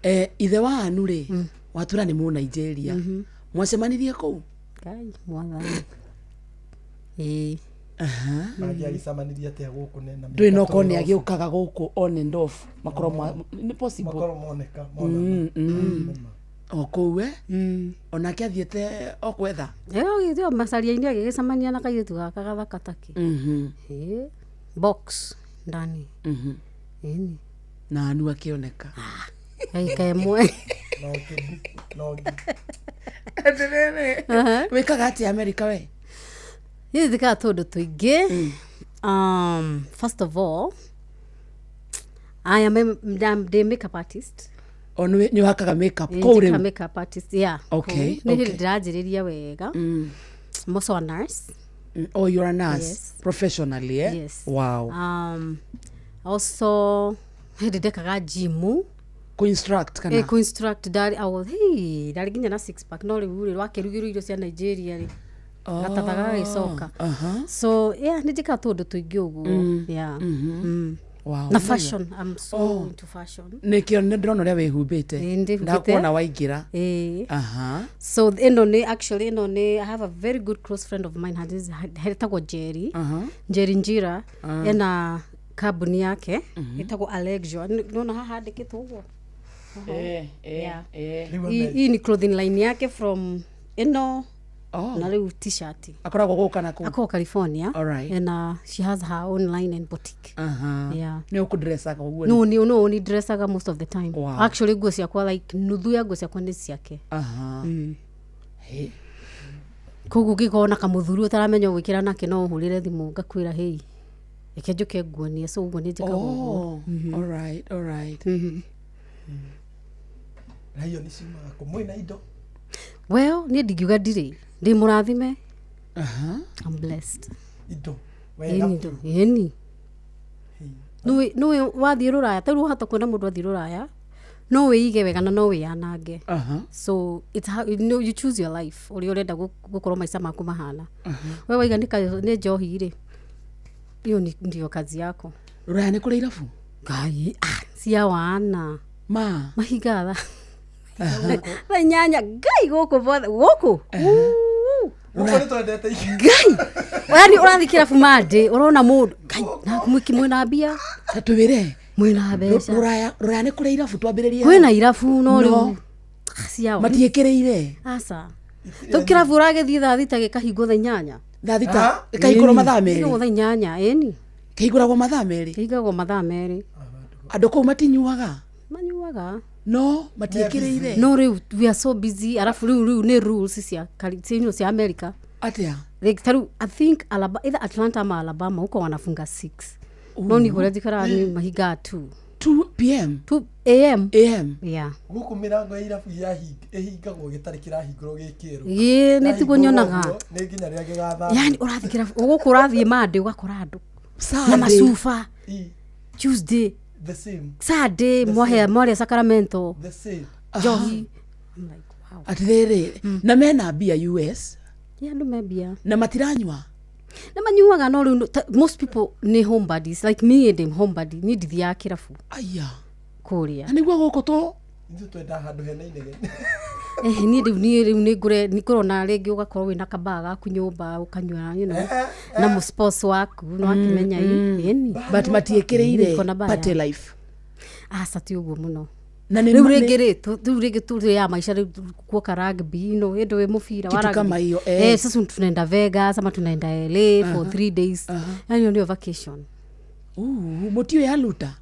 Eh, ithe wa Anu rä watura nä må Nigeria, mwacemanirie kå u? Ngai mwathani, ĩĩ. Mangĩagĩcemanirie atĩa gũkũ nena Ndå no korwo nä agä å kaga gå kå on and off, makorwo nä possible. Makorwo moneka monana. O kå u e onake athiä te o gwetha. Ĩyo macaria-inĩ agĩgĩcemania na kairĩtu gaka gathaka takĩ. Ĩĩ, box ndani. Ĩni. Na Anu akä oneka. Ndagĩka ĩmwe. No kĩndũ, no Atĩrĩrĩ, wĩkaga atĩa America we? Niĩ njĩkaga tũũndũ tũingĩ. First of all, I am a, ndĩ makeup artist. O nĩ ũhakaga makeup Ĩĩ, kũu njĩkaga rĩu? makeup artist, yeah. Okay, Kũu. Nĩ hĩndĩ okay. ndĩranjĩrĩria wega. I'm also a nurse. Oh, you're a nurse? Yes. Professionally, eh? Yes. Wow. Also hĩndĩ ndekaga gym. Kũ-instruct kana? Eh, kũ-instruct. Ndarĩ, I was, hey, ndarĩ nginya na six pack, no rĩu rĩ rwakĩrugĩrwo irio cia Nigeria rĩ, gatatha gagagĩcoka. So yeah, nĩ njĩkaga tũũndũ tũingĩ ũguo. Yeah. Wow. Na fashion, I'm so Oh. into fashion. Nĩkĩo nĩ ndĩrona ũrĩa wĩhumbĩte. Ĩĩ, ndĩhumbĩte. Ndakuona waingĩra. Ĩĩ. Aha. So ĩno nĩ, actually ĩno nĩ, I have a very good close friend of mine, hetagwo Jerry. Jerry Njira. Ena kambuni yake ĩtagwo Alexia. Nĩwona haha handĩkĩtwo ũguo. Eh, eh, Yeah. eh. Hii ni clothing line yake from ĩno Oh. na rĩu T-shirt. Akoragwo gũkũ kana kũ? Akoragwo California. Alright. And she has her own line and boutique. Aha. Yeah. Nĩ ũkũndressaga ũguo? No, ni no ni dressaga most of the time. Wow. Actually nguo ciakwa, like nuthu ya nguo ciakwa nĩ ciake. Aha. Hey. Koguo ũngĩkorwo na kamũthuri ũtaramenya gwĩkĩra nake, no ũhũrĩre thimũ ngakwĩra, "Hei, reke njũke nguonie." So ũguo nĩ njĩkaga ũguo. Oh, all right, all right. Na hiyo nĩ ciumaga kũ mwĩna indo? Well, niĩ ndingiuga ndirĩ, ndĩ mũrathime. Aha. I'm blessed. Indo wega. Ĩni ndo ĩni nĩũĩ wathiĩ rũraya, ta rĩu wahota kuona mũndũ athiĩ rũraya, no wĩige wega na no wĩyanange. So it's how, you know, you choose your life ũrĩa ũrenda gũkorwo maica maku mahana. We waiga nĩ njohi rĩ, hiyo ndio kazi yako. Rũraya nĩ kũrĩ irabu? Ngai, ah, cia wana. Ma. Mahinga thaa 8, ngai, gũkũ bothe gũkũ. Uu. Gũkũ nĩ twendete Ngai, yani ũrathiĩ kĩrabu mandĩ ũrona mũndũ, ngai, na mwĩki mwĩna mbia. Ta twĩre. Mwĩna mbeca. Rũraya nĩ kũrĩ irabu, twambĩrĩrie. Kwĩna irabu no No. rĩu, ah, cia Matiĩkĩrĩire. Aca, tau kĩrabu ũragĩthiĩ thaa 6 gĩkahingwo thaa 8. Thaa 6 gĩkahingũrwo mathaa 2? Gĩkahingũrwo thaa 8, ĩni. Kĩhingũragwo mathaa 2? Kĩhingagwo mathaa 2. Andũ kũu matinyuaga? Manyuaga. No matiĩkĩrĩire. No rĩu we are so busy, arabu rĩu nĩ rules cia cia America. Atĩa? Like taru, I think Alabama, either Atlanta ama Alabama, huko wanafunga 6, no ni kũrĩa njikaraga ni mahingaga 2. 2 pm? 2 am. Am. Yeah. Gũkũ mĩrango ya irabu ĩhingagwo gĩtarĩ kĩrahingũrwo gĩ kĩerũ. Ĩĩ, nĩ tiguo nyonaga. Nĩ nginya rĩrĩa gĩgathambio. Yani ũrathiĩ kĩrabu gũkũ, ũrathiĩ Monday ũgakora andũ na Sunday. macuba, Tuesday The same. Saturday mwahe mwarĩa Sacramento. The same. Njohi. Atĩrĩrĩ, na mena mbia US? Yeah, andũ me mbia. Na matiranyua? Na manyuaga, no rĩu most people nĩ homebodies like me, and I'm homebody, niĩ ndithiaga kĩrabu. Aya. Kũrĩa. Na nĩguo gũkũ tũ Ithuĩ twendaga handũ hena inegene. Eh, niĩ rĩu nĩ ngũre nĩ ngũrona rĩngĩ ũgakorwo wĩna kabaa gaku nyũmba ũkanyua, you know, na mũsports waku no akĩmenya ĩni. But matiĩkĩrĩire Niko na baya. party life? Aca, ti ũguo mũno. Na nĩ Rĩu ma- rĩngĩ rĩ, rĩu rĩngĩ tũrĩ maica rĩu kuoka rugby, no hĩndĩ wĩ mũbira wa Kitu kama rugby. hiyo, eh. Eh, sasa tunaenda Vegas ama tunaenda LA for 3 days. Yani hiyo ndio vacation. Mũtiũĩ haluta.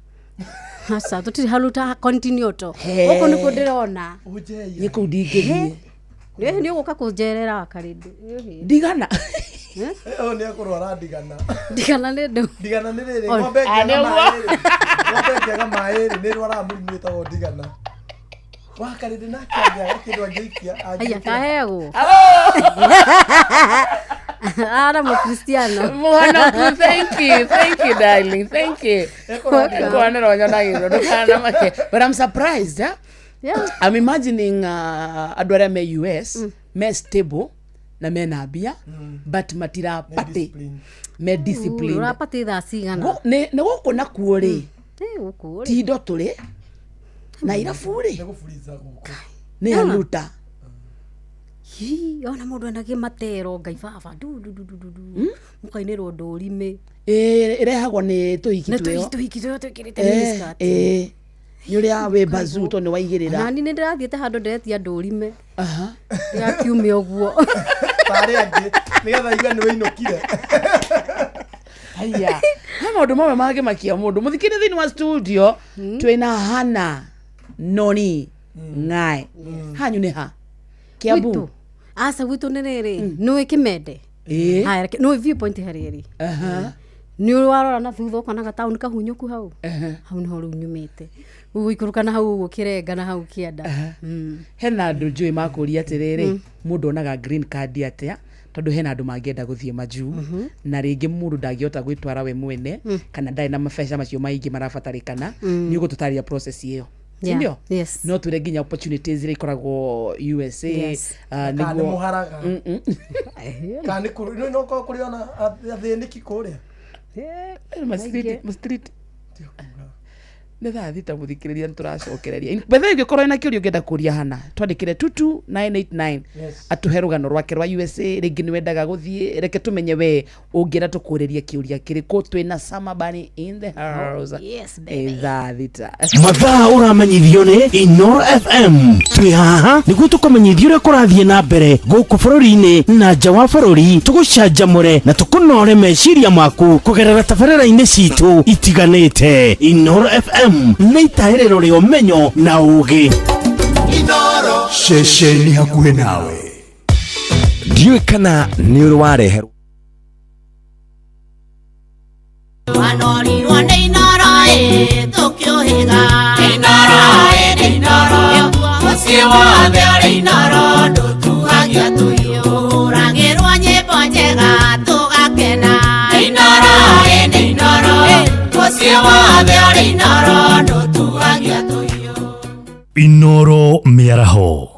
Aca, tũtirĩ haluta continue to. He. Gũkũ nĩkuo ndĩrona. Nĩ kũu ndingĩthiĩ. Nĩ ũgũka kũnjerera wakarĩndĩ. Ndigana. Ũyũ nĩ ekũrwara ndigana. Ndigana nĩ ndũ. Ndigana nĩ rĩrĩ, Oh. ng'ombe Ah, ĩngĩaga nĩguo. maĩ rĩ, ng'ombe ĩngĩaga maĩ rĩ, nĩ ĩrwaraga mũrimũ wĩtagwo ndigana. Wakarĩndĩ nake angĩaga kĩndũ angĩikia, Aya, angĩkĩra. kaheagwo. Ara mũkristiano. Mũhonoku, thank you, thank you, darling, thank you. Welcome. Kwanĩra ũnyonagĩrwo ndũkanamake. But I'm surprised, eh? Yeah. I'm imagining andũ arĩa me US me stable na mena mbia, but matirapatĩ me disciplined. Ũrapatĩ thaa cigana? Nĩ gũkũ nakuo rĩ, Eh, gũkũ rĩ. ti indo tũrĩ na irabu rĩ nĩ Ah. haluta. Hi, ona mũndũ ena kĩmatero ngai baba du du du du du du mũkainĩrwo ndũrime. Ĩrehagwo nĩ tũhiki Na twĩyo. tũhiki twĩyo twĩkĩrĩte miniskirt. Nĩ ũrĩa wĩ bazuu tondũ nĩ waigĩrĩra. Nani nĩ ndĩrathiĩte handũ ndĩretia ndũrime. Ndĩrakiumia ũguo. Tarĩ angĩ, nĩgetha igue nĩ wĩinũkire. Haya, he maũndũ mamwe mangĩmakia mũndũ mũthikĩrĩ thĩinĩ wa studio. Twĩna Hana Noni Ng'ae. Hanyu nĩ ha Kiambu? Gwitũ. Aca, gwitũ nĩ rĩrĩ, nĩũĩ Kĩmende? Ĩĩ. Haya, nĩũĩ viewpoint harĩa ĩrĩ? Nĩ warora na thutha ũkona gataũni kahunyũku hau. Hau nĩho rĩu nyumĩte. Rĩu gũikũrũka na hau ũguo kĩrenga na hau kĩanda. Hena andũ njũĩ makũria atĩrĩrĩ, mũndũ onaga green card atĩa? Tondũ hena andũ mangĩenda gũthiĩ majuu, na rĩngĩ mũndũ ndangĩhota gwĩtwara we mwene, kana ndarĩ na mabeca macio maingĩ marabatarĩkana. Nĩ ũgũtũtarĩria process ĩyo? Yeah. Sindio? Yes. No twĩre nginya opportunities iria ikoragwo USA. Yes. Kana nĩ mũharaga. Mm-mm. Kana nĩ kũrĩ, no korwo kũrĩ ona athĩnĩki kũrĩa. Ma street nĩ thaa 6. Mũthikĩrĩria, nĩ tũracokereria bethe. Ũngĩkorwo ĩna kĩũria ũngĩenda kũria Hana, twandĩkĩre 22989. Yes. Atũhe rũgano rwake rwa USA. Rĩngĩ nĩ wendaga gũthiĩ, reke tũmenye we ũngĩenda tũkũrĩrie kĩũria kĩrĩkũ. Twĩna Summer Bunny in the house. Yes. Thaa 6. Mathaa ũramenyithio nĩ Inoro FM. Twĩ haha nĩguo tũkũmenyithia ũrĩa kũrathiĩ na mbere gũkũ bũrũri-inĩ na nja wa bũrũri, tũgũcanjamũre na tũkũnore meciria maku kũgerera tabarĩra-inĩ citũ itiganĩte. Inoro FM nĩ itahĩrĩro rĩa ũmenyo na ũũgĩ. Ceceni hakuhĩ nawe. Ndiũĩ kana nĩ ũrĩ wareherwo Wanorirwo nĩ Inoro ĩ tũkĩũhĩga. Inoro ĩ nĩ Inoro, mũciĩ wothe ũrĩ Inoro, ndũtuhagia tũhiũ. Ũhũragĩrwo nyĩmbo njega tũgakena. Inoro ĩ nĩ Inoro, mũciĩ wothe ũrĩ Inoro, ndũtuhagia tũhiũ. Inoro mĩaraho.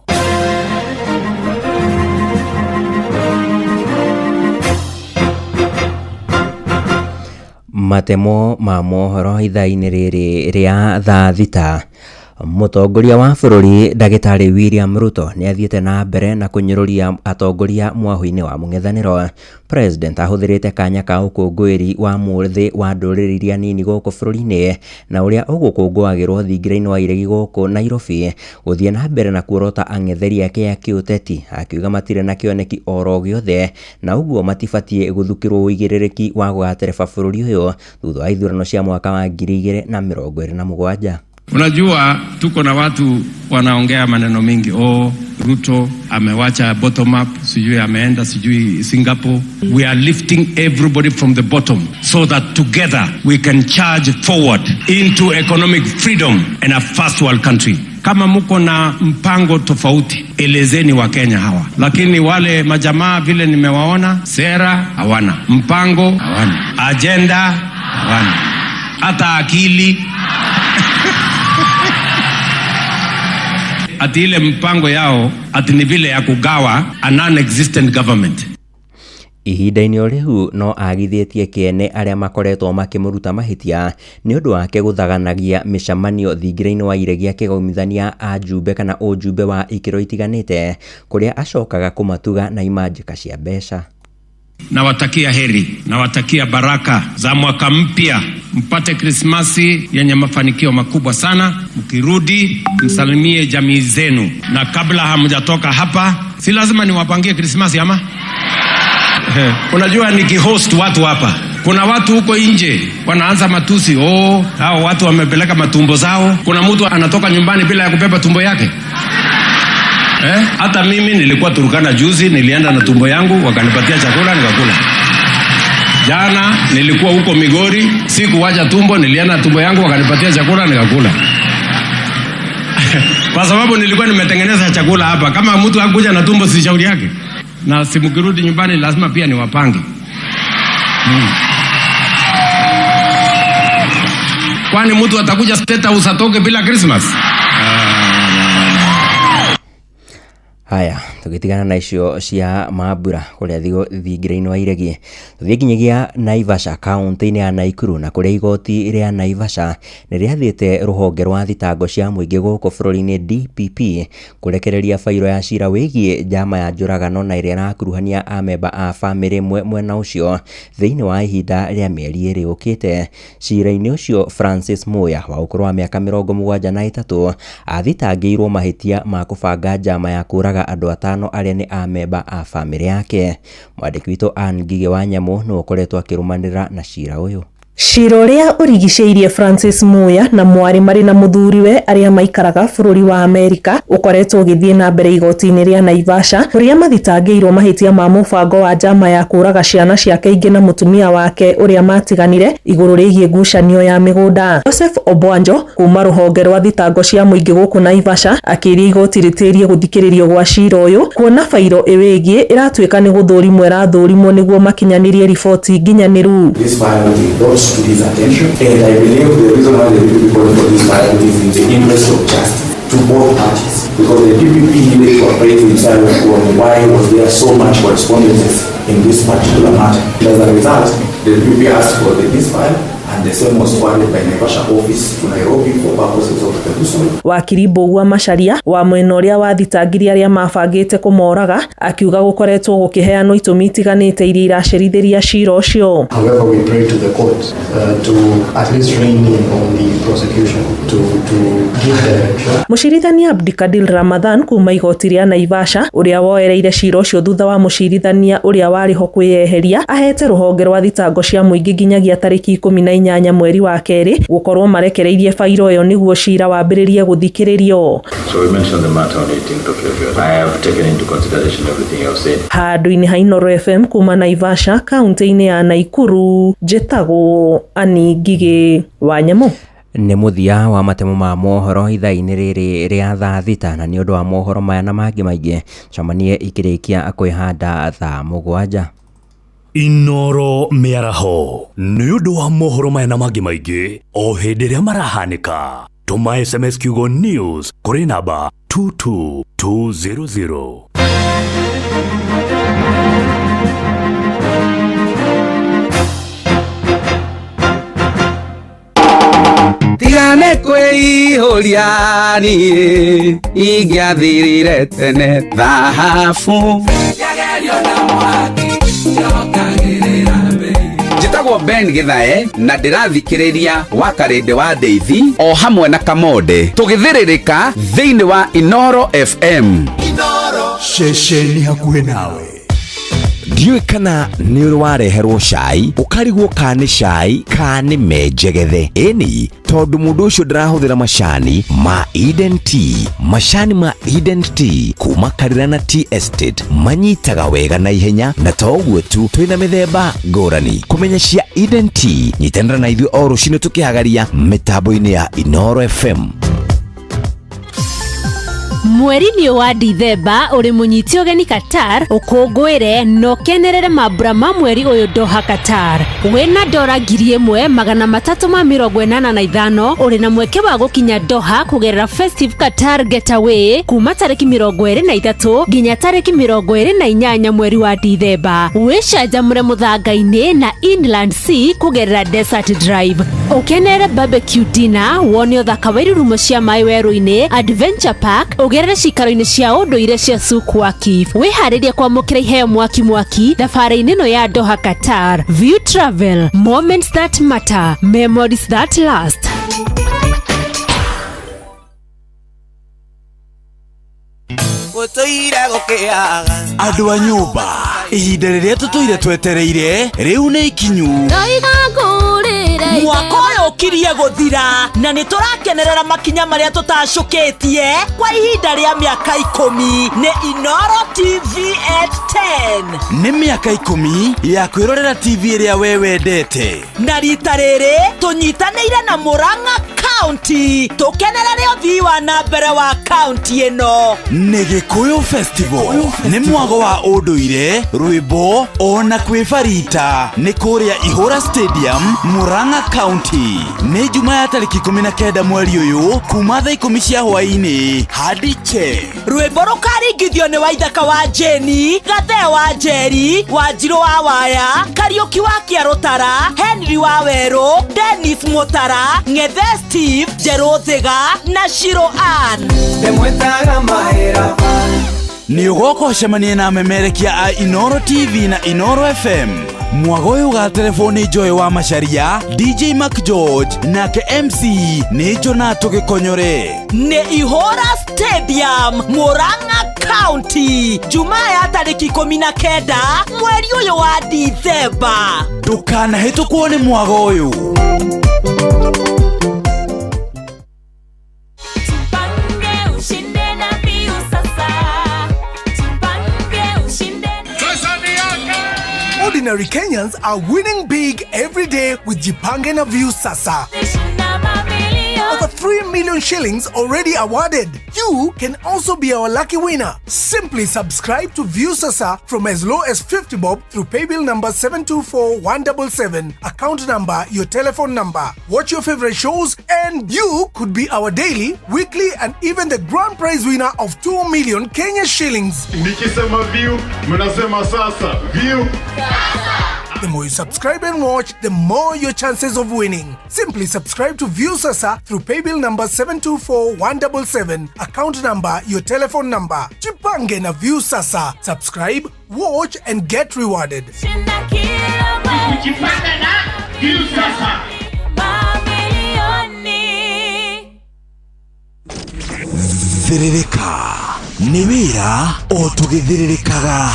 Matemo ma mohoro ithaa-inĩ rĩrĩ rĩa thaa 6. Mũtongoria wa bũrũri Ndagĩtarĩ William Ruto nĩ athiĩte na mbere na kũnyũrũria atongoria mwahũ-inĩ wa mũng'ethanĩro. President ahũthĩrĩte kanya ka ũkũngũĩri wa mũthĩ wa ndũrĩrĩ iria nini gũkũ bũrũri-inĩ, na ũrĩa ũgũkũngũagĩrwo thingira-inĩ wa iregi gũkũ Nairobi, gũthiĩ na mbere na kuorota ang'etheri ake a kĩũteti, akiuga matirĩ na kĩoneki oro gĩothe na ũguo matibatiĩ gũthukĩrwo ũigĩrĩrĩki wa gũgatereba bũrũri ũyũ thutha wa ithurano cia mwaka wa 2027. Unajua tuko na watu wanaongea maneno mingi. Oh, Ruto amewacha bottom up, sijui ameenda sijui Singapore. We are lifting everybody from the bottom so that together we can charge forward into economic freedom and a first world country. Kama muko na mpango tofauti, elezeni Wakenya hawa. Lakini wale majamaa vile nimewaona, sera hawana, mpango hawana, agenda hawana, hata akili ati ile mpango yao ati ni vile ya kugawa a non-existent government. Ihinda-inĩ o rĩu no agithĩtie kĩene arĩa makoretwo makĩmũruta mahĩtia nĩ ũndũ wake gũthaganagia mĩcemanio thingira-inĩ wa iregi akĩgomithania ajumbe kana ũjumbe wa ikĩro itiganĩte, kũrĩa acokaga kũmatuga na imanjĩka cia mbeca. Nawatakia heri, nawatakia baraka za mwaka mpya mpate Krismasi yenye mafanikio makubwa sana. Mkirudi msalimie jamii zenu, na kabla hamjatoka hapa, si lazima niwapangie Krismasi ama? Unajua nikihost watu hapa, kuna watu huko nje wanaanza matusi. Oh, hao watu wamepeleka matumbo zao. Kuna mtu anatoka nyumbani bila ya kubeba tumbo yake eh? Hata mimi nilikuwa Turkana juzi, nilienda na tumbo yangu, wakanipatia chakula nikakula. Jana nilikuwa huko Migori, sikuwacha tumbo, nilienda na tumbo yangu, wakanipatia chakula nikakula kwa sababu nilikuwa nimetengeneza chakula hapa. Kama mtu hakuja na tumbo, si shauri yake. Na simkirudi nyumbani, lazima pia niwapange. Kwani mtu atakuja State House atoke bila Christmas? Haya, tũgĩtigana na icio cia mambura kũrĩa thingira-inĩ wa iregi, tũthiĩ nginyagia Naivasha kaũntĩ-inĩ ya Naikuru, na kũrĩa igoti rĩa Naivasha nĩ rĩathĩte rũhonge rwa thitango cia mũingĩ gũkũ bũrũri-inĩ DPP kũrekereria bairo ya cira wĩgiĩ njama ya njũragano na ĩrĩa ĩrakuruhania amemba a bamĩrĩ ĩmwe mwena ũcio thĩinĩ wa ihinda rĩa mĩeri ĩrĩ yũkĩte. Cira-inĩ ũcio Francis Muya wa ũkũrũ wa mĩaka 73 athitangĩirwo mahĩtia ma kũbanga njama ya kũũraga andũ atano arĩa nĩ amemba a bamĩrĩ yake. Mwandĩki witũ Ann Ngigĩ wa Nyamũ nĩwe ũkoretwo akĩrũmanĩrĩra na cira ũyũ. Cira ũrĩa ũrigicĩirie Francis Muya na mwarĩ marĩ na mũthuriwe arĩa maikaraga bũrũri wa Amerika ũkoretwo ũgĩthiĩ na mbere igoti-inĩ rĩa Naivasha, kũrĩa mathitangĩirwo mahĩtia ma mũbango wa njama ya kũũraga ciana ciake ingĩ na mũtumia wake ũrĩa matiganire igũrũ rĩgiĩ ngucanio ya mĩgũnda. Joseph Obwanjo kuma rũhonge rwa thitango cia mũingĩ gũkũ Naivasha akĩria igoti rĩtĩrie gũthikĩrĩrio gwa cira ũyũ, kuona bairo ĩwĩgiĩ ĩratuĩka nĩ gũthũrimwo ĩrathũrimwo nĩguo makinyanĩrie riboti nginyanĩru. This file will be brought to his attention, and I believe the reason why the DPP called for this file is in the interest of justice to both parties, because the DPP needed to appraise himself on why was there so much correspondence in this particular matter. And as a result, the DPP asked for this file, and the same was forwarded by Naivasha office to Nairobi for purposes of perusal. Wakiri Mbugua Macharia wa mwena ũrĩa wathitangire arĩa mabangĩte kũmoraga akiuga gũkoretwo gũkĩheanwo itũmi itiganĩte iria iracerithĩria cira ũcio. However, we pray to the court to at least rein in on the prosecution to give direction. Mũcirithania Abdikadir Ramadhan kuma igoti rĩa Naivasha ũrĩa woereire cira ũcio thutha wa mũcirithania ũrĩa warĩ ho kwĩyeheria ahete rũhonge rwa thitango cia mũingĩ nginyagia tarĩki 18 mweri wa kerĩ gũkorwo marekereirie bairo ĩyo nĩguo cira wambĩrĩrie gũthikĩrĩrio. So we mentioned the matter on 18th of February. I have taken into consideration everything you have said. Handũ-inĩ ha Inooro FM kuma Naivasha kaunti-inĩ ya Naikuru, njĩtagwo Annie Ngigĩ wa Nyamũ. Nĩ mũthia wa matemo ma mohoro ithaa-inĩ rĩrĩ rĩa thaa 6, na nĩ ũndũ wa mohoro maya na mangĩ maingĩ cemanie ikĩrĩkia kwĩhanda thaa 7. Inooro mĩaraho nĩ ũndũ wa mohoro maya na mangĩ maingĩ o hĩndĩ ĩrĩa marahanĩka. Tũma SMS kiugo news kũrĩ namba 22200. Tigane kwĩihũria niĩ ingĩathirire tene thahabu. Njĩtagwo Ben Githae na ndĩrathikĩrĩria wa Karĩndĩ wa Ndeithi o hamwe na Kamonde tũgĩthĩrĩrĩka thĩinĩ wa Inooro FM. Ceceni hakuhĩ nawe. Ndiũĩ kana nĩ ũrĩ wareherwo cai ũkarigwo ka nĩ cai ka nĩ menjegethe. Ĩni tondũ mũndũ ũcio ndarahũthĩra macani ma Eden Tea. Macani ma Eden Tea kuma Karirana Tea Estate manyitaga wega na ihenya, na to ũguo tu, twĩna mĩthemba ngũrani. Kũmenya cia Eden Tea, nyitanĩra na ithuĩ o rũcinĩ tũkĩhagaria mĩtambo-inĩ ya Inooro FM. Mweri-inĩ wa Dithemba ũrĩ mũnyite ũgeni Qatar ũkũngũĩre na ũkenerere mambura ma mweri ũyũ Doha Qatar. Wĩna dora 1385 ũrĩ na mweke wa gũkinya Doha kũgerera Festive Qatar Getaway kuma tarĩki 23 nginya tarĩki 28 mweri wa Dithemba. Wĩcanjamũre mũthanga-inĩ na Inland Sea kũgerera Desert Drive. Ũkenere barbecue dinner, wone ũthaka wa irurumo cia maĩ werũ-inĩ, adventure park, ũgerere cikaro-inĩ cia ũndũire cia Souk Waqif. Wĩharĩrie kwamũkĩra iheo mwaki mwaki thabarĩ-inĩ ĩno ya Doha, Qatar. View Travel, moments that matter, memories that last. Gũtũire gũkĩaga. Andũ a nyũmba, ihinda rĩrĩa tũtũire twetereire rĩu nĩ ikinyu. Ndoiga ngũrĩre. Mwaka ũyũ ũkirie gũthira na nĩ tũrakenerera makinya marĩa tũtacũkĩtie kwa ihinda rĩa mĩaka 10 nĩ Inoro TV at 10. Nĩ mĩaka 10 ya kwĩrorera TV ĩrĩa we wendete. Na rita rĩrĩ tũnyitanĩire na Murang'a County tũkenerere ũthii wa na mbere wa kaunti ĩno. Nĩ Gĩkũyũ Festival, nĩ mwago wa ũndũire, rwĩmbo ona kwĩbarita, nĩ kũrĩa Ihũra Stadium, Murang'a County. Nĩ Juma ya tarĩki 19 mweri ũyũ kuma thaa 10 cia hwaĩ-inĩ hadi che. Rwĩmbo rũkaringithio nĩ Waithaka wa Jeni, Gathee wa Njeri, Wanjirũ wa Waya, Kariũki wa Kĩarũtara, Henry wa Werũ, Dennis Mũtara, Ng'ethe Steve, Njerũ Thiga na Shiro Ann. Ndĩmwĩtaga mahĩra. Nĩ ũgoka ũcemanie na amemerekia a Inoro TV na Inoro FM. Mwago ũyũ ũgaterebwo nĩ Joy wa Macharia, DJ Mac George, nake MC nĩ Jonato Gĩkonyore. Nĩ Ihũra Stadium, Murang'a County, Jumaa ya tarĩki 19 mweri ũyũ wa Dithemba. Ndũkanahĩtũkwo nĩ mwago ũyũ. Tupange ushinde na View Sasa. Tupange ushinde. Ordinary Kenyans are winning big every day with Jipange na View Sasa. Over 3 million shillings already awarded. You can also be our lucky winner. Simply subscribe to View Sasa from as low as 50 bob through paybill number 724177, account number, your telephone number. Watch your favorite shows and you could be our daily, weekly and even the grand prize winner of 2 million Kenya shillings. Nikisema view, mnasema sasa. View. The more you subscribe and watch, the more your chances of winning. Simply subscribe to View Sasa through paybill number 724177, account number, your telephone number. Jipange na View Sasa. Subscribe, watch and get rewarded. Shinda kila mwezi. Jipange na View Sasa. Mamilioni. Thĩrĩrĩka nĩ wĩra o tũgĩthĩrĩrĩkaga.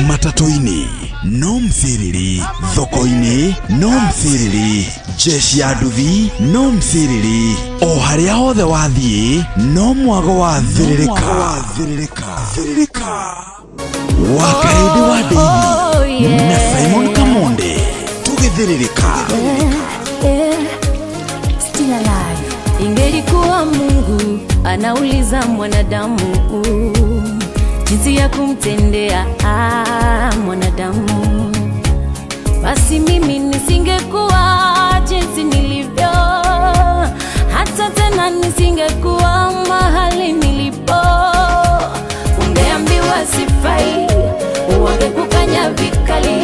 Matatũ-inĩ no mciriri, thoko-inĩ no mciriri, jeshi ya nduthi no mciriri, o harĩa hothe wathiĩ no mwago wa thĩrĩrĩka. Wa Karĩndĩ wa Ndeithi na Simon Kamonde tũgĩthĩrĩrĩka. Still alive. Ingelikuwa Mungu anauliza mwanadamu jinsi ya kumtendea mwanadamu, basi mimi nisingekuwa jinsi nilivyo, hata tena nisingekuwa mahali nilipo. Ungeambiwa sifai, wangekukanya vikali,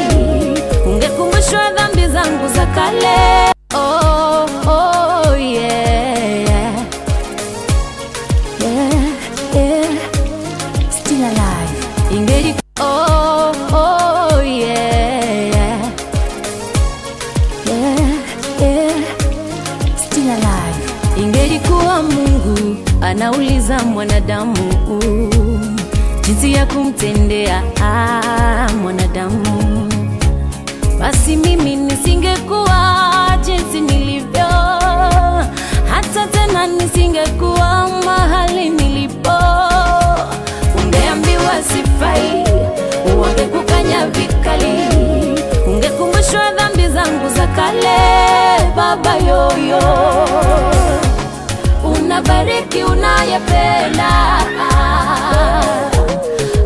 ungekumbushwa dhambi zangu za kale. Oh, oh, yeah. Yeah, yeah. Still alive. Ingeli oh, oh, yeah. Yeah, yeah. Still alive. Ingelikuwa Mungu anauliza mwanadamu jinsi ya kumtendea mwanadamu, basi mimi nisingekuwa jinsi nilivyo, hata tena nisingekuwa mahali nilipo. Ungeambiwa sifai, wangekukanya vikali, ungekumbushwa dhambi zangu za kale. Baba yoyo, unabariki unayependa,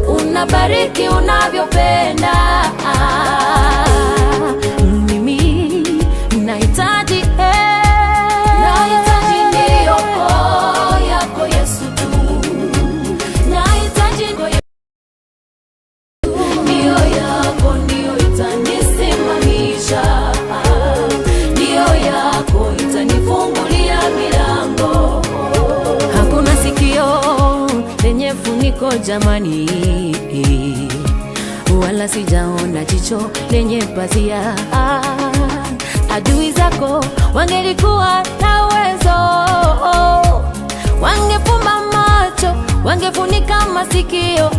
unabariki unavyopenda. Mimi nahitaji nahitaji niokoe yako Yesu tu, nahitaji ndio yako ndio itanisimamisha. jamani, wala sijaona jicho lenye pazia. Adui zako wangelikuwa na uwezo, wangefumba macho, wangefunika masikio,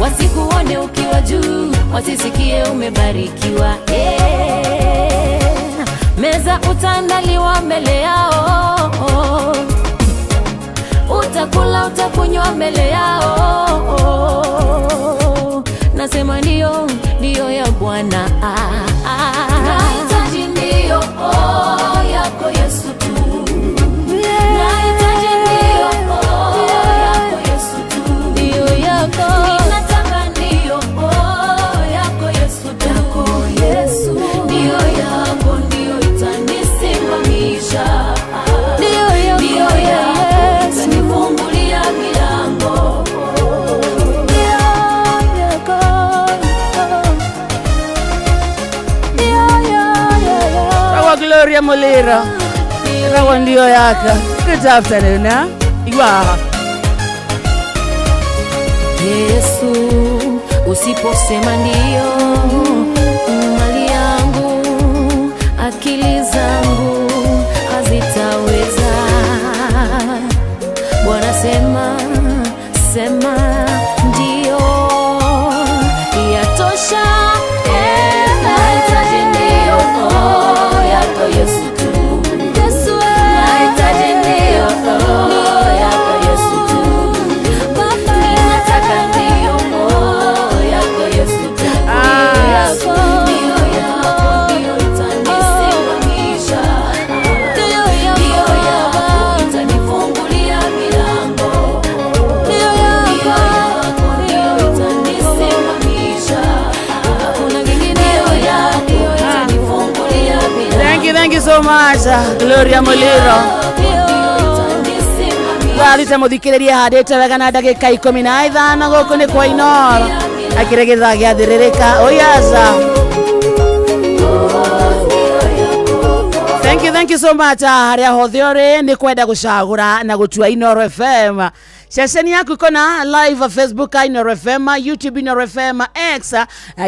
wasikuone ukiwa juu, wasisikie umebarikiwa. Meza utaandaliwa mbele yao, utakula utakunywa mbele yao. Nasema ndio, ndio ya Bwana. Nahitaji ndio yako Yesu tu. Nahitaji ndio yako Yesu tu. Ndio yako. Ninataka ndio yako Yesu tu. Yako Yesu. Ndio yako ndio itanisimamisha. Ndio yako Yesu. Itanifungulia milango. Ndio yako. Rawa Gloria Muliro. Rawa ndio yaka. Good afternoon, ha? Igwa. Yesu, usiposema ndio, mali yangu, akili zangu hazitaweza. Bwana sema, sema ndio, yatosha. Nahitaji ndio yako Yesu tu. Nahitaji ndio yako Yesu tu. Ninataka ndio yako Yesu tu. Yako ndio yako ndio itanisimamisha. Ndio yako itanifungulia milango. Ndio yako ndio itanisimamisha. Hakuna kingine. Ndio yako itanifungulia milango. Thank you so much, Gloria Muliro. Twarite muthikiriria handite wega na ndagika 15 guku ni kwa Inoro akire githaa giathiririka. Oh yes. Thank you so much. Haria hothe uri ni kwenda gucagura na gutua Inoro FM. Ceceni yaku kona live Facebook Inoro FM, YouTube Inoro FM, X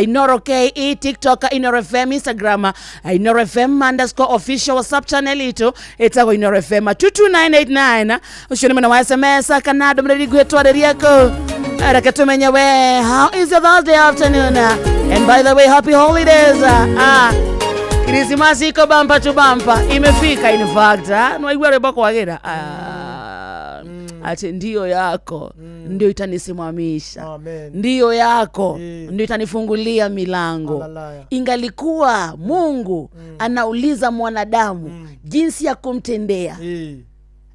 Inoro KE, TikTok Inoro FM, Instagram Inoro FM underscore official, WhatsApp channel itu itagwo Inoro FM 22989. Ucio ni mwena wa SMS kana ndũmĩrĩri ngwĩtwarĩria kũu. Reke tumenye we, how is your Thursday afternoon? And by the way, happy holidays. Krismasi iko bumper to bumper, imefika in fact. Nwaigua rwĩmbo kwagĩra. Ati ndio yako ndio itanisimamisha. Amen. Ndio yako ndio itanifungulia milango. Hallelujah. Ingalikuwa Mungu anauliza mwanadamu jinsi ya kumtendea,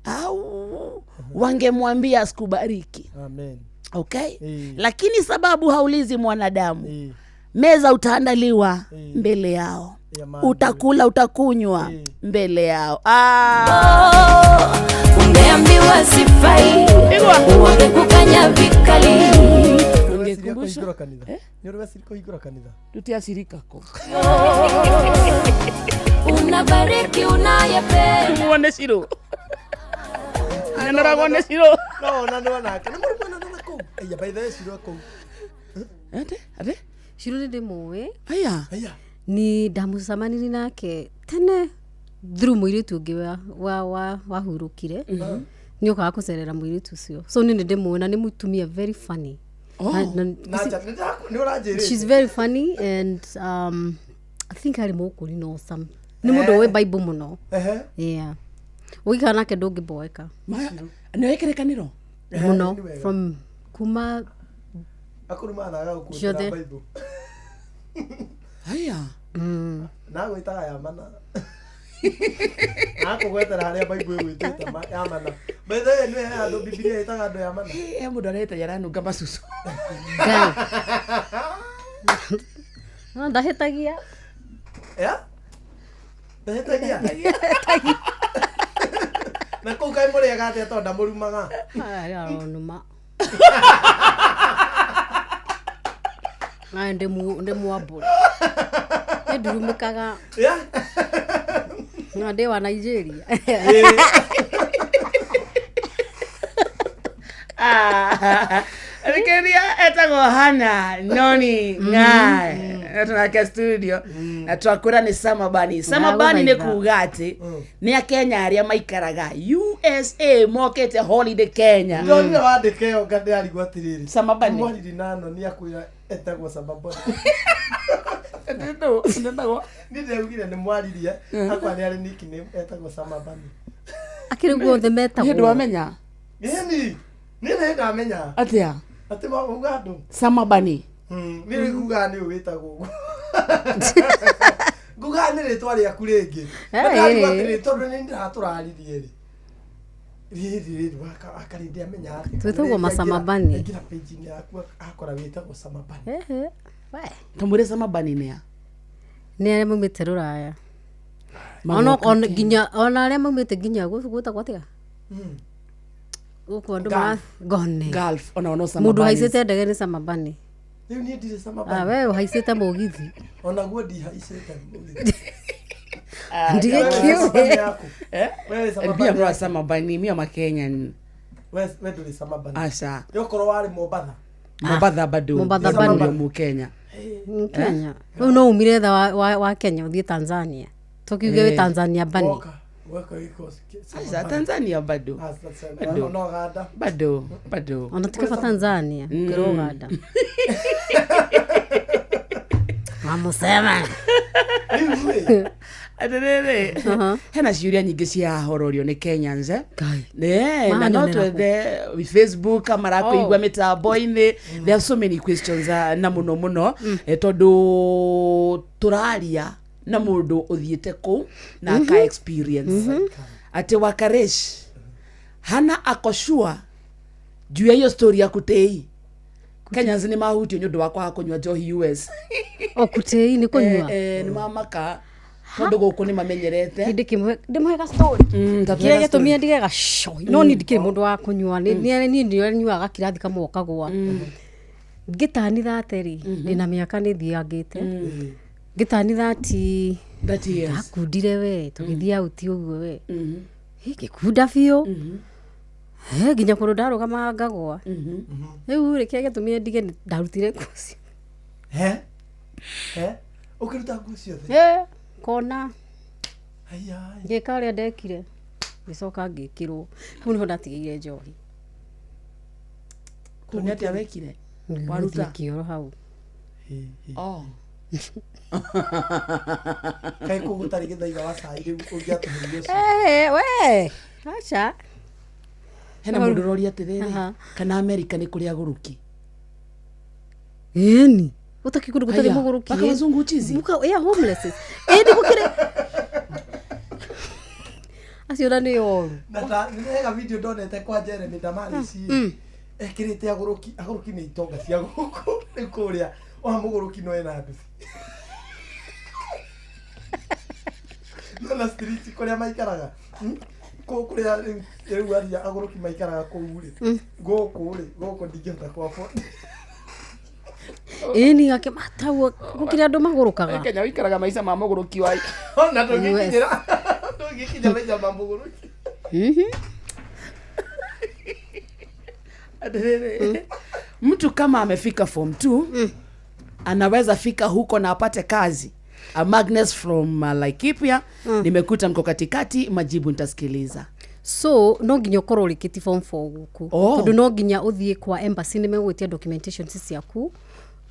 au wangemwambia asikubariki. Amen. Okay? Lakini sababu haulizi mwanadamu, meza utaandaliwa mbele yao, utakula utakunywa mbele yao. Ungeambiwa sifai, wangekukanya vikali. Ungekumbusha Nĩ kanitha. Tutiacirika ko. Unabariki unayependa. Muone Ciro. Nĩnoragwo nĩ Ciro. No, na nĩ onake. Nĩ mũrĩ mwena na kũu. Aya, by the way, Ciro kũu. Ate? Ate? Ciro nĩ ndĩmũĩ. Aya. Aya. Ni ndamucemanirie nake tene through mũirĩtu ũngĩ wahurũkire. Nĩ okaga kũcerera mũirĩtu ũcio. So nĩ ndĩmũĩ na nĩ mũtumia very funny. Oh. Nĩ ũranjĩrĩte. She's very funny and I think arĩ mũkũri no some. Nĩ mũndũ ũĩ Bible mũno. Yeah. Ũgĩikara nake ndũngĩboeka. Nĩ kĩrĩkanĩro? Mũno from kuma Akũruma gũkuĩra Ciothe. Bible. Aya. Na gwĩtaga ya mana. Na kũgwetera harĩa Bible ĩgwĩtĩte ya mana. By the way, nĩ he andũ Bibilia ĩtaga andũ ya mana. He mũndũ areta yaranunga macucu. No ndahĩtagia. Ya? Ndahĩtagia. Na kũu kaĩ mũrĩaga atĩa tondũ ndamũrumaga? Aronuma. Na ndĩmwambũre. Nĩndurumĩkaga. Na ndĩ wa Nigeria. Etagwo Hana Noni Ng'ae na tunake studio na twakwĩra nĩ Samabani. Samabani nĩ Ndagũthaitha. kuga atĩ nĩ akenya arĩa maikaraga USA mokĩte holiday Kenya. Ndonire wandĩka ĩyo ngandĩarigwo atĩrĩrĩ. Samabani. Mwariri nano nĩ akwĩra etagwo Samabani. Ndĩtagwo. Niĩ ndĩraugire nĩ mwaririe akwa nĩ arĩ nickname etagwo Samabani. Akĩrĩ guothe metagwo. Nĩ ndwamenya Ĩni. Niĩ nĩ ndamenya. atĩa Atĩ mauga andũ. Samabani. Niĩ ngugaga nĩ wĩtagwo ũguo. Ngugaga nĩ rĩtwa rĩaku rĩngĩ. Hey. Na ndarigwo atĩrĩrĩ tondũ nĩ ndĩratũraririe rĩ. Rĩrĩ rĩrĩ wakarĩndĩ amenya atĩa. Twĩtagwo Masamabani. Aingĩra page-inĩ yaku akora wĩtagwo Samabani. Ehe. We. Tũmwĩre Samabani nĩ a. Nĩ arĩa maumĩte rũraya. Ona Magoka ona Kenya. nginya ona arĩa maumĩte nginya gwĩtagwo atĩa? Gũkũ andũ mara gone. Gulf ona ono Mũndũ Samabanis. haicĩte ndege nĩ Samabani. Rĩu niĩ ndirĩ Ah, Samabani. we ũhaicĩte mũgithi. Onaguo ndihaicĩte mũgithi. Ndigĩkiũĩ. Eh? Wewe Samabani Mia mwa yaku. Samabani, mia makenyan. We we ndũrĩ Samabani. Aca. Yokorwo warĩ Mombatha. Mombatha bado. Mombatha bado. Ndio Mukenya. Kenya. Rĩu no umire tha wa Kenya ũthiĩ Tanzania. Tũkiuge wĩ Eh. Tanzania bani. Woka. Woka gĩko. Aca Tanzania bado. Bado. No Uganda. Bado. Bado. Ona tukĩba Tanzania ngĩrwo Uganda. Mamusema. Atĩrĩrĩ, hena ciũria nyingĩ ciahororio nĩ Kenyans eh? Ne, na no Mahanonera twethe Facebook marakũigua Oh. mĩtambo-inĩ. There are so many questions na mũno mũno tondũ tũraria na mũndũ ũthiĩte kũu na aka experience atĩ Wakaresh hana ako sure juu ya hiyo story ya kutei Kenyans nĩ mahutio nĩ ũndũ wa kwaga kũnyua njohi US. O kutei nĩ kũnyua. Nĩ mamaka tondũ gũkũ nĩ mamenyerete. Ndĩkĩmũhe ndĩmũhe ga story. Ta Kĩrĩa tũhe ga story. gĩatũmire ndige gacoi no niĩ ndikĩrĩ mũndũ wa kũnyua niĩ nĩ nyuaga kirathi kamwe ũkagũa ngĩtani thate rĩ ndĩna mĩaka nĩ thiangĩte ngĩtani thati 30 years. ndakundire we tũgĩthiĩ auti ũguo we Ĩ, ngĩkunda biũ Eh, nginya kũndũ ndarũgamaga ngagũa rĩu rĩ kĩrĩa gĩatũmire ndige nĩ ndarutire nguo ciothe. He? He? Ũkĩruta nguo ciothe? Eh, kona Aya. ngĩka ũrĩa ndekire ngĩcoka ngĩkĩrwo hau nĩho ndatigĩire njohi. Kũu nĩ atĩa wekire? Waruta? Ngĩthiĩ kĩoro hau. Oh. Kaĩ kũu gũtarĩ gĩthaiga wa cai rĩu ũngĩatũheire ũcio. Eh, we aca. Hena mũndũ ũroria atĩrĩrĩ, Aha. kana Amerika nĩ kũrĩ agũrũki? Ĩni gũtakĩ kũndũ gũtarĩ Haya, mũgũrũki. mpaka wazungu uchizi? Yeah, homelesses. Ĩni gũkĩrĩ acio na nĩ oru. Na ta nĩ hega video ndonete kwa Jeremy Damaris ekĩrĩte agũrũki agũrũki nĩ itonga cia gũkũ rĩu kũrĩa ona mũgũrũki no ena nduthi. Nona street kũrĩa maikaraga. Kũu kũrĩa rĩu aria agũrũki maikaraga kũu rĩ. Gũkũ rĩ gũkũ ndingĩhota kwa afford. Ĩni gakĩmatau gũkĩrĩ andũ magũrũkaga. Kenya wĩikaraga maica ma mũgũrũki wa Ona ndũngĩkinyĩra ndũngĩkinya maica ma mũgũrũki. Atĩrĩrĩ, mtu kama amefika form 2 anaweza fika huko na apate kazi. A Magnus from Laikipia. Nimekuta mko katikati, majibu nitasikiliza. So no nginya ũkorwo ũrĩkĩtie form 4 gũkũ. Oh. Tondũ no nginya ũthiĩ kwa embassy nĩ megũgwĩtia documentation ciaku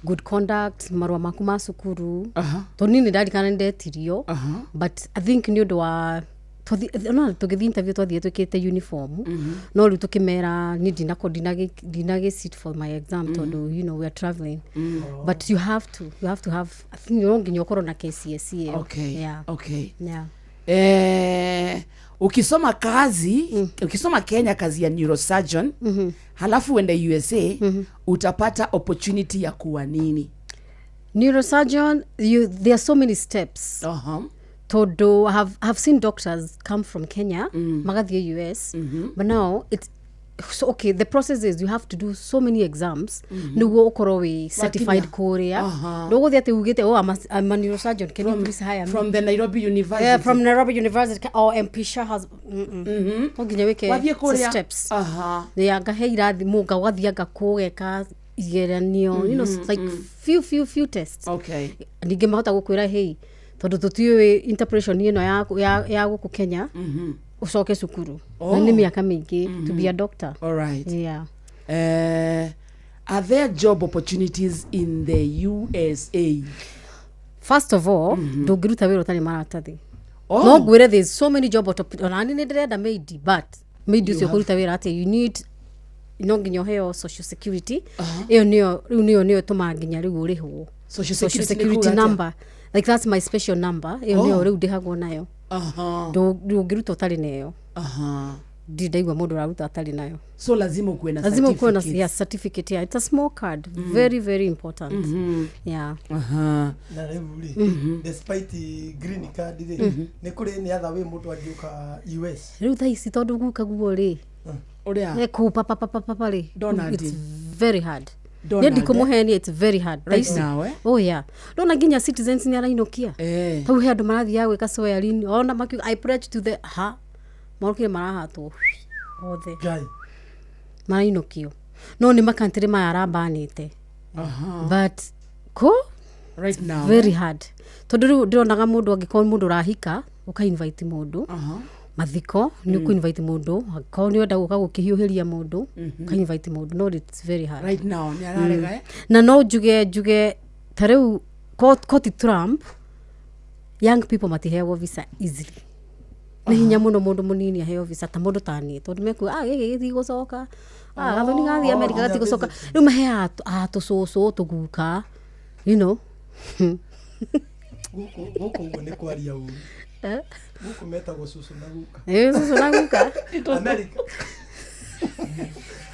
good conduct marũa maku ma cukuru. Tondũ niĩ nĩ ndarikana nĩ ndetirio but I think nĩ ũndũ wa no tũgĩthiĩ interview twathiĩ twĩkĩrĩte uniform no rĩu tũkĩmera niĩ ndinagĩ sit for my exam tondũ you know we are traveling but you have to have I think no nginya ũkorwo na KCSE ĩyo. Okay. Yeah. Okay. Yeah. Ukisoma kazi ukisoma Kenya kazi ya neurosurgeon halafu uende USA utapata opportunity ya kuwa nini? Neurosurgeon, there are so many steps. Todo have seen doctors come from Kenya, magathiĩ US, but now it's so okay, the process is you have to do so many exams niguo ukorwo wi certified kuria. Nduguthie ati ugite, oh, I'm a neurosurgeon, can you please hire me? From the Nairobi University. Yeah, from Nairobi University or MP Shah has no nginya wike Wathiĩ kũrĩa. steps. Ya ngahe irathi munga wathianga kũgeka Igeranio, you know, like few few few tests. Ningĩ mahota gũkwĩra, "Hey, tondũ tũtiũĩ interpretation ĩno ya gũkũ Kenya, ũcoke cukuru." Na nĩ mĩaka mĩingĩ to be a doctor. All right. Yeah. Are there job opportunities in the USA? First of all, ndũngĩruta wĩra ũtarĩ maratathi. Oh. No ngwĩre there's so many job ona niĩ nĩ ndĩrenda maid, but maid You ũcio have- kũruta wĩra atĩ you need, no nginya ũheo social security. Ĩyo nĩyo rĩu, nĩyo ĩtũmaga nginya rĩu ũrĩhwo. Social security nĩ security kuga atĩa? number, like that's my special number. Ĩyo nĩyo rĩu ndĩhagwo nayo. Ndũngĩruta ũtarĩ nayo. Ndirĩ ndaigua mũndũ ũraruta atarĩ nayo. So lazima ukuwe na Lazima ukuwe na certificates. Yeah, certificate, yeah. It's a small card. Very, very important. Yeah. Na rĩu rĩ, despite green card rĩ, nĩ kũrĩ nĩ other way mũndũ angĩũka US? Rĩu thaa ici tondũ guka guo rĩ ũrĩa kũu papapapapa rĩ, Donald. it's very hard. Donald, Nĩ ndikũmũhenia, it's very hard. Thaa Right ici. now, eh? Oh yeah, ndona nginya citizens nĩ arainũkia. Tau he andũ marathiaga gwĩka swearing, ona makiuga, "I pledge to the," ha marokire marahatwo othe, marainũkio, no nĩ makantĩrĩ maya arambanĩte, but ko right now, very eh? hard, tondũ rĩu ndĩronaga mũndũ, angĩkorwo mũndũ ũrahika, ũka-invite mũndũ mathiko, nĩ ũkũ-invite mũndũ, angĩkorwo nĩ ũrenda gũka gũkĩhiũhĩria mũndũ, ũka-invite mũndũ, no it's very hard. Right now nĩ ararega, eh? Na no njuge ta rĩu koti Trump, young people matiheagwo visa easily. Nĩ hinya mũno mũndũ mũnini aheo visa ta mũndũ ta niĩ, tondũ mekuga, "Ah, gĩkĩ gĩtigũcoka, ah, gathoni gathiĩ America gatigũcoka." Rĩu maheaga atũcũcũ tũguka. Gũkũ ũguo nĩ kwaria ũru. Gũkũ metagwo cũcũ na guka. Ĩ, cũcũ na guka. America,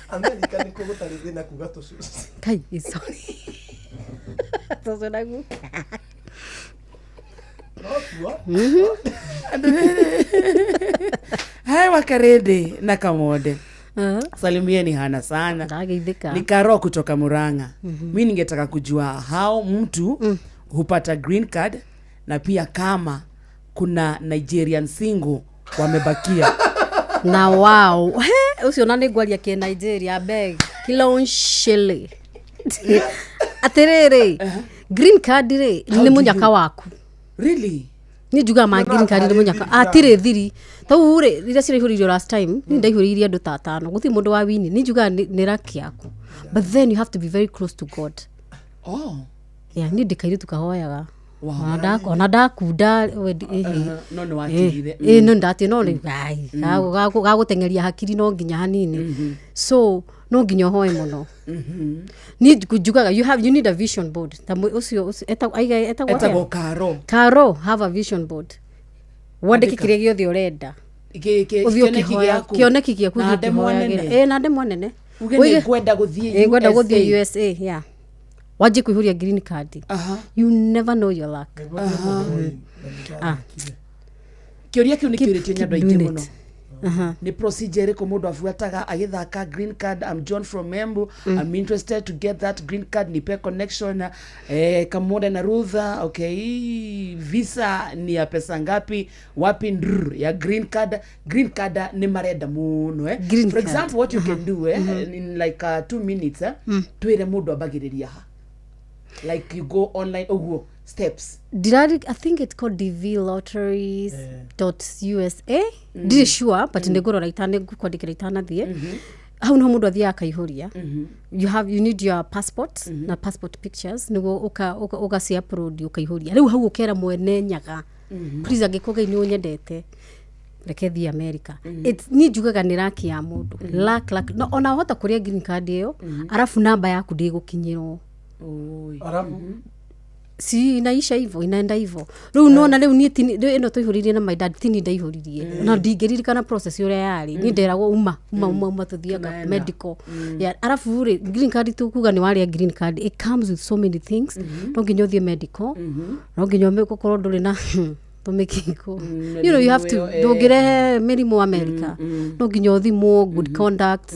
America nĩ kũ gũtarĩ thĩna kuga tũcũcũ. Kai, sorry, cũcũ na guka. No kuo. Hai Wakarede na Kamonde, salimieni Hana sana. Ndageithĩka. Ni Karo kutoka Murang'a. Mi ningetaka kujua how mtu hupata green card, na pia kama kuna Nigerian single wamebakia. Na wow, he ũcio na nĩ ngwaria kĩ Nigeria beg kilonshele. Atĩrĩrĩ, green card rĩ, nĩ mũnyaka waku. Really? Niĩ njugaga ma green card nĩ mũnyaka, atirĩ thiri. Tau rĩ, rĩrĩa ciraihũrĩirio last time, niĩ ndaihũrĩirie andũ ta atano, gũtirĩ mũndũ wa wini. Niĩ njugaga nĩ luck yaku, but then you have to be very close to God. Yeah, niĩ ndĩ kairĩtu kahoyaga. Ona ndakunda ĩhĩ. No nĩ watigire. Ĩ, no ndati no rĩ ai gagũteng'eria hakiri no nginya hanini, so no nginya ũhoe mũno. Niĩ njugaga you need a vision board. Ta ũcio etagwo atĩa? Etagwo Karo. Karo, have a vision board, wandĩke Andĩka. kĩrĩa gĩothe ũrenda. Ũthiĩ Kĩoneki ũkĩhoya gĩaku. kĩoneki gĩaku, Na ũthiĩ ndemwa ũkĩhoyagĩra. nene. Ĩ, na ndemwa nene. Uge nĩ ngwenda gũthiĩ Ĩ, ngwenda gũthiĩ USA. USA, yeah, wanjie kũihũria green card. You never know your luck. Ah. Kĩũria kĩu nĩ kĩũrĩtio nĩ andũ aingĩ Doing mũno. it. Aha. Nĩ procedure ĩrĩkũ mũndũ abuataga agĩthaka green card? I'm John from Embu. I'm interested to get that green card, nipe connection. Kamonde na Rutha, okay, visa ni ya pesa ngapi, wapi ndr ya green card? Green card nĩ marenda mũno, eh? Green For card. example, what you can do, in like 2 minutes, twĩre mũndũ ambagĩrĩria ha, like you go online ũguo, steps. Ndirari, I think it's called DV lotteries dot USA, ndirĩ sure, but nĩ ngũrora itana ngũkwandĩkĩra itanathiĩ. Hau niho mũndũ athiaga akaihũria. You need your passport na passport pictures nĩguo ũgaci upload, ũkaihũria. Rĩu hau ũkera mwene Nyaga, "Please, angĩkorwo Ngai nĩ ũnyendete, reke thiĩ America." Niĩ njugaga nĩ luck ya mũndũ, luck, luck. No, ona wahota kũrĩa green card ĩyo, arabu namba yaku ndĩgũkinyĩrwo. Arabu Si inaisha hivyo, inaenda hivyo. Rĩu nona rĩu niĩ rĩu ĩno tũihũririe na my dad, tini ndaihũririe na ndingĩririkana process ũrĩa yarĩ. Niĩ nderagwo uma uma uma uma, tũthiaga Tunaenda. medical. Yeah, arabu rĩ, green card, tukuga nĩ warĩa green card, it comes with so many things. No nginya ũthiĩ medical, no nginya ũkorwo ndũrĩ na tũmĩkingo, you have to mĩrimũ ĩyo, eh. ndũngĩrehe mĩrimũ America. No nginya ũthimwo good conduct,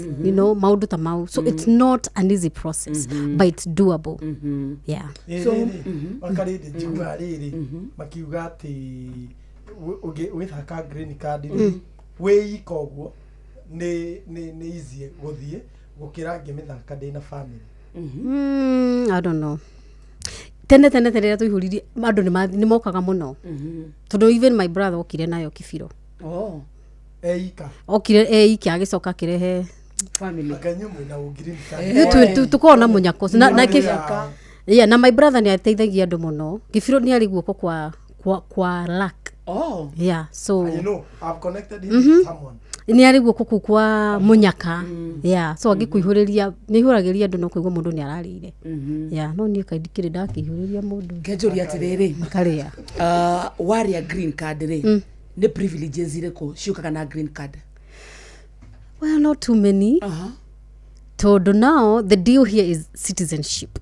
maũndũ ta mau. So it's not an easy process, but it's doable, yeah. So Wakarĩndĩ, njiguaga rĩrĩ makiuga atĩ wĩthaka green card rĩ wĩ ika ũguo nĩ easy gũthiĩ gũkĩra ngĩmĩthaka ndĩna family. I don't know. Tene tene tene rĩrĩa tũihũririe andũ nĩ mokaga mũno, tondũ even my brother okire nayo kibiro. Oh. Eika. Okire eike, agĩcoka akĩrehe family. Anga inyuĩ mwĩna ũ green card. Ithuĩ tũkoragwo na mũnyako na Mũnyaka. Yeah, na my brother nĩ ateithagia andũ mũno. Kibiro nĩ arĩ guoko kwa luck. Oh. Yeah, so You know, I've connected him with someone. Nĩ arĩ guoko kũu kwa mũnyaka. Yeah, so angĩkũihũrĩria, nĩ ihũragĩria andũ, no kũigua mũndũ nĩ ararĩire. Yeah, no niĩ kaĩ ndikĩrĩ ndakĩihũrĩria mũndũ. Kenjũria atĩrĩrĩ, makarĩa. Warĩa green card rĩ, nĩ privileges irĩkũ ciũkaga na green card? Well, not too many, tondũ now the deal here is citizenship.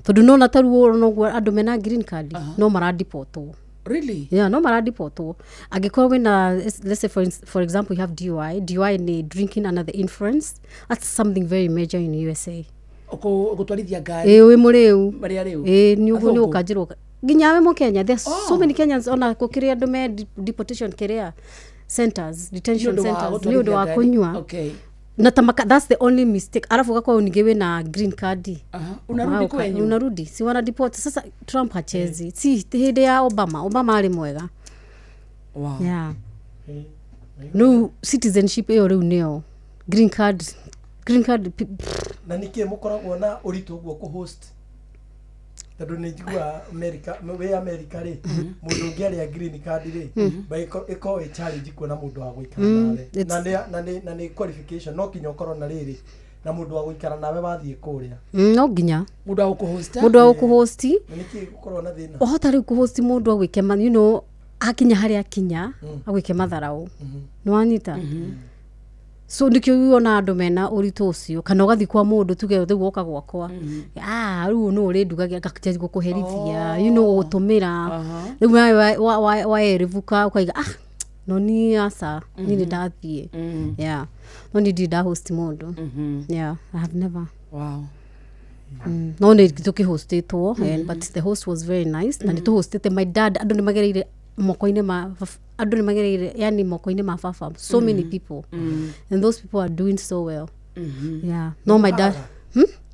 Tondũ nona ta rĩu noguo andũ mena green card no maradipotwo. Really? Yeah, no maradipotwo angĩkorwo wĩna, let's say for example, you have DUI. DUI nĩ drinking under the influence. That's something very major in USA. Gũtwarithia ngari. Ĩ, wĩ mũrĩu. Marĩa rĩu. Ĩ, nĩ ũguo nĩ Athũngũ. ũkanjĩrwo nginya we mũkenya. There are so many Kenyans, ona gũkĩrĩ andũ me deportation kĩrĩa centers, detention Nĩ ũndũ wa centers, nĩ ũndũ wa gũtwarithia ngari. kũnyua. Na tamaka, that's the only mistake. Alafu ugakorwo ningĩ wĩna green card. Unarudi kwenyu. Unarudi, si wana deport. Sasa Trump hachezi, si hĩndĩ ya Obama. Obama arĩ mwega. Wow. Yeah, no citizenship ĩyo rĩu nĩyo green card, green card Na nĩkĩ mũkoragwo na ũritũ ũguo kũ-host? Tondũ nĩ njiguaga America, wĩ America rĩ, mũndũ ũngĩ arĩa green card rĩ, ba ĩkoragwo ĩ challenge kuona mũndũ wa gũikara nawe. Na nĩ qualification, no kinya ũkorwo na rĩrĩ na mũndũ wa gũikara nawe wathiĩ kũrĩa. No nginya. Mũndũ wa gũkũhosta. Mũndũ wa gũkũhosti. Na nĩkĩ gũkorwo na thĩna? Wahota rĩu kũhosti mũndũ agwĩke akinya harĩa akinya, agwĩke matharau, nĩ wanyita. So nĩkĩo wona andũ mena ũritũ ũcio, kana ũgathiĩ kwa mũndũ, tuge rĩu woka gwakwa, ah, rĩu nũ ũrĩndugagia, ngakĩanjia gũkũherithia, gũtũmĩra rĩu nawe waerevuka ũkaiga, ah, no niĩ aca, niĩ nĩ ndathiĩ. Yeah, no niĩ ndirĩ ndahost mũndũ. Yeah, I have never. Wow. No nä tå kä hostĩtwo, but the host was very nice, na nä tå hostĩte my dad. Andå nä magereire moko-inĩ ma andå nä magereire, yani moko-inĩ ma baba, so many people, and those people are doing so well. Yeah, no, my dad.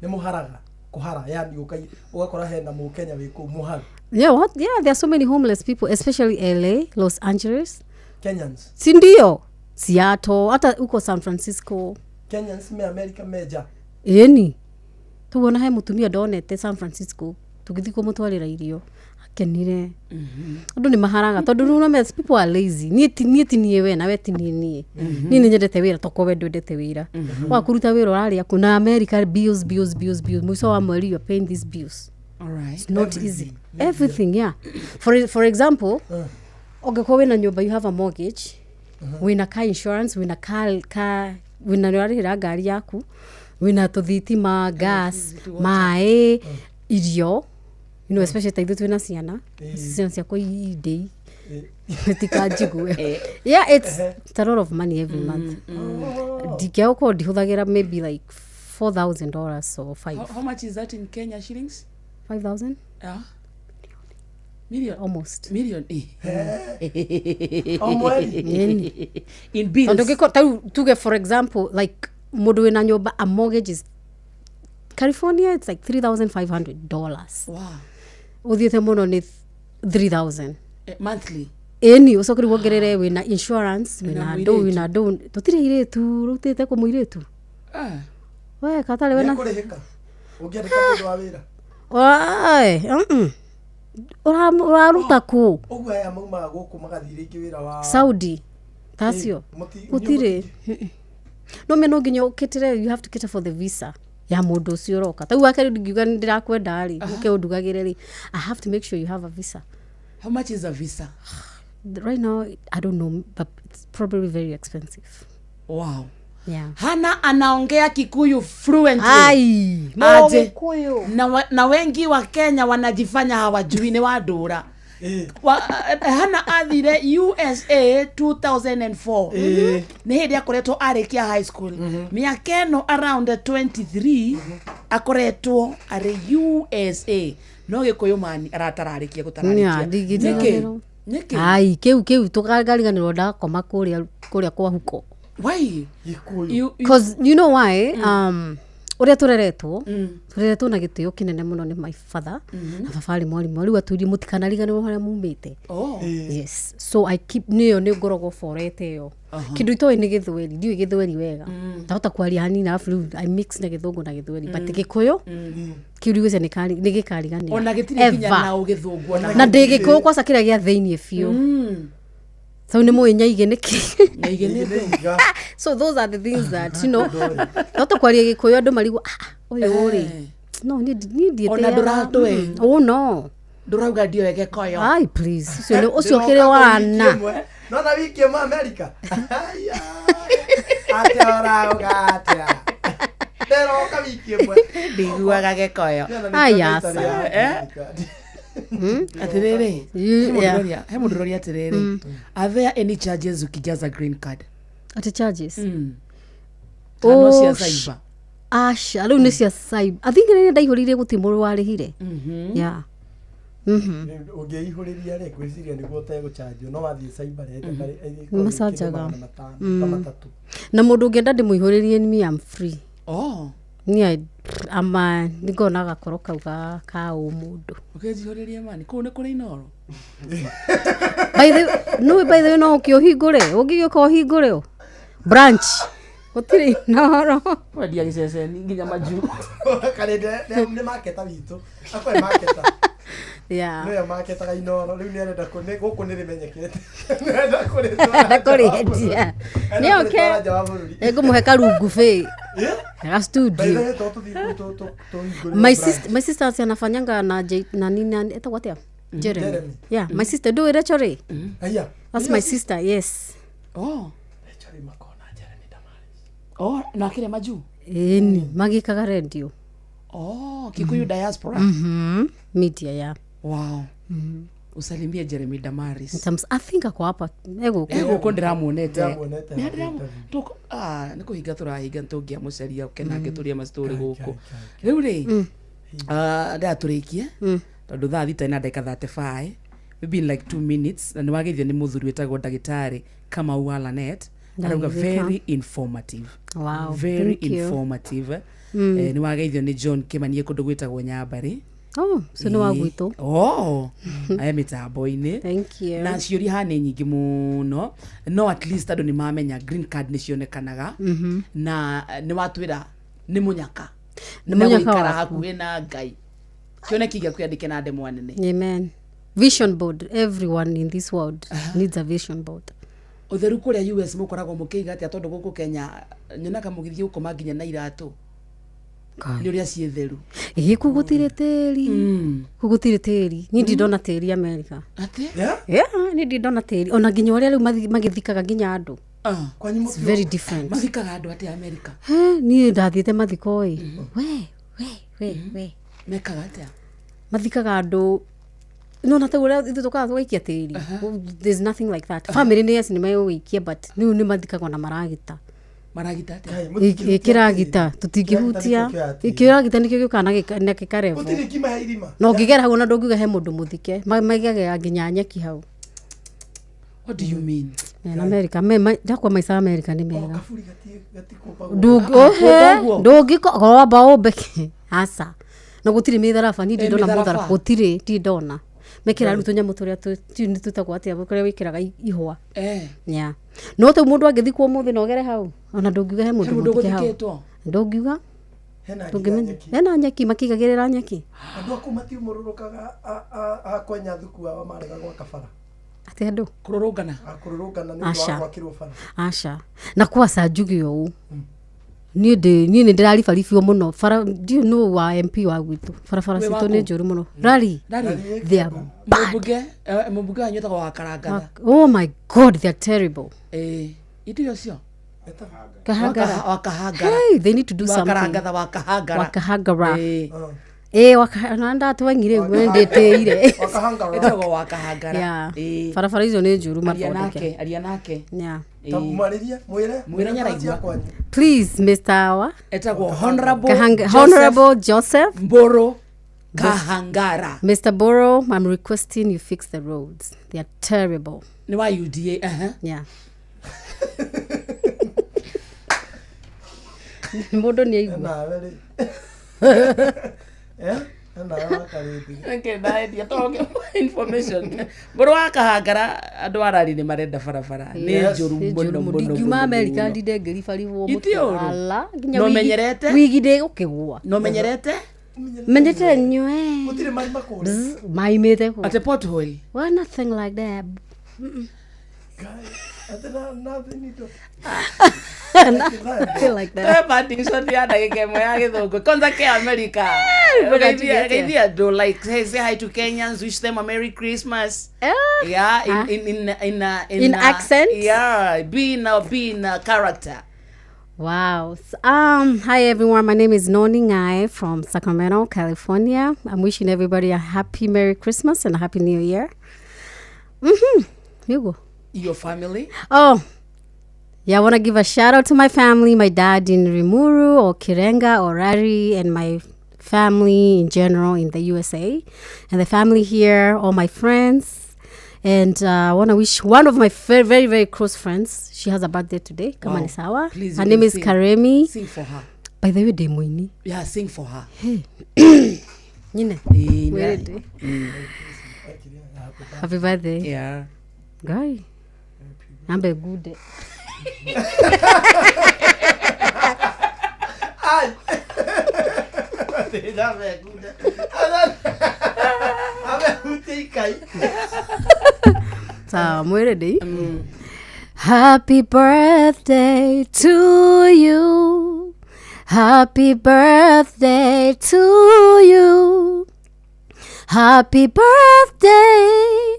Nĩ mũharaga kũhara, yani ũgakora hena mũkenya wĩ kũu mũharu? Yeah, what? Yeah, there are so many homeless people, especially LA, Los Angeles. Kenyans? Si ndio? Seattle, hata huko San Francisco. Kenyans me America meja? Ĩni, tuona he mũtumia ndonete San Francisco tũgĩthiĩ kũmũtwarĩra irio, akenire. Andũ nĩ maharaga tondũ rĩu nĩũramenya people are lazy. Niĩ ti niĩ, we nawe ti niĩ. Niĩ nĩ nyendete wĩra, tokorwo we ndwendete wĩra wa kũruta wĩra ũrarĩa kũ na America, bills, bills, bills, bills. Mũico wa mweri you are paying these bills. All right. It's not easy, everything. Yeah, for example, ũngĩkorwo wĩna nyũmba, you have a mortgage, wĩna car insurance, wĩna car, wĩna nĩ ũrarĩhĩra ngari yaku, wĩna tũthitima, gas, maĩ, irio, especially ta ithuĩ twĩna ciana, ciana ciakwa indĩi tikanjigue. Yeah, it's a lot of money every month. Ndingĩaga gũkorwo ndihũthagĩra maybe like $4,000 or five. How much is that in Kenya shillings? 5,000. Yeah. Million. Almost. Million. O mweri? Ĩni. In bills. Tondũ ũngĩkorwo tarĩu tuge for example, like mũndũ wĩna nyũmba, a mortgage is California, it's like $3,500. Wow. Ũthiĩte mũno nĩ 3000. Monthly. Ĩni, ũcoke rĩu wongerere wĩna insurance, Wĩna wĩna ndũ mũirĩtu. Wĩna ndũ, tũtirĩ airĩtu, rutĩte kũ mũirĩtu? Ah. We katarĩ wena. Nĩekũrĩhĩka ũngĩandĩka mũndũ wa wĩra? Oi, Ũraruta kũ? Ũguo aya maumaga gũkũ magathiĩ rĩngĩ wĩra wa Saudi tacio? Gũtirĩ. No me no nginya ũkĩtĩre, you have to cater for the visa ya mũndũ ũcio ũroka. Ta rĩu wake rĩu ndingiuga nĩ ndĩrakwenda rĩ, ũke ũndugagĩre rĩ, I have to make sure you have a visa. How much is a visa? Right now I don't know, but it's probably very expensive. Wow. Yeah. Hana anaongea Kikuyu fluently. Ai, Aje. Mũgĩkũyũ. Na wengi wa Kenya wanajifanya hawajui ni wadura. Hana athire USA 2004. Nĩ hĩndĩ akoretwo arĩkia high school. Mĩaka ĩno around 23 akoretwo arĩ USA. No Gĩkũyũ mani aratararĩkia Yeah, gũtararĩkia. Nĩkĩ? ndingĩriganĩrwo. Nĩkĩ? Ai, kĩu tũkariganĩrwo ndakoma kũrĩa kwa huko. Why? Gĩkũyũ. You Because you know why? Ũrĩa tũreretwo, tũreretwo na gĩtĩo kĩnene mũno nĩ my father, na baba arĩ mwarimũ. Rĩu atwĩrire mũtikanariganĩrwo harĩa mumĩte. Oh. Yes, so I keep, nĩyo nĩ ngoragwo borete ĩyo. Kĩndũ itoĩ nĩ gĩthweri, ndiũĩ gĩthweri wega. Ndahota kwaria hanini, arabu rĩu I mix na gĩthũngũ na gĩthweri, but gĩkũyũ kĩu rĩu nĩ gĩkariganĩra. Ona gĩtirĩ nginya Ever. na ũgĩthũngũ ona Na ndĩ gĩkũyũ kwaca kĩrĩa gĩa thĩiniĩ biũ. So nĩ mũĩ nyaigĩ nĩkĩ? Nyaigĩ nĩ So those are the things that you know, ndahota kwaria gĩkũyũ andũ marigwo, "Ah, ũyũ rĩ, no niĩ ndiĩtĩaga." Ona ndũratũĩ. Oh no. Ndũrauga ndioe gĩkũyũ. Ai please, ũcio ũcio kĩrĩ wana. Nona wiki ĩmwe Amerika. Atĩa ũrauga atĩa? Ndĩroka wiki ĩmwe. Ndiguaga gĩkũyũ. Ai aca. Atirĩrĩ, Yeah. he mũndũ ũroria atĩrĩrĩ, are there any charges ukijaza green card? Ati charges? Kana no cia Oh, cyber? Aca, rĩu nĩ cia cyber. I think rĩrĩa ndaihũrire gũtirĩ mũndũ warĩhire. Yeah. Ũngĩihũrĩria rĩ, ngwĩciria nĩguo ũtegũchanjwo, no wathiĩ cyber rĩ, Nĩ macanjaga. magana matano, ta matatũ. Na mũndũ ũngĩenda ndĩmũihũrĩrie me, I'm free. Oh. Niĩ ama nĩngona gakoro kau ka ũmũndũ. Ũkĩnjihũrĩrie mani kũu nĩ kũrĩ Inoro? By the no, by the way, no ũkĩ ũhingũre, ũngĩgĩũka ũhingũre ũ branch gũtirĩ Inoro. Wendia gĩceceni nginya majuu. Karĩndĩ nĩ marketer witũ. Akwa marketer. Yeah. Nĩwe marketaga Inoro, rĩu nĩ arenda gũkũ nĩ rĩmenyekete. Nĩ arenda kũrĩtwara Enda kũrĩendia. Nĩ Nĩ oke. nja wa bũrũri. Ngũmũhe karungu bĩ. Ga By the studio. way, to tũthiĩ tũhingũre My branch. sister, my sister si anafanyanga na J, na nini na etagwo atĩa? Jeremy. Jeremy. Yeah, my sister do Rachel Ray. Aya. That's my sister, yes. Oh. Oh, na akĩrĩ majuu? Ĩni, magĩkaga radio. Oh, Kikuyu diaspora. Media, yeah. Wow. Usalimie Jeremy Damaris. In terms, I think ako hapa. Egũkũ. Egũkũ ndĩramuonete. Ndĩramuonete Nĩ nĩ kũhinga tũrahinga nĩ tũngĩamũcaria oke nake tũrie mastory gũkũ. Rĩu rĩ, ndĩratũrĩkie tondũ thaa thita na ndagĩka 35, maybe in like 2 minutes, na nĩ wageithio nĩ mũthuri wĩtagwo ndagĩtarĩ Kamau wa Lanet. Arauga Ndageithĩka. very informative. Wow, Very thank you. informative. Nĩ wageithio nĩ John Kĩmanie kũndũ gwĩtagwo Nyambarĩ. Oh, so nĩ wa gwitũ. Oh, aya mĩtambo-inĩ. Thank you. Na ciũria haha nĩ nyingĩ mũno, no at least andũ nĩ mamenya green card nĩ cionekanaga. Na nĩ watwĩra nĩ mũnyaka. Nĩ Na mũnyaka gũikara waku. hakuhĩ na Ngai, kĩoneki gĩaku kĩandĩke na ndemwa nene. Amen. Vision board. Everyone in this world needs a vision board. Ũtheru kũrĩa US mũkoragwo mũkĩiga atĩa? Tondũ gũkũ Kenya nyonaga mũgĩthiĩ gũkoma nginya na iratũ nĩ ũrĩa ciĩ theru. Ĩĩ, kũu gũtirĩ tĩri. Kũu gũtirĩ tĩri. Niĩ ndirĩ ndona tĩri America. Atĩ? Yeah, niĩ ndirĩ ndona tĩri. Ona nginya ũrĩa rĩu magĩthikaga nginya andũ. Kwanyu It's very different. Mathikaga andũ atĩa America? He, niĩ ndathiĩte mathiko ĩ. We, we, we, we. Mekaga atĩa? Mathikaga andũ no na ta ũrĩa ithuĩ tũkaga tũgaikia tĩri. There's nothing like that. Family nĩ yes nĩ megũgĩikia, but rĩu nĩ mathikagwo na maragita. Maragita atĩa? Kĩragita tũtingĩhutia. Kĩragita nĩkĩo gĩũkaga na gĩkarebwo. Gũtirĩ kima he irima. Na ũngĩgera hau ona ndũngiuga he mũndũ mũthike. Maigagĩra nginya nyeki hau. What do you mean? In America, ndakwa maica America nĩ mega. Kũmbagwo? Ndũngĩkorwo wamba ũmbe aca. Na gũtirĩ mĩtharaba, niĩ Eh, ndirĩ ndona mĩtharaba. mũtharaba, gũtirĩ, ndirĩ ndona. Mekĩraga rĩu tũnyamũ tũrĩa nĩ twĩtagwo atĩa kũrĩa wĩkĩraga ihũa. Yeah. No ta mũndũ angĩthikwo ũmũthĩ na ũgere hau, ona ndũngiuga he mũndũ He mũndũ mũthike hau. ũgũthikĩtwo? Ndũngiuga. Hena nginya Ndũngĩmenya. nyeki. Hena nyeki makĩigagĩrĩra nyeki. Andũ aku matiumũrũrũkaga a kwenya thuku ao marega gwaka bara. Atĩ andũ? Kũrũrũngana. A kũrũrũngana nĩ ũndũ wa Aca. gwakĩrwo bara. Aca. Na kwaca njuge ũũ, niĩ ndĩ niĩ nĩ ndĩraribaribio mũno bara, ndiũ nũ wa MP wa gwitũ, barabara Wĩ citũ waku? nĩ njũru mũno. Rari. Rari. They are Mũmbunge, mũmbunge wanyu wĩtagwo wa Karangatha. Oh my God, they are terrible. Ĩĩ, itire ũcio? Kahangara. Wa Kahangara. Hey, they need to do something. Wa Karangatha, wa Kahangara. Wakahangara. Ĩĩ. Ĩĩ, na ndatweng'ire ũguo ndĩtĩire. Ĩtagwo wa Kahangara. Yeah. Ĩĩ. Barabara icio nĩ njũru, Aria mathondeke. nake, aria nake. Yeah. Ta mwarĩrie, mwĩre. Mwĩre nyaraigua. Please, Mr. Wa. Etagwo Honorable Kahanga- Joseph Honorable Joseph Mboro Kahangara. Mr. Boro, I'm requesting you fix the roads. They are terrible. Nĩ wa UDA. Yeah. Mũndũ nĩ aigua. Nawe rĩ. Eh? Nawe wakarĩndĩ. Okay, ndaendia toge information. Mũrũ wa Kahangara andũ arari nĩ marenda barabara. Nĩ njũru mũno mũno. Ndingiuma America ndinde ngĩribaribwo Iti ũru. Ala, nginya Na wigi- ũmenyerete? Wigi ndĩgũkĩgũa. Na ũmenyerete? Menyete nywe. Gũtirĩ marima kũrĩa. Maimĩte kũ. Ate pothole. Well, nothing like that. Ate na nothing ito. Nothing like that. Twebandicwo ya ndagĩka ĩmwe ya gĩthũngũ kwanza ke America. Mbona Geithia tugete. geithia andũ like hey, say hi to Kenyans, wish them a Merry Christmas. Yeah, in In accent? Yeah, be in a character. Wow. Hi everyone. My name is Noni Ngai from Sacramento, California. I'm wishing everybody a happy Merry Christmas and a happy New Year. You go. Your family? Oh, yeah, I want to give a shout out to my family, my dad in Rimuru or Kirenga or Rari, and my family in general in the USA, and the family here, all my friends. And I want to wish one of my very, very, very close friends. She has a birthday today. Kama Wow. ni sawa. Please, Her you name can is sing. Karemi. Sing for her. By the way, Demoini. Yeah, sing for her. Hey. Nyine. Eh, Where did- Happy birthday. Yeah. Guy. Ambe good. Ai. Ndĩramekunda. Amehutia ikai. Sawa, mwĩrĩ. Happy birthday to you. Happy birthday to you. Happy birthday,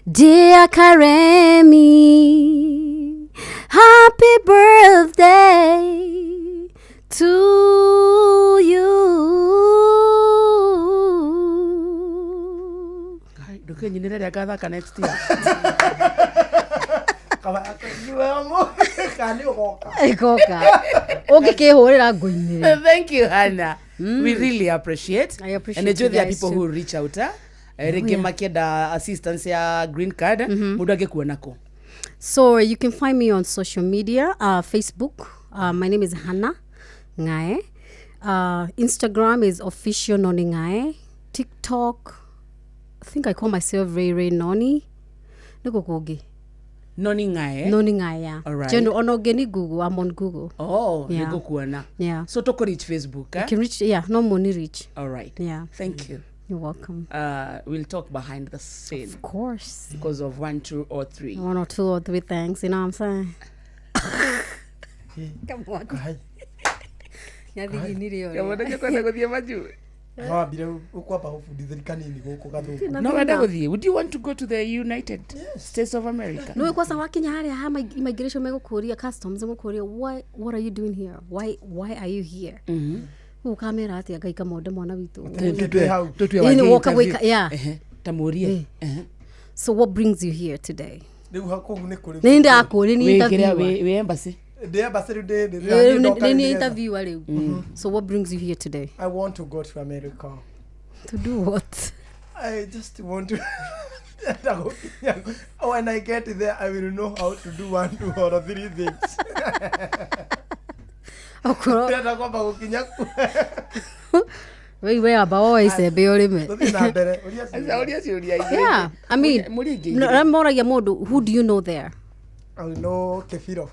dear Karemi. Happy birthday to you. Ndũkenyinĩre rĩa ngathaka next year. Kaba akanyua mo. Kana nĩ ũgoka. Ĩgoka. Ũngĩkĩhũrĩra ngũinĩre. Thank you, Hannah. We really appreciate. I appreciate And enjoy you there are guys people too. who reach out. Eh? Rĩngĩ yeah. makĩenda assistance ya green card mũndũ angĩkuona kũ. So you can find me on social media, Facebook. My name is Hannah Ngae. Instagram is official Noni Ngae. TikTok, I think I call myself Ray Ray Noni. Niko kugi. Noni Ngae. Noni Ngae, yeah. All right. General, ono geni Google. I'm on Google. Oh, Yeah. nĩngũkuona. Yeah. So tũkũ reach Facebook. Eh? You can reach, yeah, no money reach. All right. Yeah. Thank you. You're welcome. We'll talk behind the scene. Of course. Because of 1, 2, or 3. 1 or 2 or 3 things, you know what I'm saying? Come on. Nyathiginirio. Gũthiĩ majuu. No wambire ũkwamba gũbundithĩria kanini gũkũ gathũngũ. No wenda gũthiĩ. Would you want to go to the United States of America? No kwanza wakinya harĩa ha immigration megũkũria customs megũkũria why what are you doing here? Why are you here? Rĩu ũkamera atĩa Ngai kamonde mwana witũ. Tũtue Ĩĩ, wathiĩ nĩ woka interview. gwĩka- yeah. Ehe, ta mũrie. Ehe. So what brings you here today? Rĩu kũu nĩ kũrĩ. Nĩ ndakũria nĩ Wĩ interviewer. kĩrĩa, wĩ embassy. Ndĩ embassy rĩu ndĩ Rĩu ndoka nĩ rĩu nĩ nĩgetha- interviewer rĩu. So what brings you here today? I want to go to America. To do what? I just want to. When I get there, I will know how to do 1, 2, or 3 things. Okorwo Ndĩrenda kwamba gũkinya kuo. we amba woe icembe ũrĩme. Tũthiĩ na mbere. Ũria ciũria. Ũria ciũria igĩrĩ. Yeah, I mean, Mũrie ingĩ no, igĩrĩ. moragia mũndũ, who do you know there? I know Kebiro.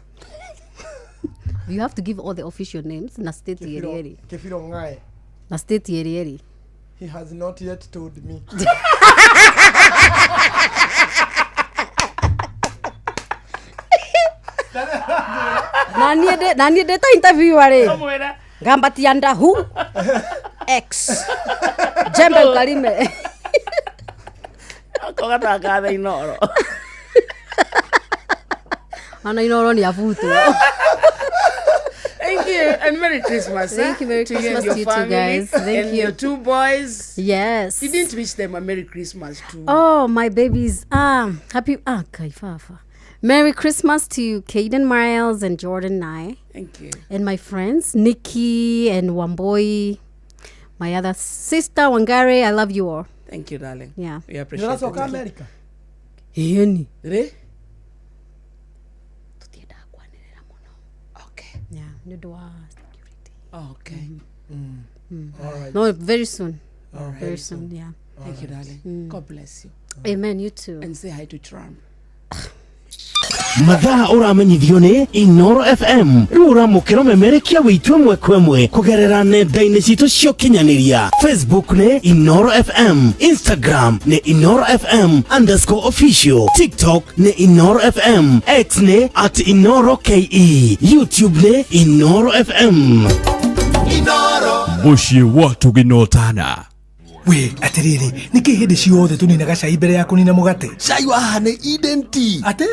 You have to give all the official names na state Kebiro, ĩrĩa ĩrĩ. Kebiro Ngae. Na state ĩrĩa ĩrĩ. He has not yet told me. Na niĩ ndĩ ta interviewer rĩ. Kamwĩra. Ngambatia ndahu X Jembe ukalime. Koga tangatha Inoro. Ona Inoro nĩ abutwo. Thank you and Merry Christmas. Thank you, Merry to you Christmas and your to you two family guys. Thank and you. your 2 boys. Yes. You didn't wish them a Merry Christmas too. Oh, my babies. Happy kaifafa. Merry Christmas to Caden Miles and Jordan Nye. Thank you. And my friends, Nikki and Wamboi, my other sister Wangare, I love you all. Thank you, darling. Yeah. We appreciate it. Nĩũracoka America? Ĩni. Rĩ? Yeah, nĩ ũndũ wa security. Okay. All right. No, very soon. All right. Very soon, yeah. Thank you, darling. God bless you. Amen, you too. And say hi to Trump. Mathaa ũramenyithio nĩ Inoro FM rĩu ũramũkĩra ũmemerekia wĩitũ ĩmwe kwa ĩmwe kũgerera nenda-inĩ citũ cia ũkinyanĩria. Facebook nĩ Inoro FM, Instagram nĩ Inoro FM underscore official, TikTok nĩ Inoro FM, X nĩ at Inoro KE, YouTube nĩ Inoro FM. Mũciĩ wa tũgĩnotana. We atiriri, niki hindi ciothe tuninaga cai mbere ya kunina mugate? Cai wa haha nĩ Eden Tea. Atĩ?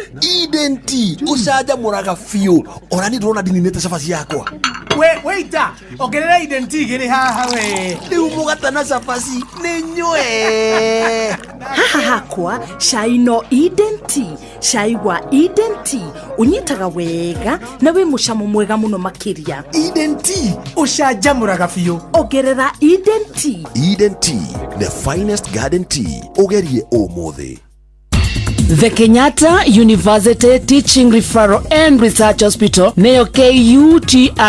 Eden Tea ũcanjamũraga biũ. Ona niĩ ndĩrona ndininĩte cabaci yakwa. We waiter, ongerera Eden Tea igĩrĩ haha we. Rĩu mũgate na cabaci nĩ nyue. Haha hakwa cai no Eden Tea, cai wa Eden Tea ũnyitaga wega na wĩ mũcamo mwega mũno makĩria. Eden Tea ũcanjamũraga biũ. Ongerera Eden Tea. Eden Tea, the finest garden tea. Ũgerie ũmũthĩ. The Kenyatta University Teaching Referral and Research Hospital neyo KUTRRH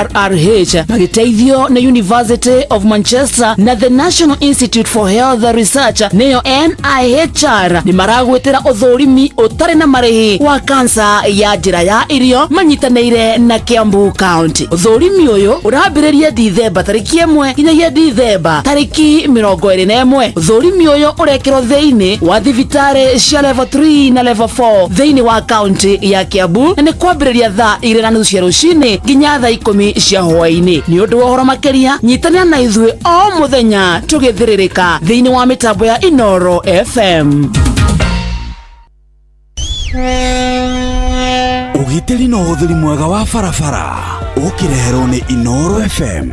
magĩteithio nĩ University of Manchester na the National Institute for Health Research neyo NIHR nĩ maragwĩtĩra ũthũrimi ũtarĩ na marĩhi wa kansa ya njĩra ya irio manyitanĩire na Kiambu County. Ũthũrimi ũyũ ũrambĩrĩria Dithemba tarĩki 1 nginyagia Dithemba tarĩki 21. Ũthũrimi ũyũ ũrekĩrwo thĩinĩ wa thibitarĩ cia level 3 na level 4 thĩinĩ wa kaunti ya Kiambu na nĩ kwambĩrĩria thaa 2:30 cia rũcinĩ nginya thaa 10 cia hwaĩ-inĩ. Nĩ ũndũ wa ũhoro makĩria nyitanĩra na ithuĩ o mũthenya tũgĩthĩrĩrĩka thĩinĩ wa mĩtambo ya Inoro FM. Ũgitĩri na ũhũthĩri mwega wa barabara ũkĩreherwo nĩ Inoro FM.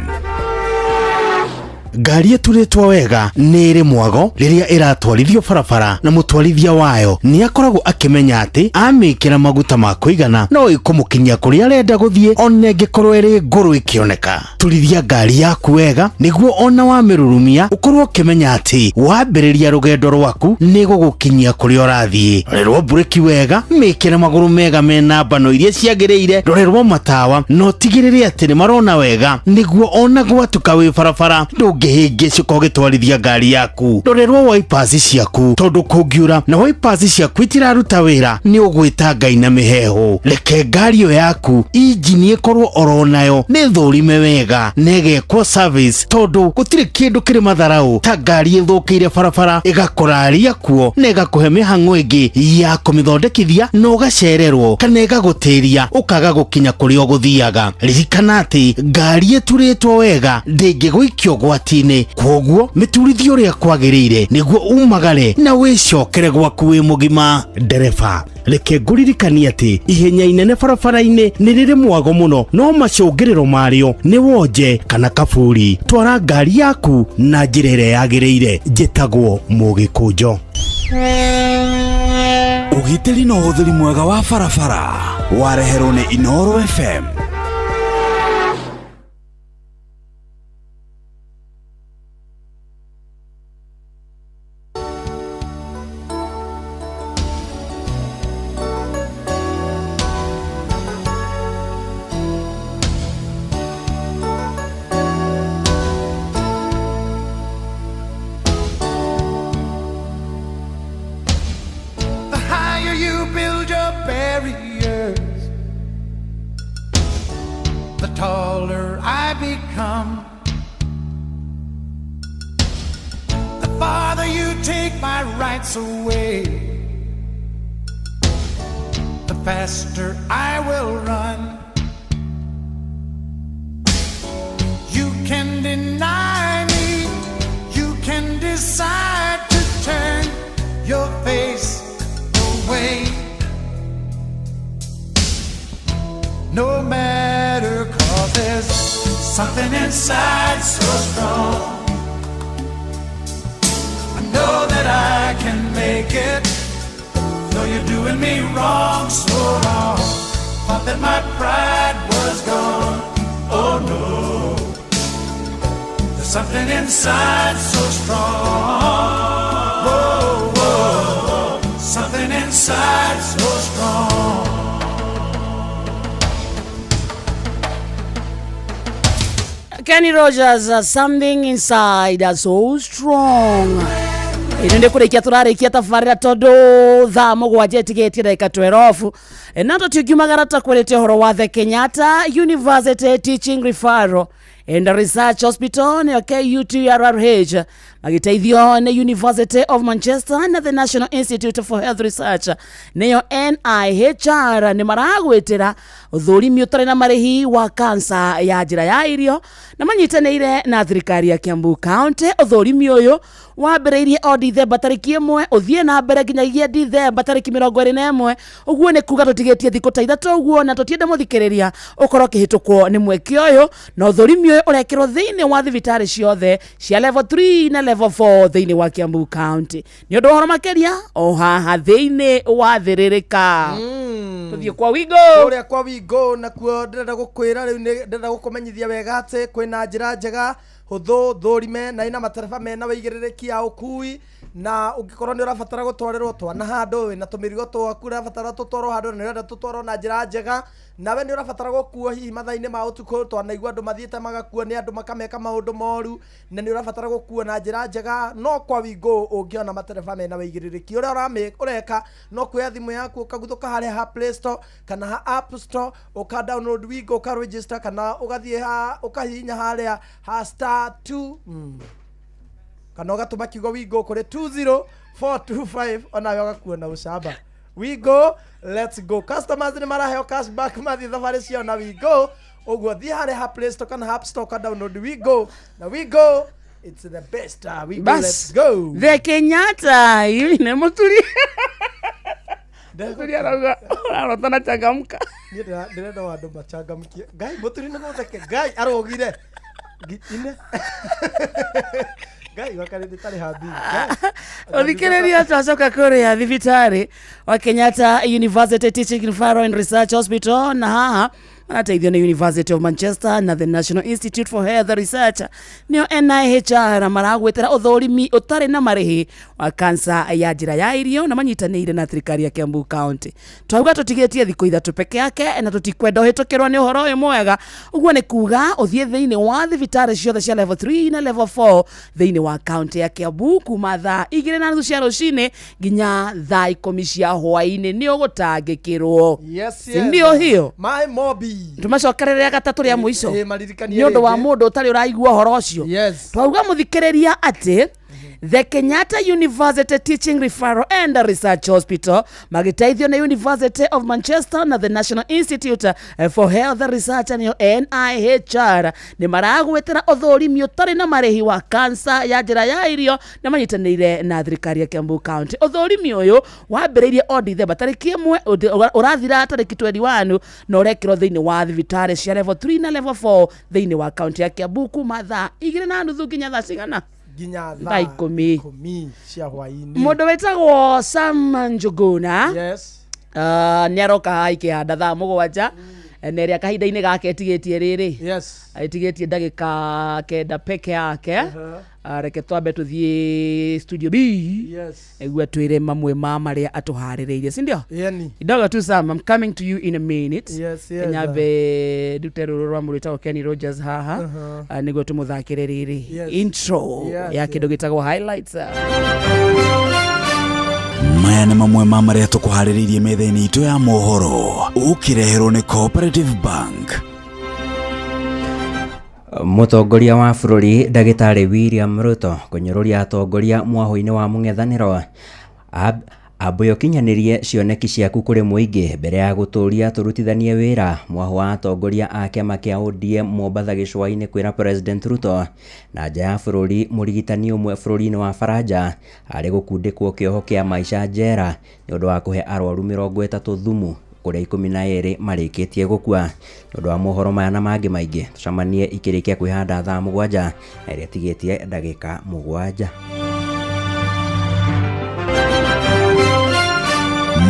Ngari ĩturĩtwo wega nĩ ĩrĩ mwago rĩrĩa ĩratwarithio barabara na mũtwarithia wayo nĩ akoragwo akĩmenya atĩ amĩkĩra maguta ma kũigana no ĩkũmũkinyia kũrĩa arenda gũthiĩ ona ĩngĩkorwo ĩrĩ ngũrũ ĩkĩoneka. Turithia ngari yaku wega nĩguo ona wamĩrurumia ũkorwo ũkĩmenya atĩ wambĩrĩria rũgendo rwaku nĩ gũgũkinyia kũrĩa ũrathiĩ. Rorerwo mburĩki wega, mĩkĩre magũrũ mega mena mbano iria ciagĩrĩire, rorerwo matawa na ũtigĩrĩre atĩ nĩ marona wega nĩguo ona gwatuka wĩ barabara ndũngĩhĩngĩcũka ũgĩtwarithia ngari yaku. Rorerwo wipers ciaku tondũ kũngiura na wipers ciaku itiraruta wĩra nĩ ũgwĩta Ngai na mĩheehũ. Reke ngari ĩyo yaku injini ĩkorwo oro nayo nĩ thũrime wega na ĩgekwo service tondũ gũtirĩ kĩndũ kĩrĩ matharaũ ta ngari ĩthũkĩire barabara ĩgakũraria kuo na ĩgakũhe mĩhang'o ĩngĩ ya kũmĩthondekithia na ũgacererwo kana ĩgagũtĩria ũkaga gũkinya kũrĩa ũgũthiaga. Ririkana atĩ ngari ĩturĩtwo wega ndĩngĩgũikio ũgwati-inĩ, kwoguo mĩturithie ũrĩa kwagĩrĩire nĩguo umagare na wĩcokere gwaku wĩ mũgima. Ndereba, reke ngũririkanie atĩ ihenya inene barabara-inĩ nĩ rĩrĩ mwago mũno no macũngĩrĩro marĩo nĩ wonje kana kaburi. Twara ngari yaku na njĩra ĩrĩa yagĩrĩire. Njĩtagwo Mũgĩkũnjo. Ũgitĩri na ũhũthĩri mwega wa barabara wareherwo nĩ Inoro FM. The higher you build your barriers, the taller I become. The farther you take my rights away, the faster I will run. You can deny me, you can decide to turn your face away. No matter, 'cause there's something inside so strong. I know that I can make it, though you're doing me wrong, so wrong. Thought that my pride was gone, oh no. There's something inside so strong. Whoa, whoa, something inside so strong. Kenny Rogers, something inside us so strong. Ĩno nĩ kũrĩkia tũrarĩkia tabarĩra tondũ thaa 7 ĩtigĩtie ndagĩka 12. Na tũtingiumagara tũtakwĩrĩte ũhoro wa the Kenyatta University Teaching Referral and Research Hospital nĩyo KUTRRH magĩteithio nĩ University of Manchester na the National Institute for Health Research nĩyo NIHR nĩ maragwĩtĩra ũthũrimi ũtarĩ na marĩhi wa kansa ya njĩra ya irio na manyitanĩire na thirikari ya Kiambu County. Ũthũrimi ũyũ wambĩrĩirie o Dithemba tarĩki 1 ũthiĩ na mbere nginyagia Dithemba tarĩki 21. Ũguo nĩ kuga tũtigĩtie thikũ ta 3 ũguo, na tũtiende mũthikĩrĩria ũkorwo ũkĩhĩtũkwo nĩ mweke ũyũ. Na ũthũrimi ũyũ ũrekĩrwo thĩinĩ wa thibitarĩ ciothe cia level 3 na level 4 thĩinĩ wa Kiambu County. Nĩ ũndũ wa ũhoro makĩria o haha thĩinĩ wa Thĩrĩrĩka, tũthiĩ kwa Wigo. Kũrĩa kwa Wigo nakuo ndĩrenda gũkwĩra rĩu ndĩrenda gũkũmenyithia wega atĩ kwĩna njĩra njega hũthũ thũrime na ĩna matereba mena wĩigĩrĩrĩki ya ũkui, na ũngĩkorwo nĩ ũrabatara gũtwarĩrwo twana handũ wĩna tũmĩrigo twaku ũrabatara tũtwarwo handũ na nĩ ũrenda tũtwarwo na njĩra njega, nawe nĩ ũrabatara gũkuo hihi mathaa-inĩ ma ũtukũ, twanaigua andũ mathiĩte magakuo nĩ andũ makameka maũndũ moru, na nĩ ũrabatara gũkuo na njĩra njega, no kwa Wigo ũngĩona matereba mena wĩigĩrĩrĩki. Ũrĩa ũreka no kuoya thimũ yaku ũkaguthũka harĩa ha Play Store kana ha App Store, ũka download Wigo, ũka register, kana ũgathiĩ ha ũkahihinya harĩa ha star 2 kana ũgatũma kiugo Wigo kũrĩ 20425 onawe ũgakuo na ũcamba. Wigo, let's go. Customers nĩ maraheo cashback mathiĩ thabarĩ ciao na Wigo. Ũguo thiĩ harĩa ha Play Store kana App Store ka download Wigo, na Wigo it's the best. Wigo, Bas. let's go. The Kenyatta nĩ mũturi mũturi arauga ũrarota na changamka. Niĩ ndĩrenda o andũ machangamkie. Ngai mũturi nĩ gũtheke. Ngai arũgire ine Ngai wakarĩ ndĩtarĩ habi. Ũthikĩrĩria twacoka kũrĩa thibitarĩ wa Kenyatta University Teaching Referral and Research Hospital, na haha marateithio nĩ University of Manchester na the National Institute for Health Research nĩyo NIHR maragwĩtĩra ũthũrimi ũtarĩ na marĩhi wa kansa ya njĩra ya irio na manyitanĩire na thirikari ya Kiambu County. Twauga tũtigĩtie thikũ 3 peke yake na tũtikwenda ũhĩtũkĩrwo nĩ ũhoro ũyũ mwega. Ũguo nĩ kuga ũthiĩ thĩinĩ wa thibitarĩ ciothe cia level 3 na level 4 thĩinĩ wa county ya Kiambu kuma thaa 2:30 cia rũcinĩ nginya thaa 10 cia hwaĩ-inĩ nĩ ũgũtangĩkĩrwo. Yes, Si ndio hiyo? My Mobi. Tũmacokerere gatatũ rĩa mũico Maririkanie nĩ ũndũ wa rĩngĩ. mũndũ ũtarĩ ũraigua ũhoro ũcio. Yes. Twauga mũthikĩrĩria atĩ The Kenyatta University Teaching Referral and Research Hospital magĩteithio nĩ University of Manchester na the National Institute for Health Research nĩyo NIHR nĩ maragwĩtĩra ũthũrimi ũtarĩ na marĩhi wa kansa ya njĩra ya irio na manyitanĩire na thirikari ya Kiambu County. Ũthũrimi ũyũ wambĩrĩirie o Dithemba tarĩki 1 ũrathira tarĩki 21 na ũrekĩrwo thĩinĩ wa thibitarĩ cia level 3 na level 4 thĩinĩ wa county ya Kiambu kuma thaa 2:30 nginya thaa cigana? Nginya thaa 10 10 cia hwaĩ-inĩ. Mũndũ wĩtagwo Sam Njuguna Yes. Nĩ aroka haha ikĩhanda thaa 7 na ĩrĩa kahinda-inĩ gake ĩtigĩtie rĩrĩ. Yes. Ĩtigĩtie ndagĩka 9 peke yake. Reke twambe tũthiĩ studio B. Yes. Nĩguo twĩre mamwe ma marĩa atũharĩrĩirie, si ndio? Yeni. Kidogo tu Sam, I'm coming to you in a minute. Yes, yes. Nyambe ndute rũrũ rwa mũndũ wĩtagwo Kenny Rogers haha. Nĩguo tũmũthakĩre rĩrĩ Yes. intro Yes, ya kĩndũ gĩtagwo highlights. Maya nĩ mamwe ma marĩa tũkũharĩrĩirie metha-inĩ itũ ya mohoro ũkĩreherwo nĩ Cooperative Bank. Mũtongoria wa bũrũri ndagĩtarĩ William Ruto kũnyũrũria atongoria mwahũ-inĩ wa mũng'ethanĩro. Amba ũkinyanĩrie cioneki ciaku kũrĩ mũingĩ mbere ya gũtũũria tũrutithanie wĩra. Mwahũ wa atongoria a kĩama kĩa ODM Mombatha gĩcũa-inĩ kwĩra President Ruto. Na nja ya bũrũri mũrigitani ũmwe bũrũri-inĩ wa Faranja arĩ gũkundĩkwo kĩoho kĩa maica njera nĩ ũndũ wa kũhe arwaru 30 thumu kũrĩa 12 marĩkĩtie gũkua. Nĩ ũndũ wa mohoro maya na mangĩ maingĩ tũcemanie ikĩrĩkia kwĩhanda thaa 7 na ĩrĩa ĩtigĩtie ndagĩka 7.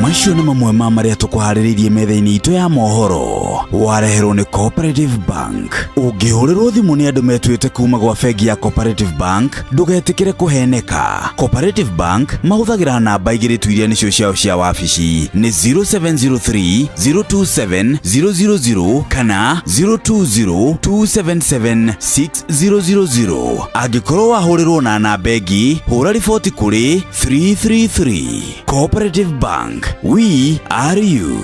Maya Macio nĩ mamwe ma marĩa tũkũharĩrĩirie metha-inĩ itũ ya mohoro. Wareherwo nĩ Cooperative Bank. Ũngĩhũrĩrwo thimũ nĩ andũ metuĩte kuma gwa bengi ya Cooperative Bank, ndũgetĩkĩre kũheneka. Cooperative Bank mahũthagĩra namba igĩrĩ tu iria nĩcio ciao cia wabici nĩ 0703 027 000 kana 020 277 6000. Angĩkorwo wahũrĩrwo na namba ĩngĩ, hũra riboti kũrĩ 333. Cooperative Bank, we are you.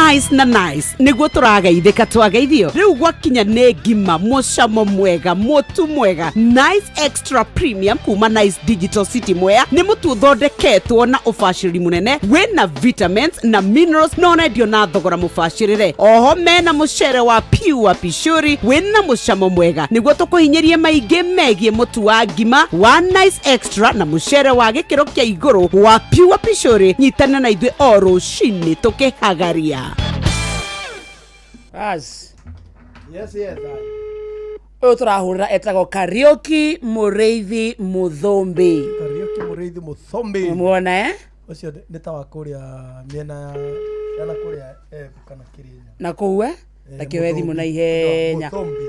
Nice na nice niguo tũrageithĩka twageithio rĩu gwakinya nĩ ngima mũcamo mwega mũtu mwega Nice Extra Premium kuma Nice Digital City Mwea nĩ mũtu ũthondeketwo na ũbacĩrĩri mũnene wĩna vitamins na minerals na ũrendio na thogora mũbacĩrĩre. Oho mena mũcere wa pure pishuri wĩna mũcamo mwega nĩguo tũkũhinyĩrie maingĩ megiĩ mũtu wa ngima wa Nice Extra na mũcere wa gĩkĩro kĩa igũrũ wa pure pishuri. Nyitana na ithuĩ o rũcinĩ tũkĩhagaria. Bas. Yes, yes. Ũyũ tũrahũrĩra etagwo Kariũki Mũrĩithi Mũthũmbĩ. Kariũki Mũrĩithi Mũthũmbĩ. Muona eh? Ũcio nĩ ta wa kũrĩa mĩena ya na kũrĩa Embu kana Kĩrĩnyaga. Na kũu eh? Takĩoe thimũ na ihenya. Mũthũmbĩ.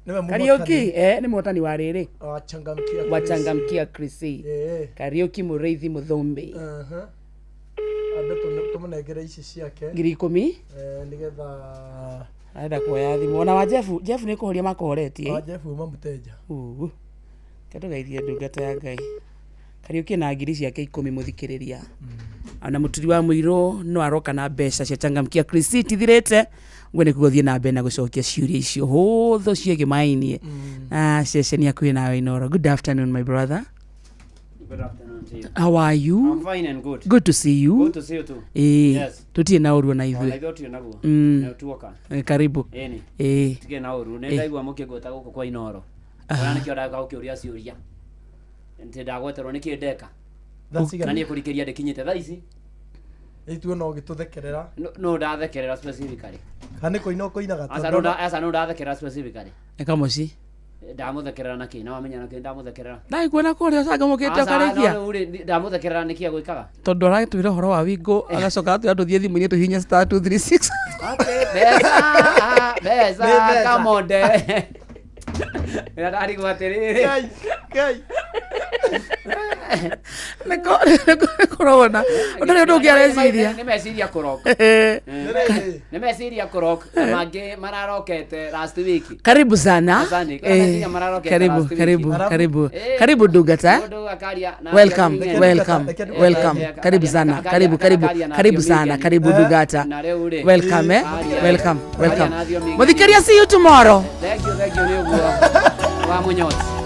Nĩwe Kariũki eh, nĩ mũhotani wa rĩrĩ. Wachangamkia. Wachangamkia Krisi. Kariũki Mũrĩithi Mũthũmbĩ. Aha. Ambe tũmũnengere ici ciake. 10,000. Nĩgetha Arenda kuoya thimũ. Ona wa Jeff, Jeff nĩ kũhoria makũhoretie. Wa Jeff uma mũteja. Reke tũgeithie ndungata ya Ngai. Kariũki na ngiri ciake 10 mũthikĩrĩria. Ona mũturi wa mũirũ no aroka na mbeca cia changamkia Krisi tithirĩte. Ũguo nĩ kuga ũthiĩ na mbere na gũcokia ciũria icio hũthũ ciĩgĩmainie. Na ceceni yaku ĩnawe Inooro. Good afternoon, my brother. Good afternoon to you. How are you? I'm fine and good. Good to see you. Good to see you too. Ĩĩ. Yes. Tũtirĩ na ũru ona Ona ithuĩ. ithuĩ tũtirĩ naguo. Nĩ tuoka. Karibu. Ĩni. Ĩĩ. Tũtirĩ na ũru. Nĩ Ĩĩ. ndaigua mũkĩngwĩta gũkũ kwa Inooro. Ona nĩkĩo ndagũka gũkĩũria ciũria. Nĩ ndagweterwo nĩkĩ ndeka. Thaa cigana? Na niĩ kũrikĩria ndĩkinyĩte thaa ici. Ithuĩ no ũgĩtũthekerera. No ndathekerera specifically. Kana nĩ kũina ũkũinaga Aca no aca no ndathekerera specifically. Eka mũciĩ. Ndamũthekerera nakĩ? Na wamenya nakĩ ndamũthekerera? Ndaikuona kũrĩa ũcangamũkĩte Aca, ũkarĩkia. no rĩu rĩ, ndamũthekerera nĩkĩ agwĩkaga? Tondũ aratwĩra ũhoro wa wingũ agacoka atwĩra tũthiĩ thimũ-inĩ tũhihinye star 236. Mbeca, mbeca, Nĩ mbeca. kamonde. Ndarigwo atĩrĩrĩ. Ngai, Ngai. Nĩkoragwo na ũtarĩ ũndũ ũngĩ areciria. Nĩ meciria kũrok. Nĩ meciria kũrok na mangĩ mararokete last week. Karibu sana. Asante. Eh, Meciria mararokete karibu, last week. karibu, karibu. Eh, Karibu Ndungata. mũndũ akaria na Welcome, thiomi ng'eni. welcome, welcome. Karibu sana, karibu, karibu, akaria na karibu thiomi sana, ng'eni. karibu Ndungata. Na rĩu rĩ, Welcome, eh? aria- Welcome, aria welcome. na thiomi ng'eni. Mũthikĩria, see you tomorrow. Thank you, thank you nĩ ũguo wa mũnyoti.